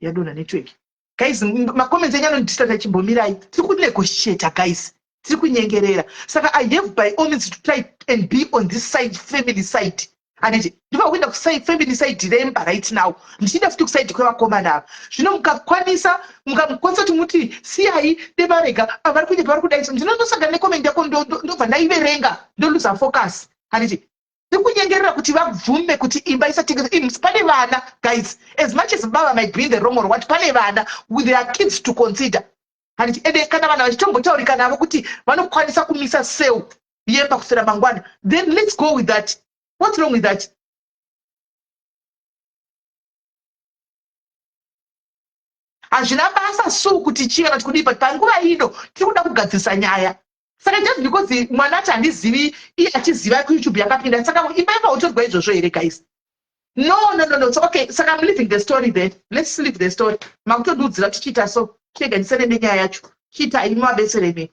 Yadonha network, guys. Macomments enyu anondistrata. Chimbomirai, tiri kunegotiata, guys, tiri kunyengerera. Saka I have by all means to try and be on this side, family side, handiti? Ndinofa kuenda kufamily side remba right now, ndichienda futi kuside kwevakomana ava. Zvino mukakwanisa, mukamukwanisa kuti muti siyai devarega, vari kunyepa, vari kudai, ndinondosangana necomment yako, ndobva ndaiverenga, ndoluza focus, handiti? Tiri kunyengerera kuti vabvume kuti imba isatengeswa. Pane vana, guys. As much as baba might be in the wrong or what, pane vana with their kids to consider, handiti? Ende kana vanhu vachitombotaurika navo kuti vanokwanisa kumisa sale yemba kusera mangwana, then let's go with that. What's wrong with that? Hazvina basa su kuti chii kana kuti kudii, but panguva ino tiri kuda kugadzirisa nyaya. Saka just because mwana ati handizivi, iye achiziva kuYouTube yakapinda, saka imba yakaotorwa izvozvo here, guys? No, no, no, no. So, okay, saka I'm leaving the story then. Let's leave the story. Makutondiudzira kuti chiita so, chega ndisane nenyaya yacho. Chiitai, mavabetsere me,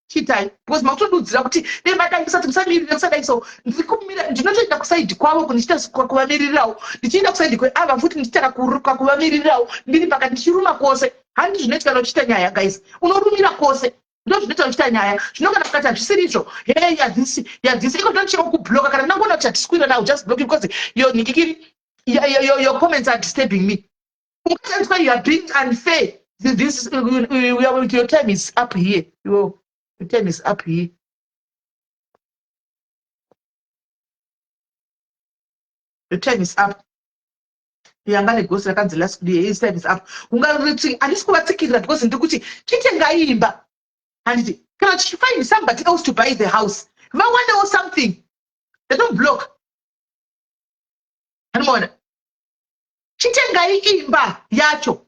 chiitai, because makutondiudzira kuti dai madai musati musamirire, musadai. So ndiri kumira, ndinotoenda kuside kwavo kundichiita kuvamiririrawo, ndichienda kuside kweava futi ndichiita kuvamiririrawo, ndiri pakati ndichiruma kwose. Handi zvinoitika kana uchiita nyaya, guys? Unorumira kwose, ndo zvinoita uchiita nyaya. Zvino kana ukati hazvisiri izvo, hey, yadzisi yadzisi iko ndinochero kubloka. Kana ndinangoona kuti hatisikuira now, just block you, because your nikikiri your comments are disturbing me. Ungatanzwa you are being unfair. This your time is up here. Your time is up here. Your time is up. Yanga negosi rakanzi last day his time is up. Ungaritsi handisi kuvatsikirira because ndiri kuti chitengai imba. Handiti kana tichifind somebody else to buy the house vawanewo something. They don't block. Handimaona. Chitengai imba yacho.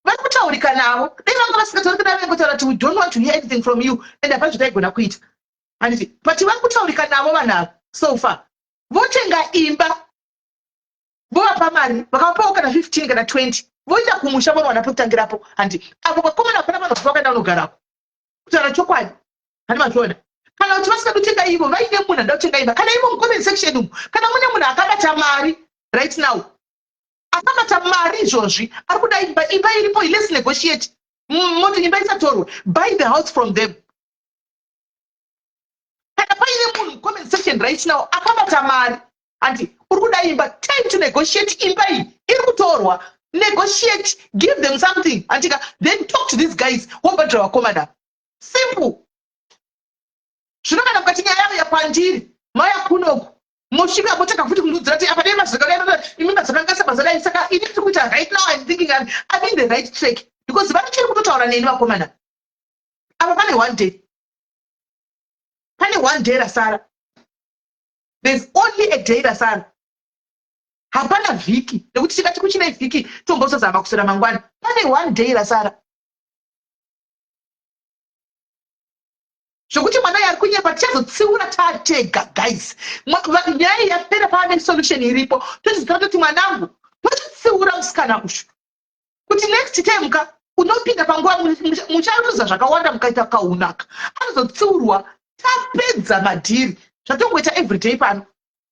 Vari kutaurika navo. Dai vanga vasingataurika navo vaingotaura kuti we don't want to hear anything from you and hapana zvataigona kuita. Handiti but vari kutaurika navo vanhu ava so far. Votenga imba vovapa mari vakavapawo kana 15 kana 20 voenda kumusha vonowana pekutangirapo handi avo vakomana hapana vanhu vakaenda vanogarako kutaura chokwadi handi mazviona kana kuti vasina kutenga ivo vaine munhu anoda kutenga imba kana ivo mucomment section umu kana mune munhu akabata mari right now akabata mari izvozvi ari kuda imba imba iripo let's negotiate moti imba isatorwe buy the house from them kana paine munhu mucomment section right now akabata mari anti uri kuda imba time to negotiate imba iyi iri kutorwa negotiate give them something antika then talk to these guys wobhadhara vakomana simple zvino kana mukati nyaya yavo yakwandiri mauya kunoku mosvika motanga futi kundiudzira kuti apa dai mazakadai imi mazakangasa mazadai saka ini tiri kuita right now im thinking I'm, I'm in the right track because vanochiri kutotaura neni vakomana apa pane one day pane one day rasara there's only a day rasara hapana vhiki nekuti tikati kuchine vhiki tombozozama kuswera mangwana pane one day rasara zvokuti mwana uyo ari kunyepa tichazotsiura tatega guys nyaya iyi yapera pava nesolution iripo tochiziva toti mwanangu tochitsiura musikana uyu kuti next time ka unopinda panguva mucharuza zvakawanda mukaita kaunaka anozotsiurwa tapedza madhiri zvatongoita everyday pano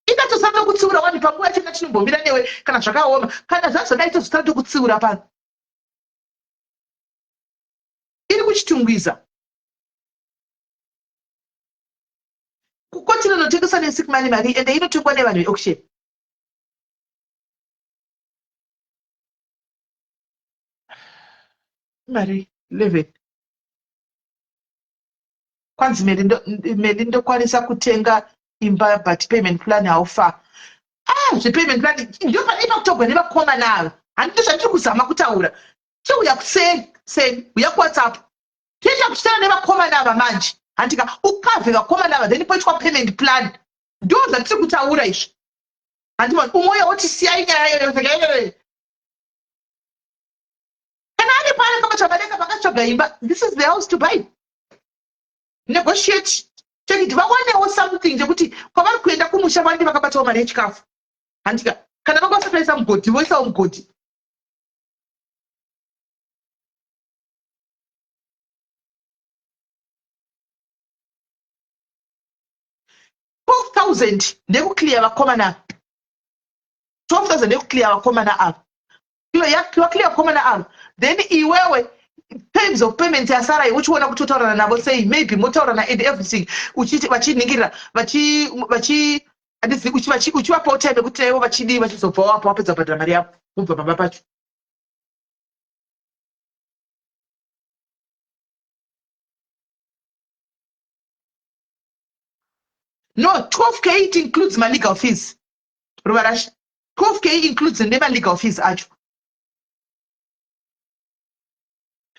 ingatosara tokutsiura wani panguva yacho ngatinombomira newe kana zvakaoma kana zvazodai tozosara tokutsiura pano iri kuchitungwiza kukoti inonotengesa nesick money mari ende inotengwa nevanhu veauction mari 11 kwanzi meli ndokwanisa kutenga imba but payment plan how far ah zvepayment plan ndio pane pakutogwa nevakomana ava handito zvandiri kuzama kutaura chiuya kuseri seni uya kuwhatsapp toita kuchitana nevakomana ava manje handika ukavhe vakomana ava then poitwa payment plan ndo zvatiri kutaura izvi handimani umwe uya woti siyai nyaya iyoyo kana ari pari kamatsvaga vakatsvaga imba this is the house to buy negotiate take it vawanewo something chekuti kwavari kuenda kumusha vange vakabatawo mari yechikafu handika kana vanga vasati vaisa mugodhi voisawo mugodhi 12000 ndekuclear vakomana 12000 ndekuclear vakomana ava vaclear vakomana ava then iwewe terms of payment yasara iwe uchiona kuti otaurana navo sei maybe motaurana and everything uchiti vachiningirira vachi vachi handizivi uchivapawo time yekuti naivo vachidii vachizobva wapo wapedza kubhadhara mari yavo mubva pamba pacho No, 12k it includes my legal fees. Ruvarasha. 12k includes nema legal fees acho.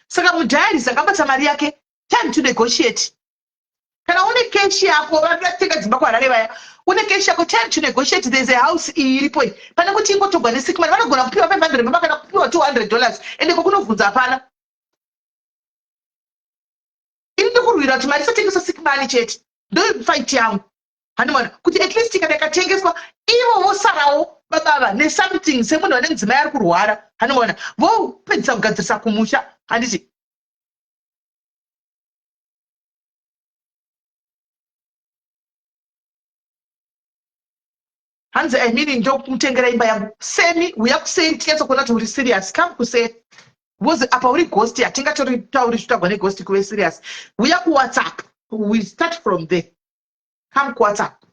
Saka mudiaries akabata mari yake time to negotiate. Kana une cash yako vanoda kutenga dzimba kuHarare vaya. Une cash yako time to negotiate there's a house iyi iripo iyi. Pane kuti ingotogwa nesick money vanogona kupiwa 500 baba kana kupiwa 200 dollars. Ende kokunovhunza hapana. Ini ndikurwira kuti mari isatengeswa sick money chete. Ndofight yangu. Handimaona kuti at least kana ikatengeswa ivo vosarawo babava nesomething semunhu vane mudzimai ari kurwara. Handimaona vopedzisa kugadzirisa kumusha. Handiti hanzi I mean ndokumutengera imba yangu semi uya kuseri tinyatsokuona kuti uri serious come kuseri because apa uri ghost hatingatori tauri zvitagwa neghost kuve serious uya kuwhatsapp we start from there come kuwhatsapp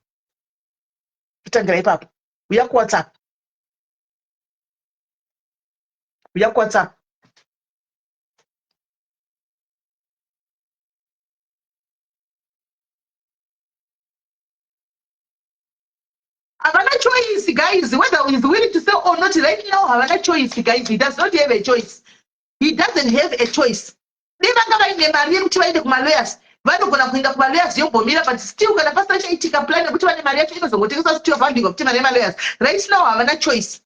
totangira ipapo uya kuwhatsapp uya kuwhatsapp havana choice. choice guys, whether he's willing to sell or not. Right now havana choice guys. He does not have a choice. He doesn't have a choice. Dai vanga vaine mari yekuti vaende kumalawyers, vanogona kuenda kumalawyers yombomira, but still kana pasina chaitika, plan yekuti vane mari yacho inozongotengeswa still vavigwa kuti mari yemalawyers. Right now havana choice,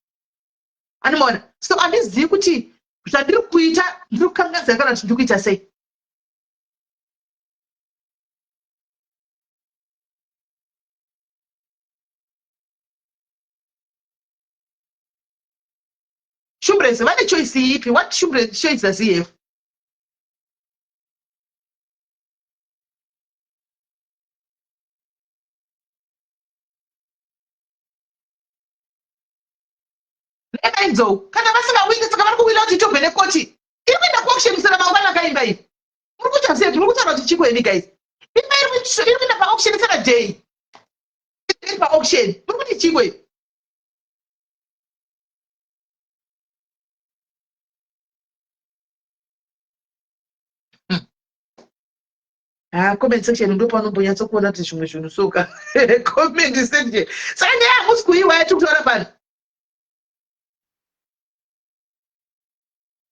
anomaona. So handizivi kuti zvandiri kuita ndiri kukanganisa kana kuti ndiri kuita sei. Shumbrezi vane choice ipi? What Shumbrezi choice does he have? Nemainzou kana vasingawini, saka vari kuwina kuti itogwe nekoti iri kuenda kuauction kusera mangwana. Akaimba iyi muri kuita sei? Muri kutaura kuti chiko imi guys? Imba iri kuenda paauction sera day, iri paauction, muri kuti chiko iyi? Ha, comment section ndo panombonyatsokuona kuti zvimwe zvinhu soka. Comment section, saka nyaya hamusi kuiwa yatiri kutaura pano.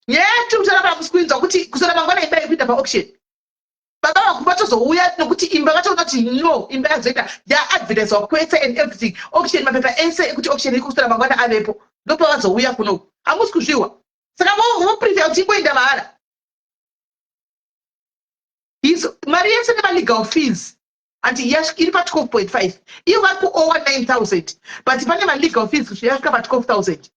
Nyaya yatiri kutaura pano hamusi kuinzwa kuti kusora mangwana imba iri kuenda paauction. Baba vaku vatozouya nokuti imba vatoona kuti no, imba yazoita yaadvertiswa kwese and everything, auction, mapepa ese ekuti auction iri kusora mangwana avepo, ndopavazouya kuno. Hamusi kuzviwa. Saka voprefer kuti ingoenda mahara. Mari yese nemalegal fees anti iri pa12.5. Iyo vari kuowa 9000, but pane malegal fees kusvika yasvika pa12,000.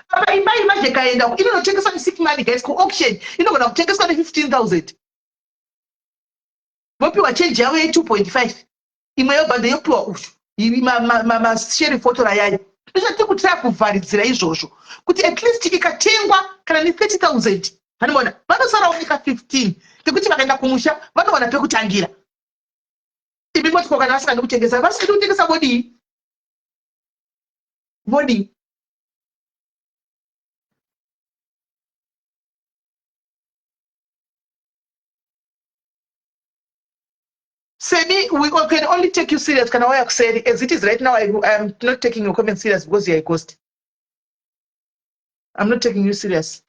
Apa imba iyi manje ikaenda inonotengeswa nesick money guys kuauction, inogona kutengeswa ne15,000, vopiwa change yavo ye2.5, imwe yobhadha yopiwa ushu masheriff otora yayo. Ndozvatiri kutira kuvharidzira izvozvo kuti at least ikatengwa kana ne30 000, anoona vanosarawo neka 15 ngekuti vakaenda kumusha vanowana pekutangira. Imi moti ko kana vasingadi kutengesa? Vasingadi kutengesa vodii? Vodii? Semi, we can only take you serious kana waya kuseri. As it is right now, I am not taking your comment serious because you are a ghost. I'm not taking you serious.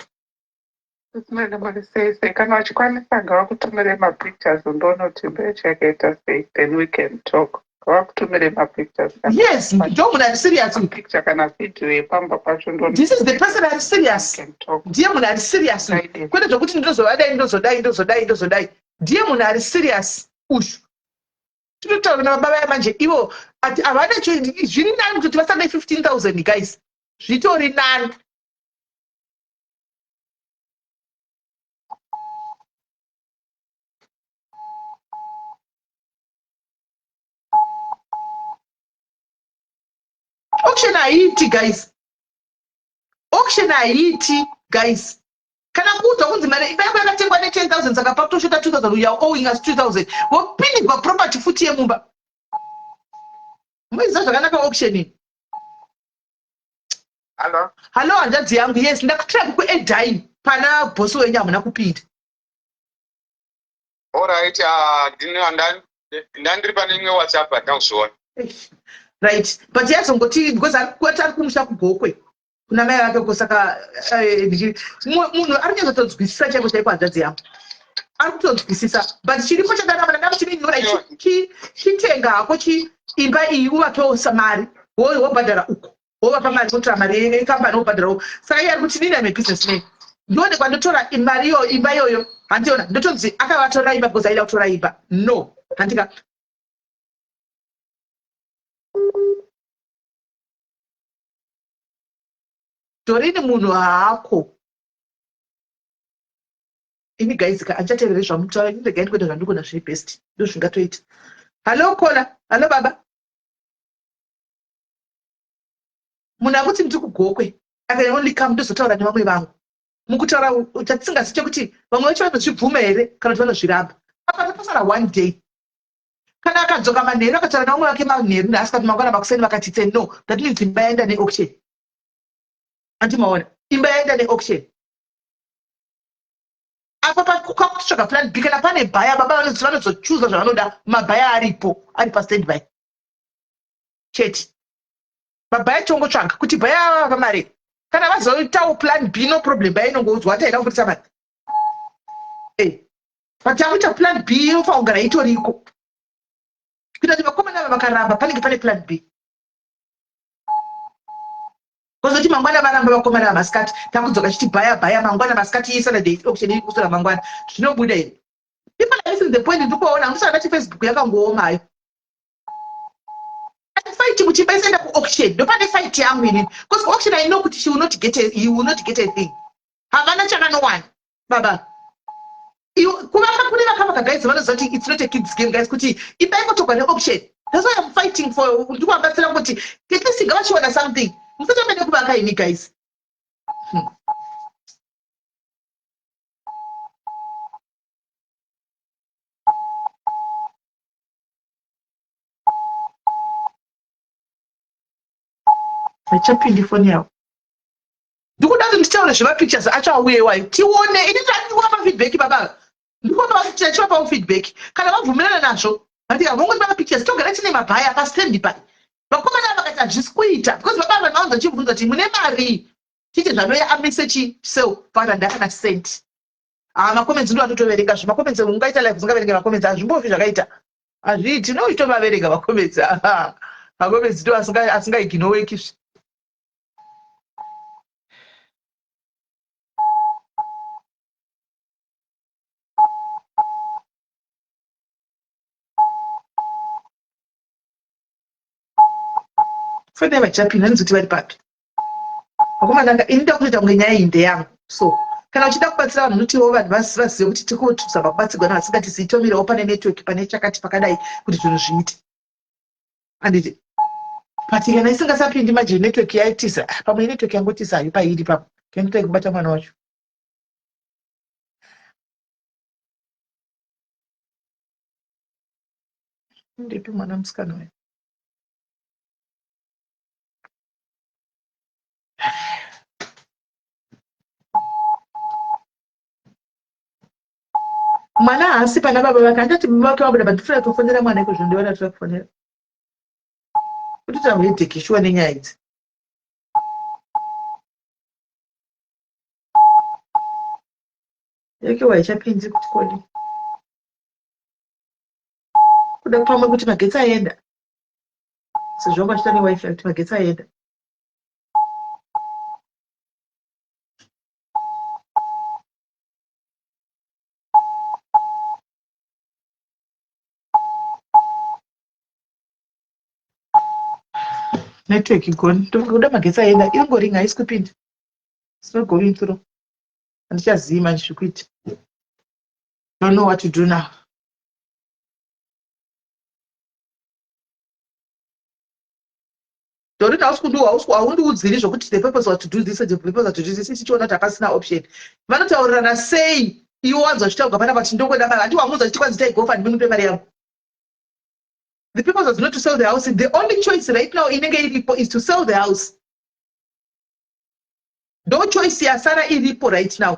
Madam, sei sei kana vachikwanisa ngavakutumire mapictures undoona kuti imba yacho yakaita sei, then we can talk. Ngavakutumire mapictures.
Yes, ndo munhu ari serious.
Picture kana video yepamba pacho.
This is the person ari serious. Ndiye munhu ari serious, kwete zvokuti ndinozovadai, ndozodai, ndozodai, ndozodai. Ndiye munhu ari serious ushu. Tinotaura nababa vaya manje ivo ati havana. Zviri nani kutoti vasane 15,000 guys, zvitori nani. Auction haiiti guys, auction haiiti guys. Kana kuudzwa kunzi mari imba yako yakatengwa ne10,000, saka pakutoshota 2000, you are owing us 2000, vopinigwa property futi yemumba. Muiziva zvakanaka auction iyi.
Hallo.
Hallo hanzvadzi yangu. Yes, ndakutira kukuedhai pana bhosi wenyu, hamuna kupinda.
Alright, ndandiri pane imwe WhatsApp, handina kuzviona.
Right, but yazongoti because ari kumusha kuGokwe kuna mai vake uko, saka munhu ari kunyatsotonzwisisa chaiko chaiko. Hanzvadzi yangu ari kutonzwisisa, but chiripo chadarama ndanga chininyora. Chitenga hako imba iyi, uvapewo mari, wobhadhara uko, wovapa mari, votora mari yekambani wobhadharawo. Saka iye ari kuti nini ame business man, ndionekwa ndotora mari iyoyo, imba iyoyo. Handiona ndotonzi akavatorera imba because aida kutora imba. No, handika. Torini munhu haako. Ini guys ka andichateerere zvamutaura ini. Regai ndikuita zvandikuona zviri best, ndo zvingatoita. Hallo kola, hallo baba. Munhu akuti ndiri kuGokwe, I can only come ndozotaura nevamwe vangu. Mukutaura chatisingazi chekuti vamwe vacho vanozvibvuma here kana kuti vanozviramba. Apa pasara one day, kana akadzoka manheru akataura nevamwe vake manheru nhasi, kati mangwana makuseni vakati tse no, that means imba yaenda neauction. Andimaona imba yaenda neauction. Apa pakutsvaga plan B kana pane bhaya baba vanozochuza zvavanoda mabhaya aripo ari pastand by chete. Mabhaya tongotsvaga kuti bhaya ava pamari kana vazoitawo plan B no problem bhaya inongoudzwa kuti haina kubudisa mari. Eh. But takuita plan B inofanira kugara itoriko. Kuita kuti vakomana ava vakaramba panenge pane plan B. Kozoti mangwana varamba vakomana ava masikati takudzoka chiti bhaya bhaya mangwana masikati iyi Saturday auction iri kuswera mangwana zvinobuda here? People are missing the point ndikuona handisati ndati Facebook yakangooma hayo. Fight kuti imba isaenda kuauction ndopane fight yangu inini because kuauction I know kuti she will not get a, he will not get a thing. Havana chavanowana baba. Kuvaka kune vakavaka guys vanoziva kuti it's not a kids game guys kuti imba ingotogwa neauction. That's why I'm fighting for ndikuvabatsira kuti at least ngavachiwana something. Musatambe nekuvaka imi guys. Haichapindi foni yavo. Ndikuda kuti nditaure zvemapictures acho auye iwayo tione. Ini ndikupa feedback baba. Ndikupa tichivapawo feedback. Kana vabvumirana nazvo, vandika vongotipa mapictures togara tine mabhaya pastand pai. Vakomana ava vakati hazvisi kuita because baba vanhu vaunza chibvunza kuti mune mari tiite zvanoya amise chi sell vakati handakana cent. Ah macomments ndo anotoverenga zve macomments ungaita live usingaverenge macomments hazvimbofi zvakaita. Hazviiti no uitovaverenga macomments. Macomments ndo asingaignoreki zve. Fane vachapinda handizi kuti vari papi. Vakomana nga ini ndakutoita kunge nyaya iyi ndeyangu. So kana uchida kubatsira vanhu unotiwo vanhu vazive kuti tiri kuzama kubatsirwa nevasingatizii tomirawo pane network pane chakati pakadai kuti zvinhu zviite. Handiti? But kana isingasapindi manje network yaitiza ah, pamwe network yangotiza hayo pairi pamwe. Kenditai kubata mwana wacho. Ndipi mwana musikana uyu? Mwana haasi pana baba vake andati baba vake vabuda but ndifuna kufonera mwana iko zvino ndivana tira kufonera. Kuti taheadache shuwa nenyaya idzi. Yake waichapinzi kuti kodi. Kuda pamwe kuti magetsi aenda. Sezvo vanga vachita newifi kuti magetsi aenda. Network igone. Ndokuda magetsi aenda. Inongoringa haisi kupinda. It's not going through. Handichazivi manje zvekuita. Don't know what to do now. Doreen hausi kundiwa hausi haundiudziri zvokuti the purpose was to do this and the purpose was to do this tichiona kuti hapasina option. Vanotaurirana sei iwe wanzwa zvichitaurwa panapa kuti ndongoda mari handi wamuudza kuti kwanzi itai GoFundMe mupe mari yangu. The purpose was not to sell the house. The only choice right now inenge iripo is to sell the house. Ndo choice yasara iripo right now.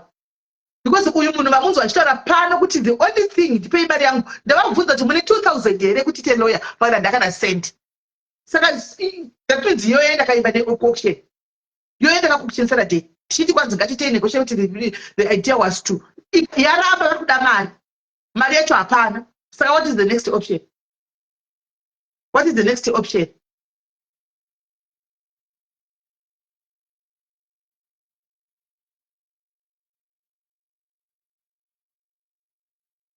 Because uyu munhu vamunzwa achitaura pano kuti the only thing ndipei mari yangu ndavabvunza kuti mune 2000 here kuti ite lawyer vakati handakana cent. Saka that means yoenda kaimba neauction. Yoenda kakuauction Saturday. Tichiti kwanzi ngatitei negotiate kuti the idea was to yaramba vari kuda mari. Mari yacho hapana. Saka what is the next option? What is the next option?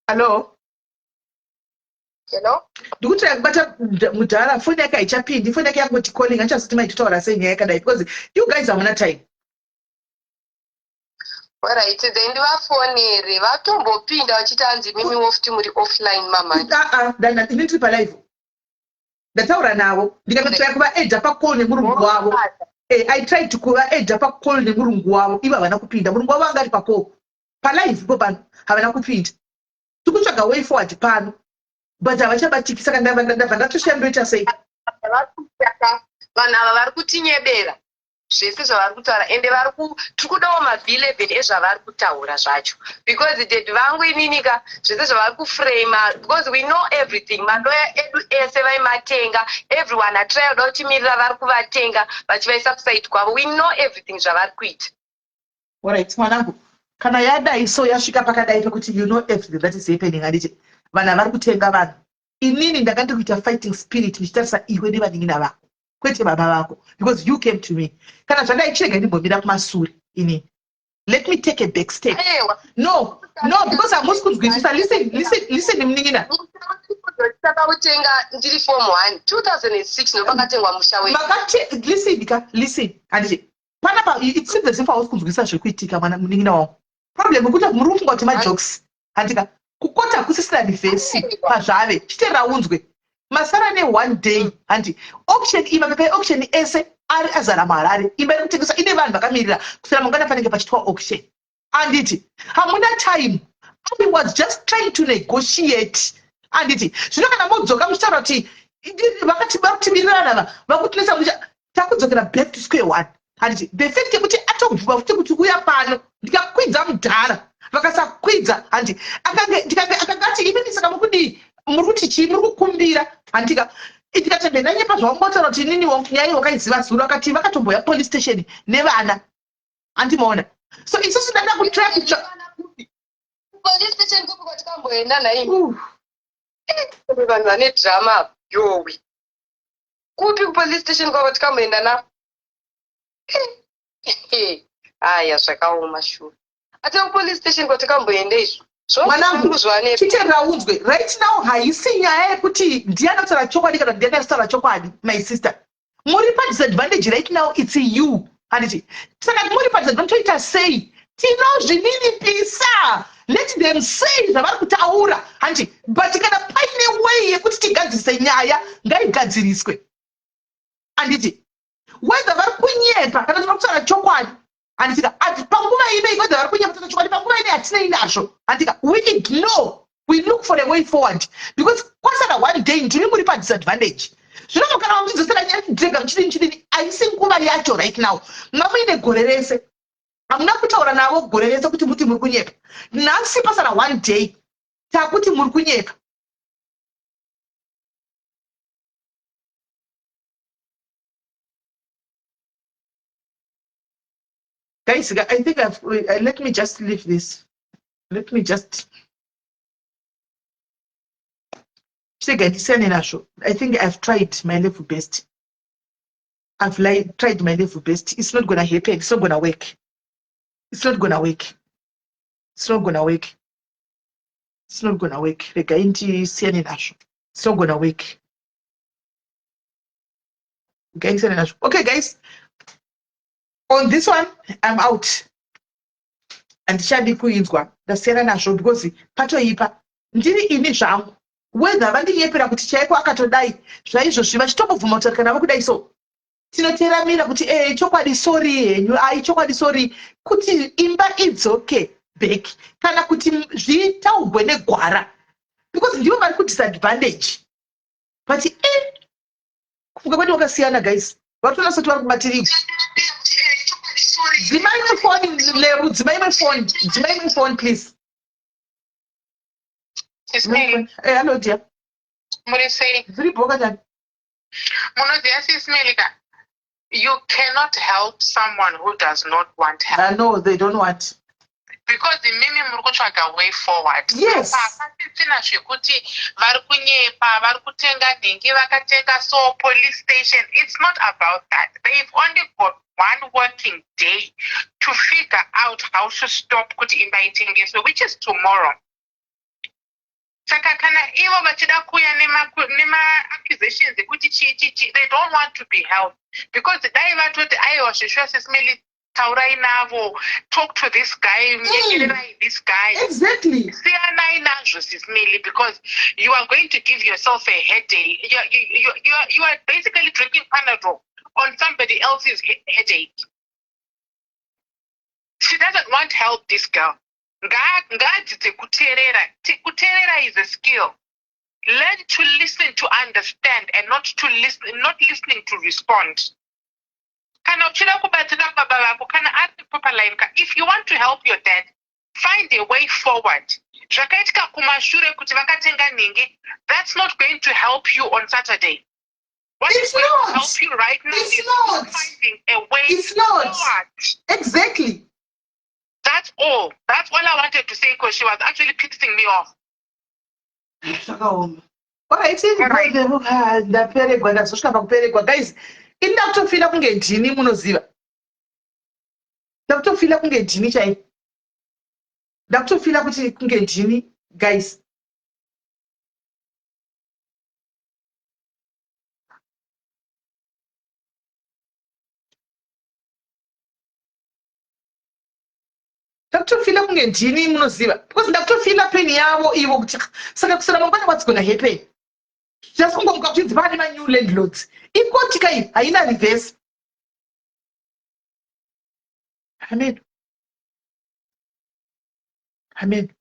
Hello?
Hello?
Ndikuti kubata mudhara foni yake haichapindi foni yake yangoti calling handichazoti maitotaura sei nyaya yakadai because you guys hamuna time.
Alright, then ndivafonere vatombopinda vachiti hanzi mimi wofuti muri offline mama.
Ah ah, ini ndiri palive. Ndataura navo ndikatotraya kuvaedha pacall nemurungu wavo. Eh, I tried to kuvaedha pacall nemurungu wavo ivo havana kupinda. Murungu wavo anga ari pacall. Palive ipo pano havana kupinda. Tikutsvaga way forward pano but havachabatiki saka ndabva ndatoshiya ndoita sei?
Vanhu ava vari kutinyebera. Zvese zvavari kutaura ende vari tiri kudawo mav11 ezvavari kutaura zvacho because daddy vangu ininika zvese zvavari kuframa because we know everything. Maloya edu ese vaimatenga, everyone atrai kuda kutimirira vari kuvatenga vachivaisa kuside kwavo. We know everything zvavari kuita.
Alright, mwanangu, kana yadai so, yasvika pakadai pekuti you know everything that is happening, handiti vanhu vari kutenga vanhu. Inini ndanga ndiri kuita fighting spirit ndichitarisa iwe nevanin'ina vako, kwete baba vako, because you came to me. Kana zvadai, chirega ndimbomira kumasure inini. Let me take a back step. No, no, because hamusi kunzwisisa. Listen, listen, listen, munin'ina.
Takautenga ndiri form 1, 2006, ndopakatengwa musha wedu.
Makati, listen ka, listen, handiti panapa it seems as if hausi kunzwisisa zviri kuitika, mwana munin'ina wangu. Problem yekuti muri kufunga kuti majokes, handika kukota hakusisina reverse pazvave. Chiteera unzwe, masara neone day, handi auction iyi, mapepa eauction ese ari azara muHarare. Imba iri kutengeswa ine vanhu vakamirira kusvira mangwana panenge pachitwa auction, handiti hamuna time. I was just trying to negotiate, handiti zvino kana modzoka muchitaura kuti vakati vari ava vakutinetsa mucha, takudzokera back to square one, handiti the fact yekuti atobvuma futi kuti uya pano, ndikakwidza mudhara, vakasakwidza, handi akange akangati imini, saka mukudii? Muri kuti chii? Muri kukumbira, handika ndikati ndanyepa zvaungotaura kuti inini nyaya wakaiziva zuro. Akati vakatomboya police station nevana, handimaona. So isusu ndada kutry kutsva
Police station kupi kwatikamboenda nhaimi? Vanhu vane drama, yowi. Kupi kupolice station kwavo tikamboenda navo? Aya, zvakaoma sure. Ati kupolice station kwatikamboenda izvo.
Mwanangu, chiteerera unzwe. Right now haisi nyaya yekuti ndiani kutaura chokwadi kana ndiani asitaura chokwadi. My sister, muri padisadvantage right now, it's you, handiti? Saka muri padisadvantage, toita sei? Tinozvininipisa. Let them say zvavari kutaura, handiti? But kana paine way yekuti tigadzirise nyaya, ngaigadziriswe, handiti? Whether vari kunyepa kana kuti vari kutaura chokwadi, handitika ati panguva inei, whether vari kunyepa taura chokwadi, panguva inei hatinei nazvo, handika? We ignore, we look for a way forward because kwasara one day. Ndimi muri padisadvantage. Zvino kana vamuchidzosera nyaya chidrega muchidini chidini, haisi nguva yacho right now. Mamuine gore rese, hamuna kutaura navo gore rese kuti muti muri kunyepa. Nhasi pasara one day, takuti muri kunyepa. Guys, I think I've, let me just leave this. Let me just chirega ndisiyane nazvo. I think I've tried my level best. I've like, tried my level best. It's not gonna happen. It's not gonna work. It's not gonna work. It's not gonna work. It's not gonna work. Regai ndisiyane nazvo. It's not gonna work. Regai ndisiyane nazvo. Okay guys, on this one I'm out. Handichadi kuinzwa, ndasiyana nazvo because patoipa. Ndiri ini zvangu, whether vandinyepera kuti chaiko akatodai zvaizvozvi, vachitombobvuma kutaura kana vakudai, so tinoteramira kuti e chokwadi, sorry henyu, ai chokwadi, sorry, kuti imba idzoke back kana kuti zvitaugwe negwara, because ndivo vari kudisadvantage. But e kufunga kwedu wakasiyana guys, vatonasa kuti vari kubatirika. Dzimai mefoni, Leru, dzimai mefoni, dzimai mefoni, please. Hello dear.
Muri sei?
Zviri bhoka chani.
Munoziva, Sis Melika, you cannot help someone who does not want help.
I know they don't want.
Because imimi muri kutsvaga way forward.
Yes.
Pasisina zvekuti vari kunyepa, vari kutenga nhingi, vakatenga so police station. It's not about that. They've only got one working day to figure out how to stop kuti imba itengeswe, which is tomorrow. Saka kana ivo vachida kuuya nema-accusations ekuti chii chii chii, they don't want to be helped, because dai vatoti aiwa, zveshuwa, Sis Melly, taurai navo, talk to this guy, nyengererai this guy. Siyanai nazvo, Sis Melly, because you are going to give yourself a headache. You are basically drinking Panadol on somebody else's headache. She doesn't want help, this girl. Ngaadzidze kuteerera. Kuteerera is a skill. Learn to listen to understand and not to listen, not listening to respond. Kana uchida kubatsira baba vako, kana ari proper line ka, if you want to help your dad, find a way forward. Zvakaitika kumashure kuti vakatenga nhingi, that's not going to help you on Saturday. What
It's
is going to
not.
help you right now
It's
is
not.
finding a way
It's not.
forward.
Exactly.
That's all. That's all I wanted to say because she was actually pissing me off.
Zvakaoma. Alright, ndaperegwa, ndazosvika pakuperegwa. Guys, ini ndakutofeela kunge ndini munoziva. Ndakutofeela kunge ndini chai. Ndakutofeela kuti kunge ndini, guys. Ndakutofeela kunge ndini munoziva, because ndakutofeela pain yavo ivo kuti saka kusera mangwana what's gonna happen? Just kungomuka kuchinzi pane ma-new landlords. Ikoti kai haina reverse. Amen. Amen.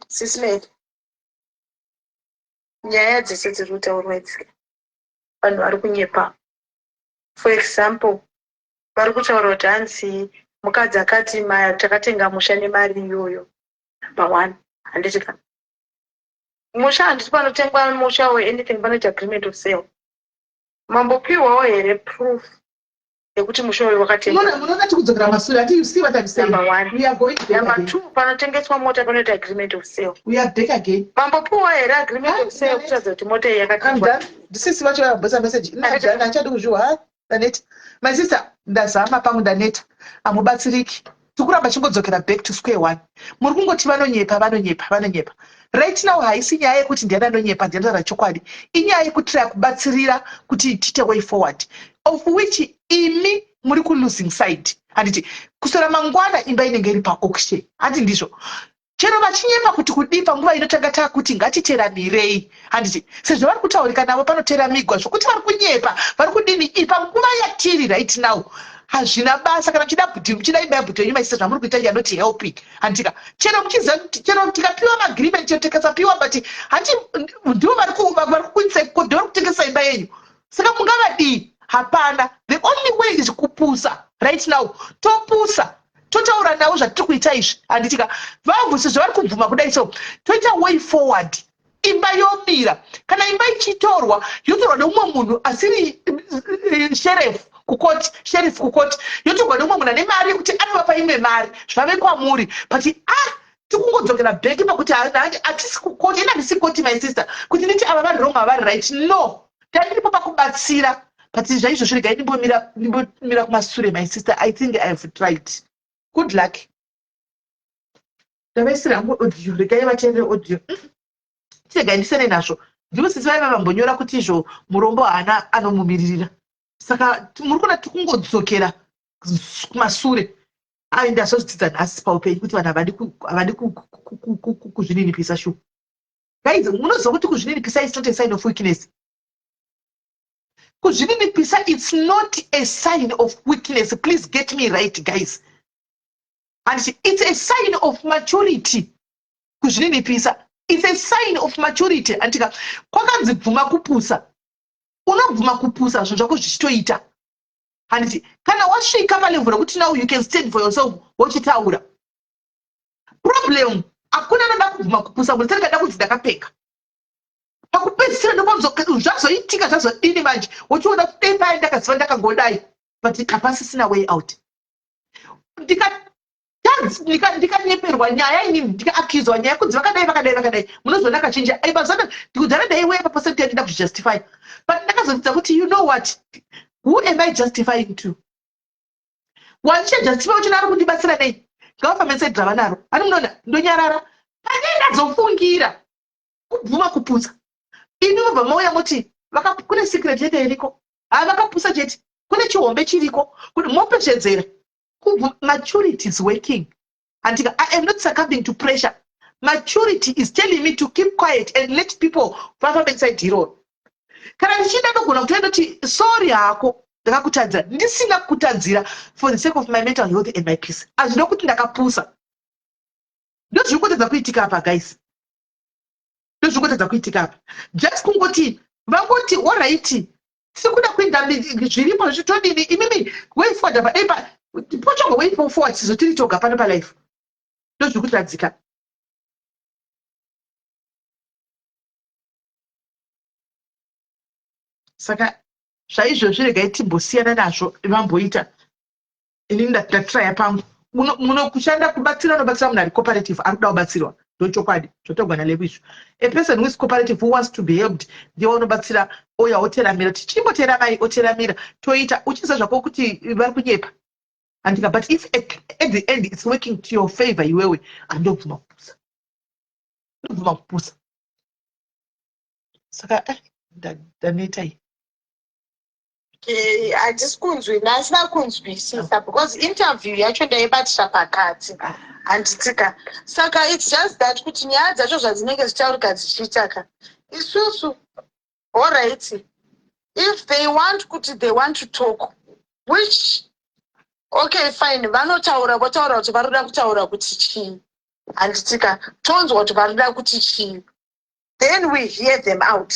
Sismate, nyaya dzese dziri kutaurwa idzi, vanhu vari kunyepa. For example, vari kutaura kuti hanzi mukadzi akati takatenga musha nemari iyoyo. Number one, handiti ka musha, handiti panotengwa musha or anything panoita agreement of sale. Mambopiwawo here proof yekuti musha uyu wakatengwa?
Munoona tikudzokera masure. Ati you see what I'm saying?
Number one.
We are going back
Number
again.
two, panotengeswa mota panoita agreement of sale.
We are back again.
Mambopiwa here agreement of sale kutaridza kuti mota iyi
I'm
yakatengwa?
done. Ndisisi vacho vabhosa message. I'm done. Handichadi kuzviwa. Ndaneta. My sister, ndazama pangu, ndaneta. Hamubatsiriki. Tikuramba chingodzokera back to square one. Muri kungoti vanonyepa, vanonyepa, vanonyepa. Right now haisi nyaya yekuti ndiani anonyepa, ndiani anotaura chokwadi. Inyaya yekutraya kubatsirira kuti tiite way forward. Of which imi muri kulosing side. Handiti kuswera mangwana imba inenge iri paauction. Handi ndizvo? Chero vachinyepa kuti kudii, panguva inotanga taakuti ngatiteramirei, handiti? Sezvo vari kutaurika navo panoteramigwa, zvokuti vari kunyepa vari kudini, panguva yatiri right now hazvina basa. Kana muchida bhuti, muchida imba yabhuti yenyu, maisa zvamuri kuita, you are not helping, handitika? Chero muchiziva kuti chero tikapiwa maagreement, chero tikasapiwa, but handi ndivo vari kukuitisai, ndivo vari kutengesa imba yenyu, saka mungavadii? Hapana. The only way is kupusa right now. Topusa, totaura navo zvatiri kuita izvi, handitika? Vabvu sezvo vari kubvuma kudai, so toita way forward, imba yomira. Kana imba ichitorwa, yotorwa neumwe munhu asiri sheriff kukoti, sheriff kukoti, yotorwa neumwe munhu ane mari yekuti anovapa imwe mari, zvave kwamuri. But ah, tikungodzokera back pakuti hatisi kukoti. Ina handisi koti, my sister, kuti nditi ava vari wrong, ava vari right. No, tandiripo pakubatsira. But zvaizvozvo regai ndimbomira kumasure. My sister, I think I have tried. Good luck. Ndavaisira hangu audio, regai vateerere audio. Chiregai ndisiyane nazvo. Ndivo sisi vaiva vambonyora kuti izvo murombo haana anomumiririra, saka muri kuona tikungodzokera kumasure. Ai, ndazozvidzidza nhasi paupenyu kuti vanhu havadi kuzvininipisa. Shu guys, munoziva kuti kuzvininipisa is not a sign of weakness. Kuzvininipisa, it's not a sign of weakness. Please get me right, guys. And it's a sign of maturity. Kuzvininipisa, it's a sign of maturity. Andika kwakanzi bvuma kupusa, unobvuma kupusa zvinhu zvako zvichitoita, handiti? Kana wasvika palevel rekuti now you can stand for yourself, wochitaura. Problem, hakuna anoda kubvuma kupusa. Munhu tarikada kunzi ndakapfeka pakupedzisira, zvazoitika, zvazodini manje, wochiona kuti dei paya ndakaziva ndakangodai, but hapasisina way out. Ndikanyeperwa nyaya inini, ndikaaccuswa nyaya kunzi vakadai, vakadai, vakadai, munozoona kachinja. Mazana ndikudhara ndaiweya papercent yandida kuzvijustify, but ndakazodzidza kuti, you know what, who am I justifying to? Wandichajustify uchina ari kundibatsira nei? Ngavafambe side ravanaro. Ani munoona ndonyarara pane ndazofungira kubvuma kuputsa. Ini mubva mauya moti kune secret chete iriko. Ha, vakapusa chete, kune chihombe chiriko mopesvedzera. Maturity is working, andika. I am not succumbing to pressure. Maturity is telling me to keep quiet and let people vafambe inside iroro. Kana ndichida, ndogona kutoenda kuti sorry hako, ndakakutadzira ndisina kukutadzira, for the sake of my mental health and my peace. Hazvino kuti ndakapusa. Ndozviri kutadza kuitika apa guys. Ndozviri kutadza kuitika apa. Just kungoti vangoti alright tiri kuda kuenda zviripo zvicho todini imimi way forward apa dai pa potsvagwa way forward sizvo tiri toga pano palife. Ndozviri kutadzika. Saka zvaizvozvi regai timbosiyana nazvo vamboita inini ndatraya pangu muno kushanda kubatsira unobatsira munhu ari cooperative ari kuda kubatsirwa ndochokwadi zvotogwa nalevu izvo a person who is cooperative who wants to be helped ndiye unobatsira ouya oteramira tichimboteramai oteramira toita uchiziva zvako kuti vari kunyepa andika but if at, at the end it's working to your favor iwewe andobvuma kupusa ndobvuma kupusa saka eh, ndaneta iyi
Eh, handisi kunzwi ndasina kunzwisisa because interview yacho ndaibatira pakati handitika saka its just that kuti nyaya dzacho zvadzinenge dzichitaurika dzichiitaka isusu alright if they want kuti they want to talk which okay fine vanotaura votaura kuti varikuda kutaura kuti chii handitika tonzwa kuti varikuda kuti chii then we hear them out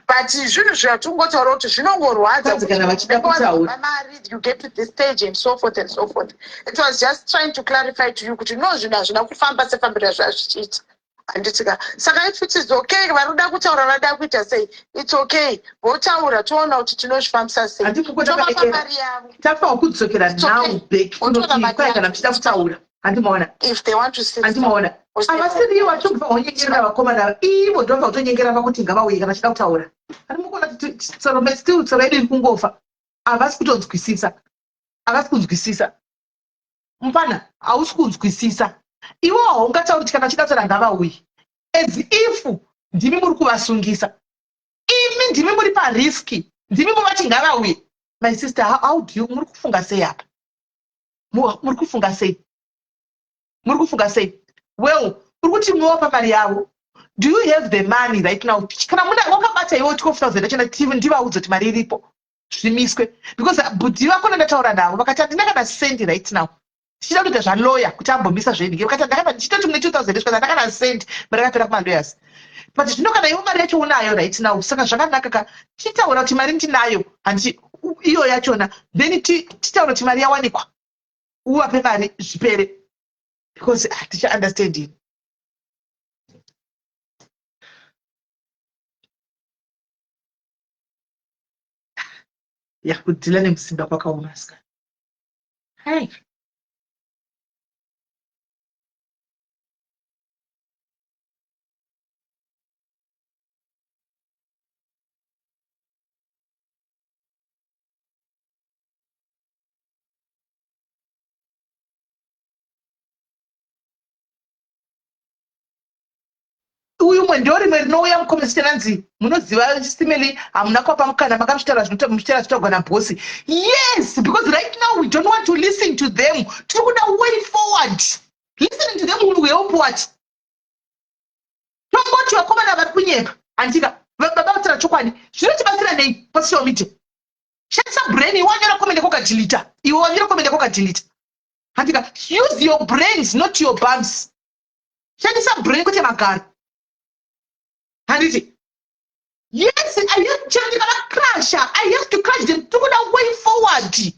but zvinhu zvatingotaura kuti zvinongorwadza
kana vachida kutaura
mari you get to this stage and so forth and so forth it was just trying to clarify to you kuti no zvinhu hazvina kufamba sefambiro yazvazvichiita handiti ka saka if it is okay vari kuda kutaura vada kuita sei its okay votaura toona kuti tinozvifambisa sei tovapa mari yavo
tafawo kudzokera now back kunoti kwai kana muchida kutaura handimaona
if they want to sit
handimaona havasiriwo vachobva vonyengerera vakomana ava ivo ndobva kutonyengera vakuti ngavauye kana vachida kutaura ari mukuona kuti tsoro still tsoro yedu iri kungofa havasi kutonzwisisa havasi kunzwisisa mupfana hausi kunzwisisa iwo haungatauri kuti kana vachida kutaura ngavauye as if ndimi muri kuvasungisa imi ndimi muri pariski ndimi muvati ngavauye my sister how, how do you muri kufunga sei apa muri kufunga sei muri kufunga sei well uri kuti mowapa mari yavo do you have the money right now kana muna wakabata iwo 12000 achona ndivaudze kuti mari iripo zvimiswe because bhudhi vako ndandataura navo vakati handina kana sendi right now tichida kutoita zvaloya kuti ambomisa zvenhingi vakati ndakana ndichitoti mune 2000 zvikanzi handina kana sendi mari yakapera kumalawyers but zvino kana iwo mari yacho unayo right now saka zvakanaka ka titaura kuti mari ndinayo handiti iyo yachona then titaura kuti mari yawanikwa uvape mari zvipere because haticha understand ini ya kudhila nemusimba kwakaoma ska hai uyu mwe ndo rimwe rinouya mucomment ranzi munoziva simeli hamuna kwapa mukana makamuchitaura zvinomuchitaura zvitaurwa nabhosi yes because right now we don't want to listen to them tiri kuda way forward listening to them will help what tongoti vakomana vari kunyepa handika baba vataura chokwadi zvinotibatsira nei pasocial media shandisa brain iwe wanyora comment yako ukadelita iwe wanyora comment yako ukadelita handika use your brains not your bums shandisa brain kwete magaro handiti yes i have chero ndikavacrasha i have to crash them tiri kuda way forward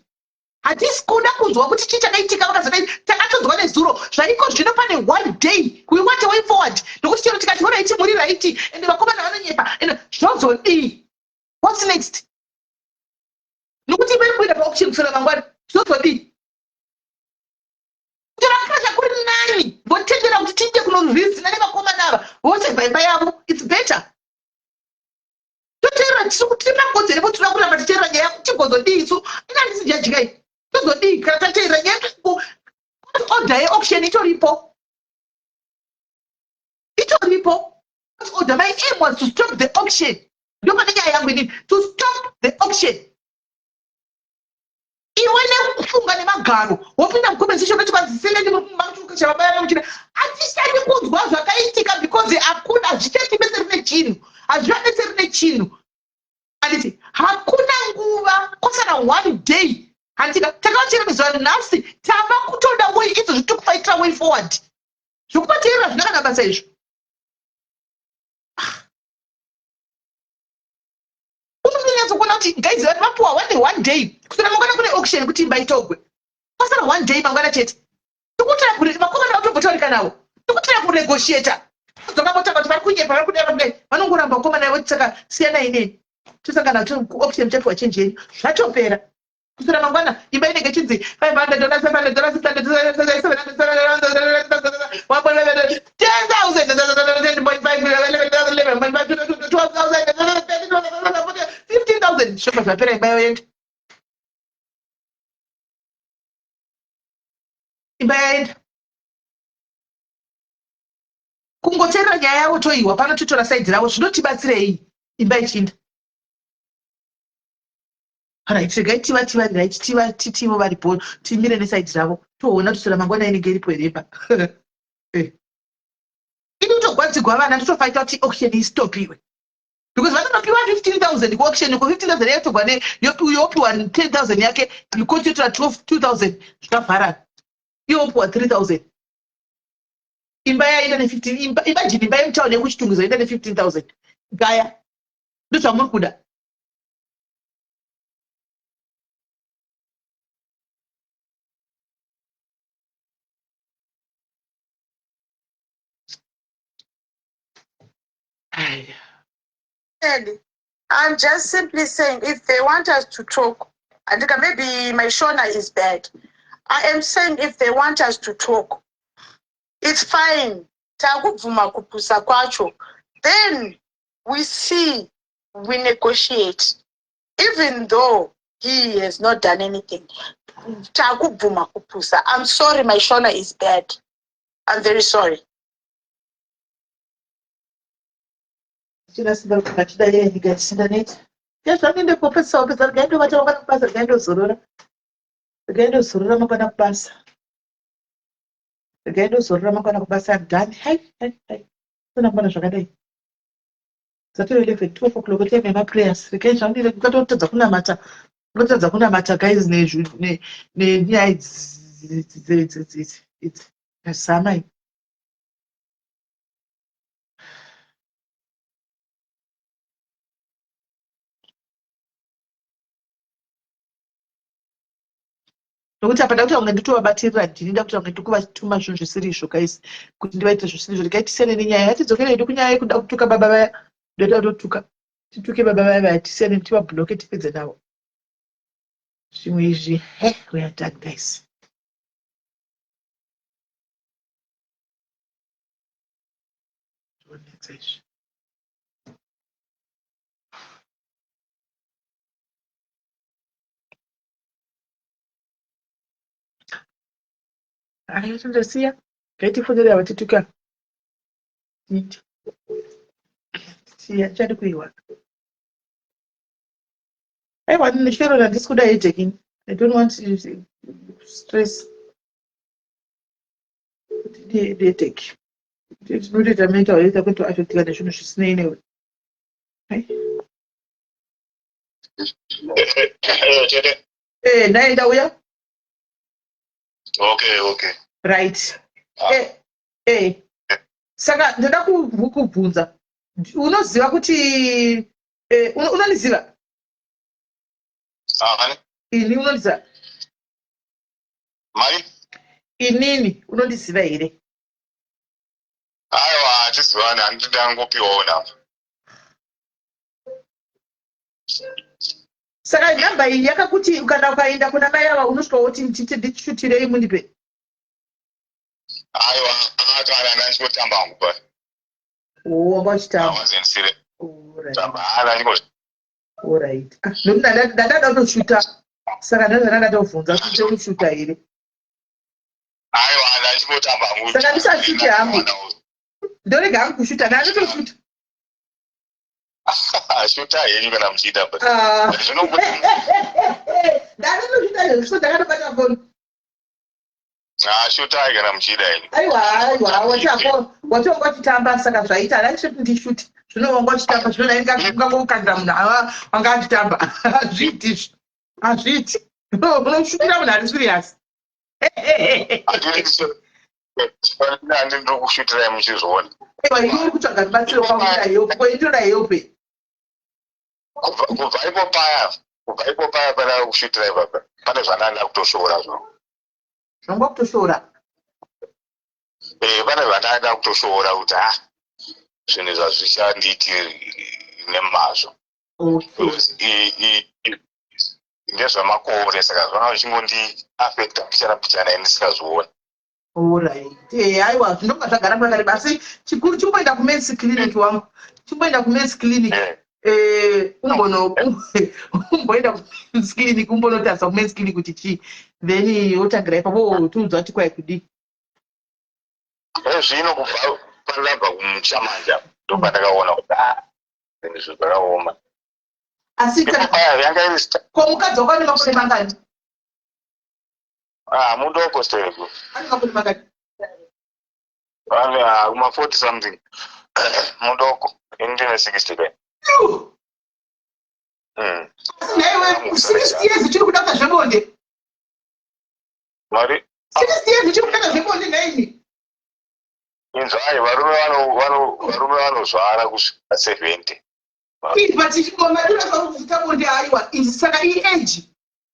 hatisi kuda kunzwa kuti chii chakaitika vakazodai takatonzwa nezuro zvaiko zvino pane one day we want a way forward nokuti chero tikati horaiti muri raiti ende vakomana vanonyepa ende zvozodii what's next nokuti vari kuenda paauction kuswera mangwana zvozodii kutorakasha kuri nani votendera kuti tiinde kunorizina nevakomana ava vosevha imba yavo its better toteerera tisu kuti tiri makodzero epo tinoda kuramba tichiteerera nyaya tigozodii isu ina handisi jajikai tozodii kana tateerera nyaya order yeauction itoripo itoripo order my aim was to stop the auction ndopane nyaya yangu inini to stop the auction iwe nekufunga nemagaro wopinda mucomment section kuti kwanzi sele ndimukachavabaya hatichadi kunzwa zvakaitika because hakuna hazvichatibetseri nechinhu hazvivabetseri nechinhu handiti hakuna nguva kwasara one day handika takavacheremedzwa nhasi tava kutoda way idzo zvitiri kufaitira way forward. Zvekubateerera zvina kana basa izvo. Ah. Unonyatsokuona kuti guys vanhu vapuwa one one day kusvika mangwana kune auction kuti imba itogwe. Pasara one day mangwana chete. Tikutira kure vakomana vatombotaurika navo. Tikutira kunegotiator. Dzoka votanga kuti vari kunyepa vari kudai vari kudai. Vanongoramba vakomana voti saka siyanai neni. Tosangana kuauction muchapiwa change yenyu. Zvatopera. Kuswera mangwana imba inenge ichinzi 500 dollars, 500 dollars, 600 dollars, 700 dollars, 10,000, 10.5, 11.5, 12,000, 15,000. Zvobva zvapera imba yoenda. Imba yaenda. Kungoteerera nyaya yavo toiwa pano totora saidhi ravo zvinotibatsirei imba ichinda. Right, regai tiva tiva right tiva titivo varipo timire neside ravo toona tuswera mangwana inenge iripo here pa eh. Ini kutogwadzigwa vana ndotofaita kuti auction istopiwe because vanotopiwa 15000 kuauction ko 15000 yatogwa ne yopiwa 10000 yake koti yotora 2000 zvakavharana iye wopiwa 3000 imba yaenda ne 15 imba imagine imba yemutown yekuchitunguza yoenda ne 15000 gaya ndozvamuri kuda
I'm just simply saying if they want us to talk, and maybe my Shona is bad. I am saying if they want us to talk, it's fine. Takubvuma kupusa kwacho. Then we see we negotiate even though he has not done anything takubvuma kupusa i'm sorry my shona is bad i'm very sorry
China simba rekuti yeye nyika tisinganeti. Yazvanende kopesa opesa regai ndovata mangwana kubasa regai ndozorora. Regai ndozorora mangwana kubasa. Regai ndozorora mangwana kubasa I'm done. Hai hai hai. Sina kuona zvakadai. Dzatove 11 12 o'clock time yemaprayers regai zvandire ukatotadza kunamata unotadza kunamata guys nenyaya idzi idzi zama iyi nokuti apa ndakuita kunge nditovabatirira ndini ndakuita kunge ndikuvatuma zvinhu zvisiri izvo guys kuti ndivaite zvisiri izvo regai tisiyane nenyaya yatidzokerei hedu kunyaya yekuda kutuka baba vaya ndoita kutotuka tituke baba vaya vaya tisiyane tivabloke tipedze navo zvimwe izvi he we are done guys zvonetsa izvi Ayo tondosiya. Ngaitifonere ava tituka. Titi. Siya chadi kuiwa. Aiwa neshero handisi kuda headache ini. I don't want stress. Headache. Tinotoita mental health yako affectika nezvinhu zvisinei newe. Eh, naye ndauya.
Okay, okay.
Right. Ah. Eh, eh. Saka ndoda kukubvunza. Unoziva kuti eh, unondiziva?
Ah,
Ini unondiziva?
Mai?
Inini unondiziva here?
Aiwa, hatizivani, handiti ndangopiwawo namba.
Saka nhamba iyi yakakuti kana ukaenda kuna mai ava unosvika woti ndishutirei mundipe.
Aiwa, kana ndandingotamba hangu pa.
Oh, wanga uchitamba. Alright. Ah, ndokuti ndandada kutoshuta. Saka ndazva ndatovhunza kuti ndokushuta here.
Aiwa, ndachingotamba hangu.
Saka ndisashute hangu. Ndorega hangu kushuta, ndandotoshuta.
Shuta henyu kana muchiita but
ah.
zvinobuda.
Ndakatoshuta izvo ndakatobata foni.
Ah, shutai kana muchiida henyu.
Aiwa, aiwa, wachako, wachonga uchitamba saka zvaita handisati ndishuti. Zvino wanga uchitamba zvino dai ndingangokandira munhu ava wanga achitamba. Hazviiti izvi. Hazviiti. Unoshutira munhu ari serious.
Handi ndiri kushutirai muchizviona.
Aiwa, iwe uri kutsvaga rubatsiro kwakuda help, ko indoda help.
Kubva ipo paya pana kushutira ipapa, pane zvandanda kutoshoora zvo.
Zvanga kutoshoora?
Eh, pane zvandanda kutoshoora kuti ha, zvinhu zvazvichandiiti nemazvo. Ndezvamakore, saka zvanga zvichingondiafecta mbichana mbichana, ini ndisingazvioni.
Alright. Aiwa, zvinonga zvagara pakareba, asi chikuru chimboenda kumen's clinic wangu, chimboenda kumen's clinic. Umbono umboenda kumen's clinic, umbonotarisa kumen's clinic kuti chii, then wotangira ipapo, wotiudza kuti kwai kudii.
Zvino kubva pandabva kumuchamanja, ndopandakaona kuti a, zvinhu izvo zvakaoma.
Asi
Ipo paya yanga iri
ko mukadzi wako ane makore mangani?
Ah, mudoko stereko.
Ane makore mangani?
Ane kuma 40 something, mudoko. Ini ndine 60 pe.
Asi nhaiwe, 60 years uchiri kuda kuita zvebonde?
Mari.
60 years uchiri kuda kuita zvebonde, nhaimi?
Inzwai, varume vanozvara kusvika 70.
But madura kuita bonde, aiwa, saka iage,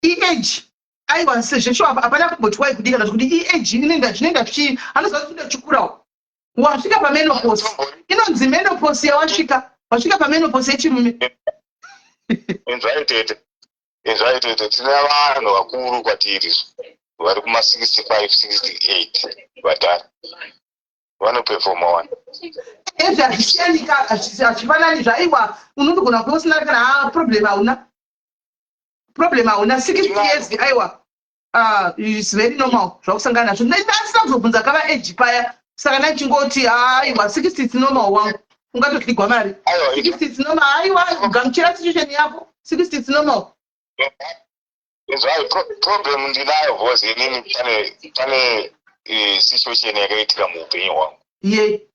iage, aiwa, sezvesho hapana kumboti wai kudii kana kuti iage inoenda, zvinoenda zvichi anoziva kuti chikurawo wasvika pamenopause, inonzi menopause yawasvika, wasvika pamenopause yechirume.
Inzwai tete, inzwai tete, tine vanhu vakuru kwatiri vari kuma 65, 68, vadhara vanopefoma wani.
Ezvi hazvisiyanika, hazvifanani zvaiwa. Unondogona kuve usina kana problem, hauna problem, hauna 60 years, aiwa, is very normal zvakusangana nazvo. Ndasina kuzobvunza kava age paya, saka ndachingoti aiwa, 60 is normal wangu, ungatodyigwa mari. 60 is normal, aiwa, gamuchira situation yako, 60 is normal.
Inzwai, problem ndinayo because inini pane situation yakaitika muupenyu hwangu.
Ye.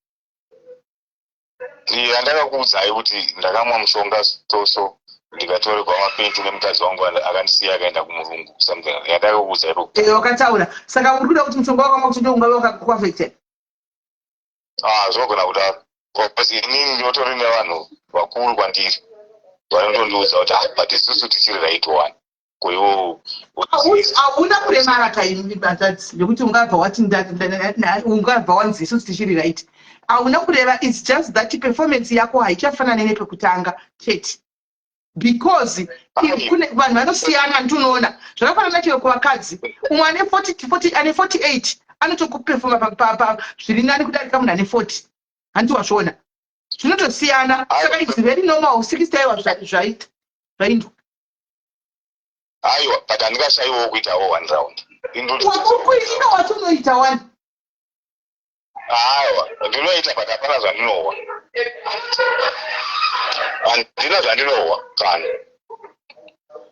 Yandakakuudzai kuti ndakamwa mushonga so ndikatorerwa mapenti nemukadzi wangu, akandisiya akaenda kumurungu, something yandakakuudzai.
Wakataura. Saka uri kuda kuti mushonga wakamwa kuti ndo ungave wakakuafecta?
Ah, zvinogona kudaro, because inini ndinotori nevanhu vakuru kwandiri vanotondiudza kuti ah, but isusu tichiri right one, koiwo?
Hauna kuremara kaimbatadzi nekuti ungabva wati ungabva wanzi isusu tichiri right. Hauna kureva, it's just that performance yako haichafanani nepekutanga chete, because kune vanhu vanosiyana. Ndinoona zvakafanana chero kuvakadzi, umwe ane 40, 40, ane 48 anotokupefoma zviri nani kudarika munhu ane 40, hanti wazviona? Zvinotosiyana, saka it's very normal. 60, aiwa, zvaita zvaindwa.
Aiwa, but handingashayiwo kuitawo one round.
Ino watonoita one.
Aiwa, ndinoita, but hapana zvandinohwa, handina zvandinohwa kana.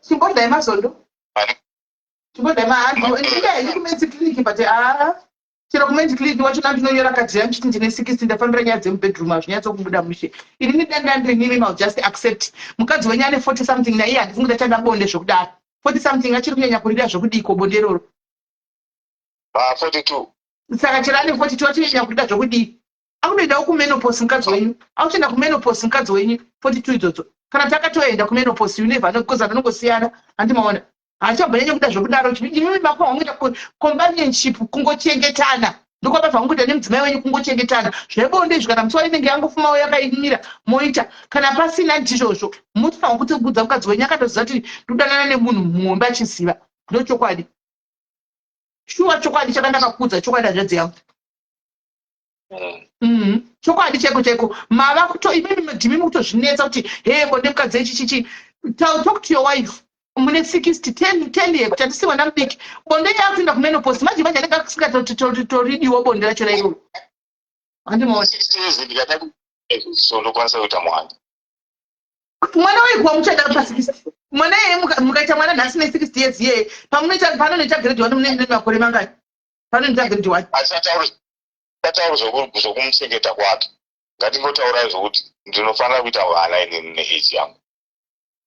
Chimbodai mazondo, chimbodai mahandindaendi kumen's clinic, but aa, chero kumen's clinic wachona ndinonyora kadhi yangu chiti ndine 60, ndafambira nyaya dzemubedroom, hazvinyatsokubuda mushe. Inini danda ndinimi mau just accept mukadzi wenyu ane 40 something, naiye handifungi kuti achada bonde zvokudaro. 40 something achiri kunyanya kurida zvokudiko bonde iroro?
Ah, 42.
Saka chero ane 42 achinyanya kurida zvokudii? Akunoendawo kumenopause mukadzi wenyu, akutoenda kumenopause mukadzi wenyu 42 idzodzo, kana takatoenda kumenopause, you never know, because vanhu vanongosiyana, handimaona? Haachambonyanya kuda zvokudaro. Imimi mako wangoita companionship, kungochengetana, ndokwabva vangoita nemudzimai wenyu, kungochengetana. Zvebonde izvi, kana musi wainenge yangofumawo yakaimira, moita, kana pasina ndizvozvo. Munofanira kuti kudza mukadzi wenyu akatoziva kuti ndodanana nemunhu muhombe, achiziva. Ndochokwadi, shuwa, chokwadi chakanaka kudza chokwadi, hanzvadzi yangu. Chokwadi chaiko chaiko, mava kuto imimi ndimi mukutozvinetsa kuti he, bonde mukadzi echi chichi. Talk to your wife. Mune 60, 10 10 yekuti handisi mwana mudiki. Bonde yakuenda kumenopause manje manje, anenge asingatotoridiwo bonde racho rairoro, handimaona?
60 years ndikada so ndokwanisa kuita mwana?
Mwana waikuwa muchada pa60, mwana iyeye mukaita mwana nhasi ne60 years iyeye, pamunoita panonoita grade 1 munenge makore mangani panonoita grade 1?
Asatauri zvokumuchengeta kwake, ngatingotaurai zvokuti ndinofanira kuita vana inini neage yangu.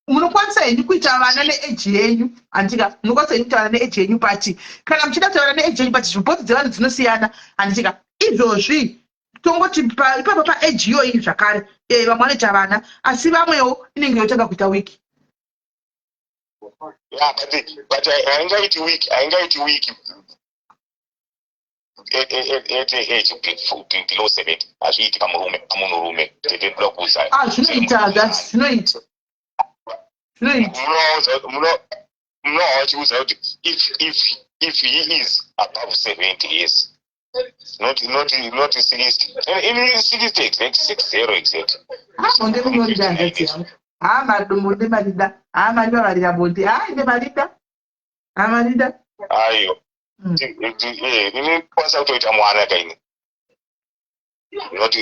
Munokwanisa henyu kuita vana neage yenyu, handika? Munokwanisa henyu kuita vana neage yenyu, but kana muchida kuita vana neage yenyu, but zvibhodzi dzevanhu dzinosiyana, handitika? Izvozvi tongoti ipapo paage iyoyi zvakare, vamwe vanoita vana, asi vamwewo inenge yotanga kuita wiki.
Yeah, but haingaiti week, haingaiti week at age below 70. Hazviiti pamurume, pamunhurume, tete, ndoda kuudzai.
Ah, zvinoita, zvinoita, zvinoita.
Munowa vachiudza kuti if he is above 70 years, not 60, in 60 exact, 60 exact.
Ah, bonde munorida, hanzvadzi yangu. Ha, bonde marida. Ha, mari vavarira bonde. Ha, ine marida. Ha, marida.
Ayo. Ini kwanisa kutoita mwana kaini, not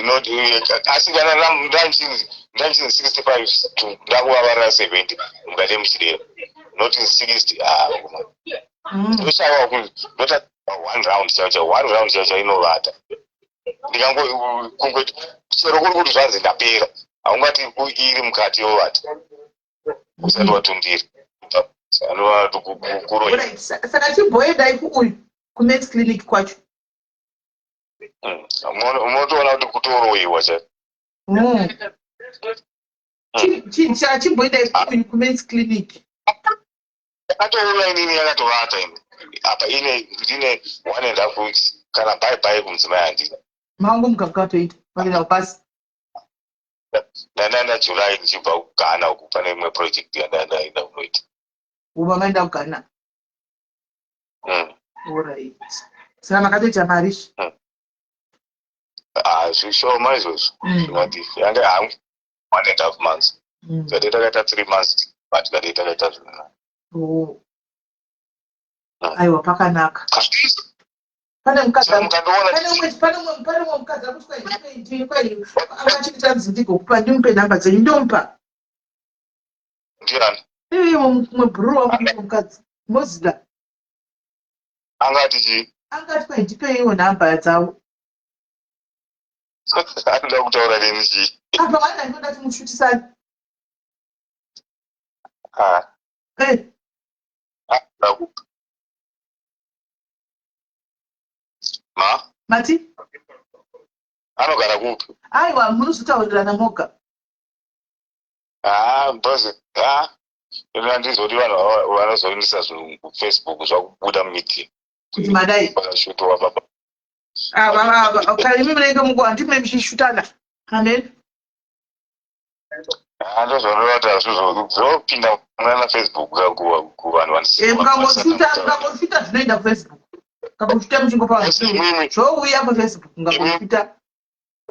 asi kana ndanchinzi 65 to ndakuvavarira 70 mukati muchidero, not 60. Ah, ndoshawa ndota one round chaicho, one round chaicho inovata. Ndikango kungoti chero kuri kuti zvanzi ndapera, haungati iri mukati yovata usati watundira, anova kuroyi.
Alright, saka chimboendai kuuyu kuMens Clinic kwacho.
Unotoona kuti kutoroyiwa chaiko.
Saka chimboendai kuuyu kuMens Clinic.
Yakatouya inini, yakatovata ini apa ine ndine 1.5 weeks. Kana bye bye kumudzimai handina.
Mangu mukakatoita makuenda kupasi.
Ndandaenda July ndichibva kuGhana uku, pane imwe project yandandaenda kunoita.
Uba maenda kuGhana?
Mm.
Alright, saka makatoita mari?
Ah, zvishoma izvozvo. Zvinoti yanga hangu 1.5 months. Tikati takaita 3 months, but tikati takaita zvinhu.
Oh. Aiwa, pakanaka. Pane mukadzi
Saka mukandiona
pane umwe mukadzi akuti kwai angachiti ndigokupa, ndimupe nhamba dzenyu, ndomupa.
Ndiani?
Iye mumwe bhururu wangu, mumwe mukadzi mozida.
Angati chii?
Angati kwai ndipeiwo nhamba dzavo.
Anoda kutaura neni chii?
Apa vana ndinoda timushutisane.
Ah, anoda ma
Mati?
Anogara kupi?
Aiwa, munozotaurirana moga.
Ah, because ah, ino handizoti vanhu vanozoendesa zvinhu kuFacebook, zvakubuda mumedia.
Kuti madai?
Vakashutowa baba.
Kana imi munenge muko handime muchishutana, amen.
Ah, ndozvanoreva kuti hazvizvo zvopinda munana Facebook kuvanhu.
Mukangoshuta, mukangoshuta, zvinoenda kuFacebook. Mukangoshuta muchingopa vanhu, zvouya kuFacebook. Mukangoshuta,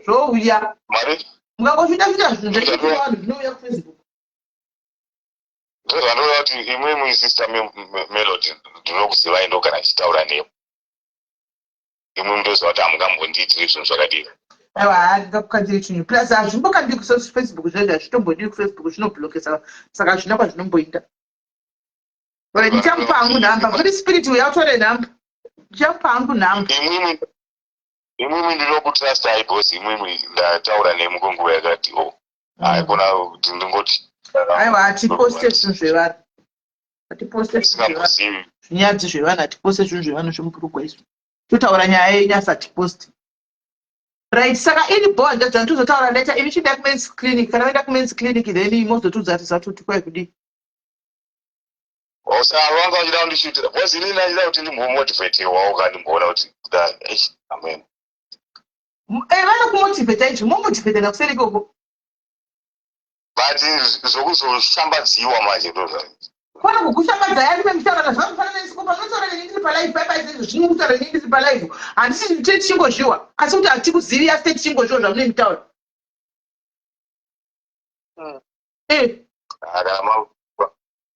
zvouya.
Mari.
Mukangoshuta shuta zvinhu zvechikupa vanhu, zvinouya kuFacebook.
Ndozvanoreva kuti imwimwi, Sister Melody, ndinokuzivai, ndogara ndichitaura newe. Imwe mundoziva kuti hamungambondiitiri zvinhu zvakadii.
Aiwa, handingakukandiri chinhu. Plus hazvimbokandiri kuFacebook zvaizvo, hazvitombodiwi kuFacebook, zvinoblokesa, saka hazvina kwazvinomboinda. Alright, ndichamupa hangu nhamba. Holy Spirit, uya utore nhamba. Ndichamupa hangu nhamba.
Imwimwi ndinokutrustai because imwimwi ndataura nemi kwenguva yakati o haikona kuti ndingoti.
Aiwa, hatiposte zvinhu zvevanhu, hatiposte zvinhu zvevanhu.
Ndisingambozivi.
Zvinyadzi zvevanhu, hatiposte zvinhu zvevanhu zvemupurugwa. Izvo totaura nyaya yenyu, asi hatiposti. Right, saka ini bho ndadzva, tozotaura later. Ini chienda kuMens Clinic. Kana vaenda kuMens Clinic, then mozotiudza kuti zvatoti kwai kudii.
Saka vanga vachida kundishutira because inini ndachida kuti ndimbomotivatewawo ka, ndimboona kuti eish, amen.
Vanokumotivheta izvi, momotivhetana kuseri ikoko.
But zvokuzoshambadziwa manje ndozva.
Kona kukushambadza yari memutaurana zvakafanana nesiko panotaura neni ndiri palive paipai seizvo zvino kutaura neni ndiri palive, handisi te tichingozviwa, asi kuti hatikuzivi, asi te tichingozviwa zvamunenge mutaura.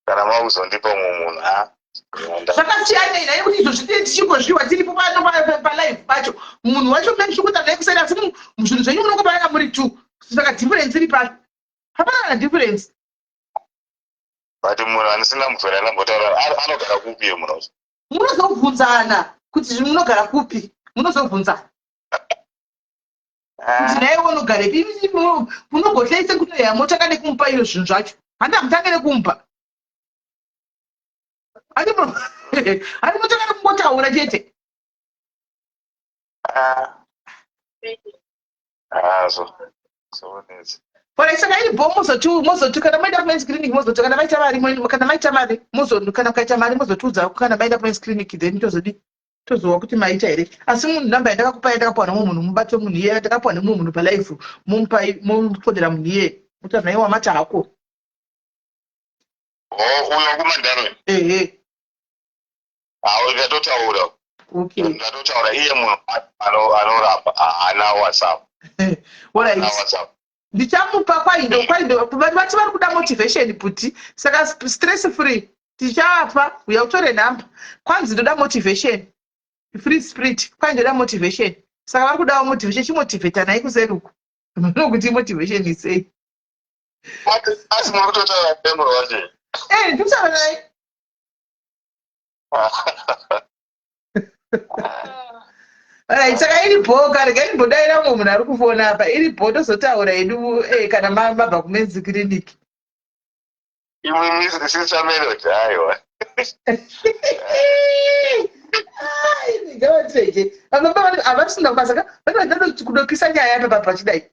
Kana makuzondipa umwe munhu, ha.
Zvakasiyanei naye kuti izvo zvitee tichingozviwa tiripo pano palive pacho, munhu wacho munenge muchikuta naye kuseri, asi zvinhu zvenyu munongopanana muri two, saka difference iri papi? Hapana kana difference.
But munhu andisina mubvera ndambotaura, anogara kupi iye munhu wacho?
Munozobvunzana kuti munogara kupi, munozobvunzana kuti naiwe unogarepi. Munogohlaise kunoya motanga nekumupa iyo zvinhu zvacho. Handi hamutange nekumupa. Handi handi mutanga nekungotaura chete.
Ah. Ah, so. Soonetsa.
Alright, saka iri bho mozoti mozoti kana maenda kumen's clinic mozoti kana maita mari kana maita mari mozo kana mukaita mari mozotiudza kana maenda kumen's clinic then tozodii tozowa kuti maita here asi munhu namba yandakakupai yandakapiwa nemumwe munhu mubate munhu iye yandakapiwa nemumwe munhu palife mumupai mufonera munhu iye mutaura naye wamata hako
Oh, uyo kumandaro
ehe
hawo ndatotaura
okay
ndatotaura iye munhu anorapa haana whatsapp
alright ndichamupa kwaindo kwaindo vati vari kuda motivation bhuti saka stress free tichavapa uya utore nhamba kwanzi ndoda motivation free spirit kwai ndoda motivation saka vari kudawo motivation chimotivetanai kuseri uku nokuti motivation isei
asi muri kutotaura nemuro wacho
eh ndikutaura naye Alright, saka iri bhoo kare kai ndimbodaira mumwe munhu ari kufona apa iri bhoo tozotaura hedu eh, kana mabva kumen's clinic
imwe sister melody aiwa
ngavatirege havasina kubasa ka vane vanoda kudokisa nyaya apa pachidai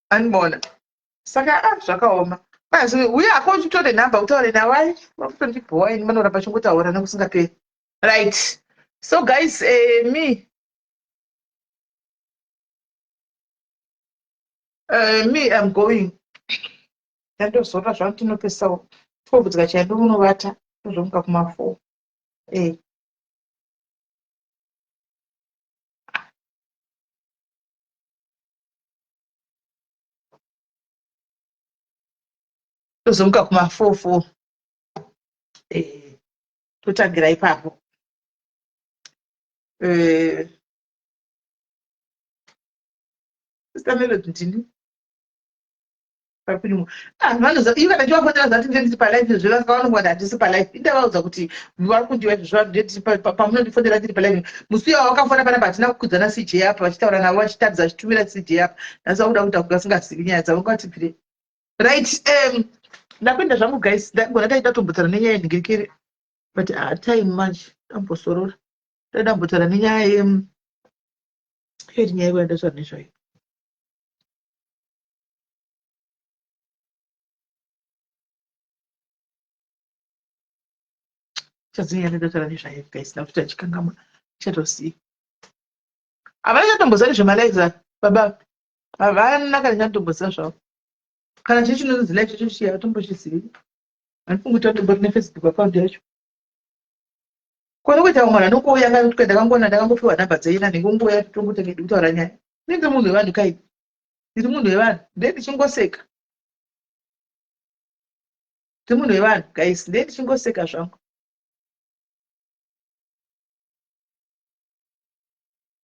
Anibona. Saka ah zvakaoma. Mazi uye hako uchitore number utaure navo ai vakutondibhowa ini vanoramba vachingotaura nekusingaperi. Right. So guys, eh, me me I'm going. Ndandozorora zvangu tinopesawo 12 dzikachaya ndomunovata ndozomuka kuma 4. Eh. Tozomuka kuma 4 4. Eh, totangira ipapo. Eh, Sister Melody ndini. Papinimo. Ah, vanoza ivo kana ndivafonera zati ndiri ndiri palife izvo vasaka vanongoti handisi palife. Indavaudza kuti vari kundiwa izvo zvangu ndiri pamunondifonera ndiri palife. Musi uya wakafona panapa hatina kukudzana CJ apa vachitaura navo vachitadza vachitumira CJ apa. Nhasi vakuda kuita kunge vasingazivi nyaya dzavo ngatibvire. Right, ndakuenda zvangu guys. Ndagona taida kutombotaura nenyaya yenhingirikiri. But ah, time manje ndambosorora. Ndaida kumbotaura nenyaya ye yeti nyaya yekuda ndataura nezvayo. Chadzinyaya ndataura nezvayo guys. Ndakuti achikangamwa. Chatoziva. Havana chatomboziva nezvemalives ava baba. Havana kana chatomboziva zvavo. Kana chii chinonzi live chacho chiya hatombochizivi. Handifungi kuti vatombori nefacebook account yacho. Kone kuita vamwe vanhu anongouya akati ndakangoona ndakangopiwa nhamba dzenyu nandingongouya tongotanga hedu kutaura nyaya. Ini ndiri munhu wevanhu kai. Ndiri munhu wevanhu. Ndee ndichingoseka. Ndiri munhu wevanhu guys. Ndee ndichingoseka zvangu.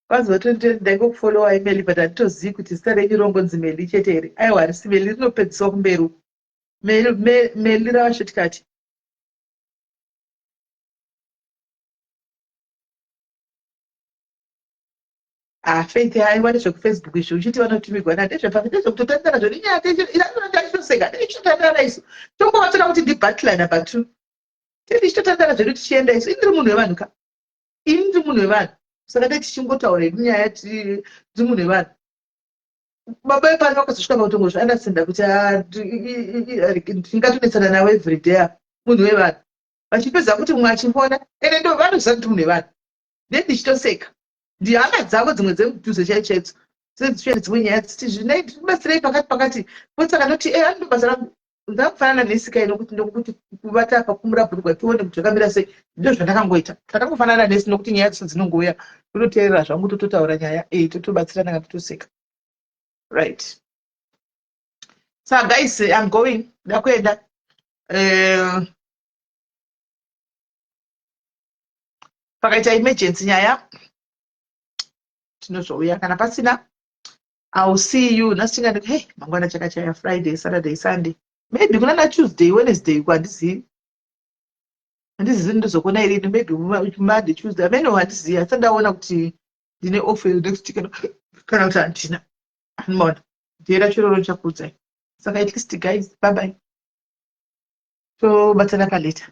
Kwanzi vatonditenda ndaingokufollowai Melly but handitozivi kuti zita renyu rongonzi Melly chete here. Aiwa harisi Melly rinopedziswa kumberi uko. Melly Melly rava shortcut. Ah, Faith haiwa nezvekufacebook izvi uchiti vanotumigwa na ndezvepapi ndezvekutotandara zvoni nyaya achitoseka ndechitotandara isu tongovatora kuti ndibutler number two tiri tichitotandara zvedu tichienda isu ini ndiri munhu wevanhu ka ini ndiri munhu wevanhu saka dai tichingotaura hedu nyaya tiri munhu wevanhu baba vepano vakazosvika pakutongozviunderstanda kuti ah, ndingatonetsana navo everyday apa munhu wevanhu vachipedza kuti mumwe achifona ende ndo vanoziva kuti munhu wevanhu then ndichitoseka ndihama dzavo dzimwe dzemudhuze chaidzo chaidzo sedzichiuya dzimwe nyaya dziti zvinai pakati pakati votsaka ndoti e eh, anondo basa rangu ndakufanana nesika ino kuti ndokuti kuvata apa kumura bhurugwa tione kuti zvakamira sei ndo zvandakangoita takangofanana nesi nokuti nyaya dzose dzinongouya tototeerera zvangu tototaura nyaya e totobatsirana kana totoseka right sa guys im going ndakuenda eh, pakaita emergency nyaya tinozouya kana pasina I'll see you nhasi tingati hey mangwana chakachaya Friday Saturday Sunday maybe kuna na Tuesday Wednesday uko handizivi. Handizivi ndozokona irini, maybe Monday, Tuesday, ameno handizivi. Handisati ndaona kuti ndine off next kana kuti handina. Handimaona day racho iroro, ndichakuudzai. Saka at least guys, bye bye, tobatsana palater.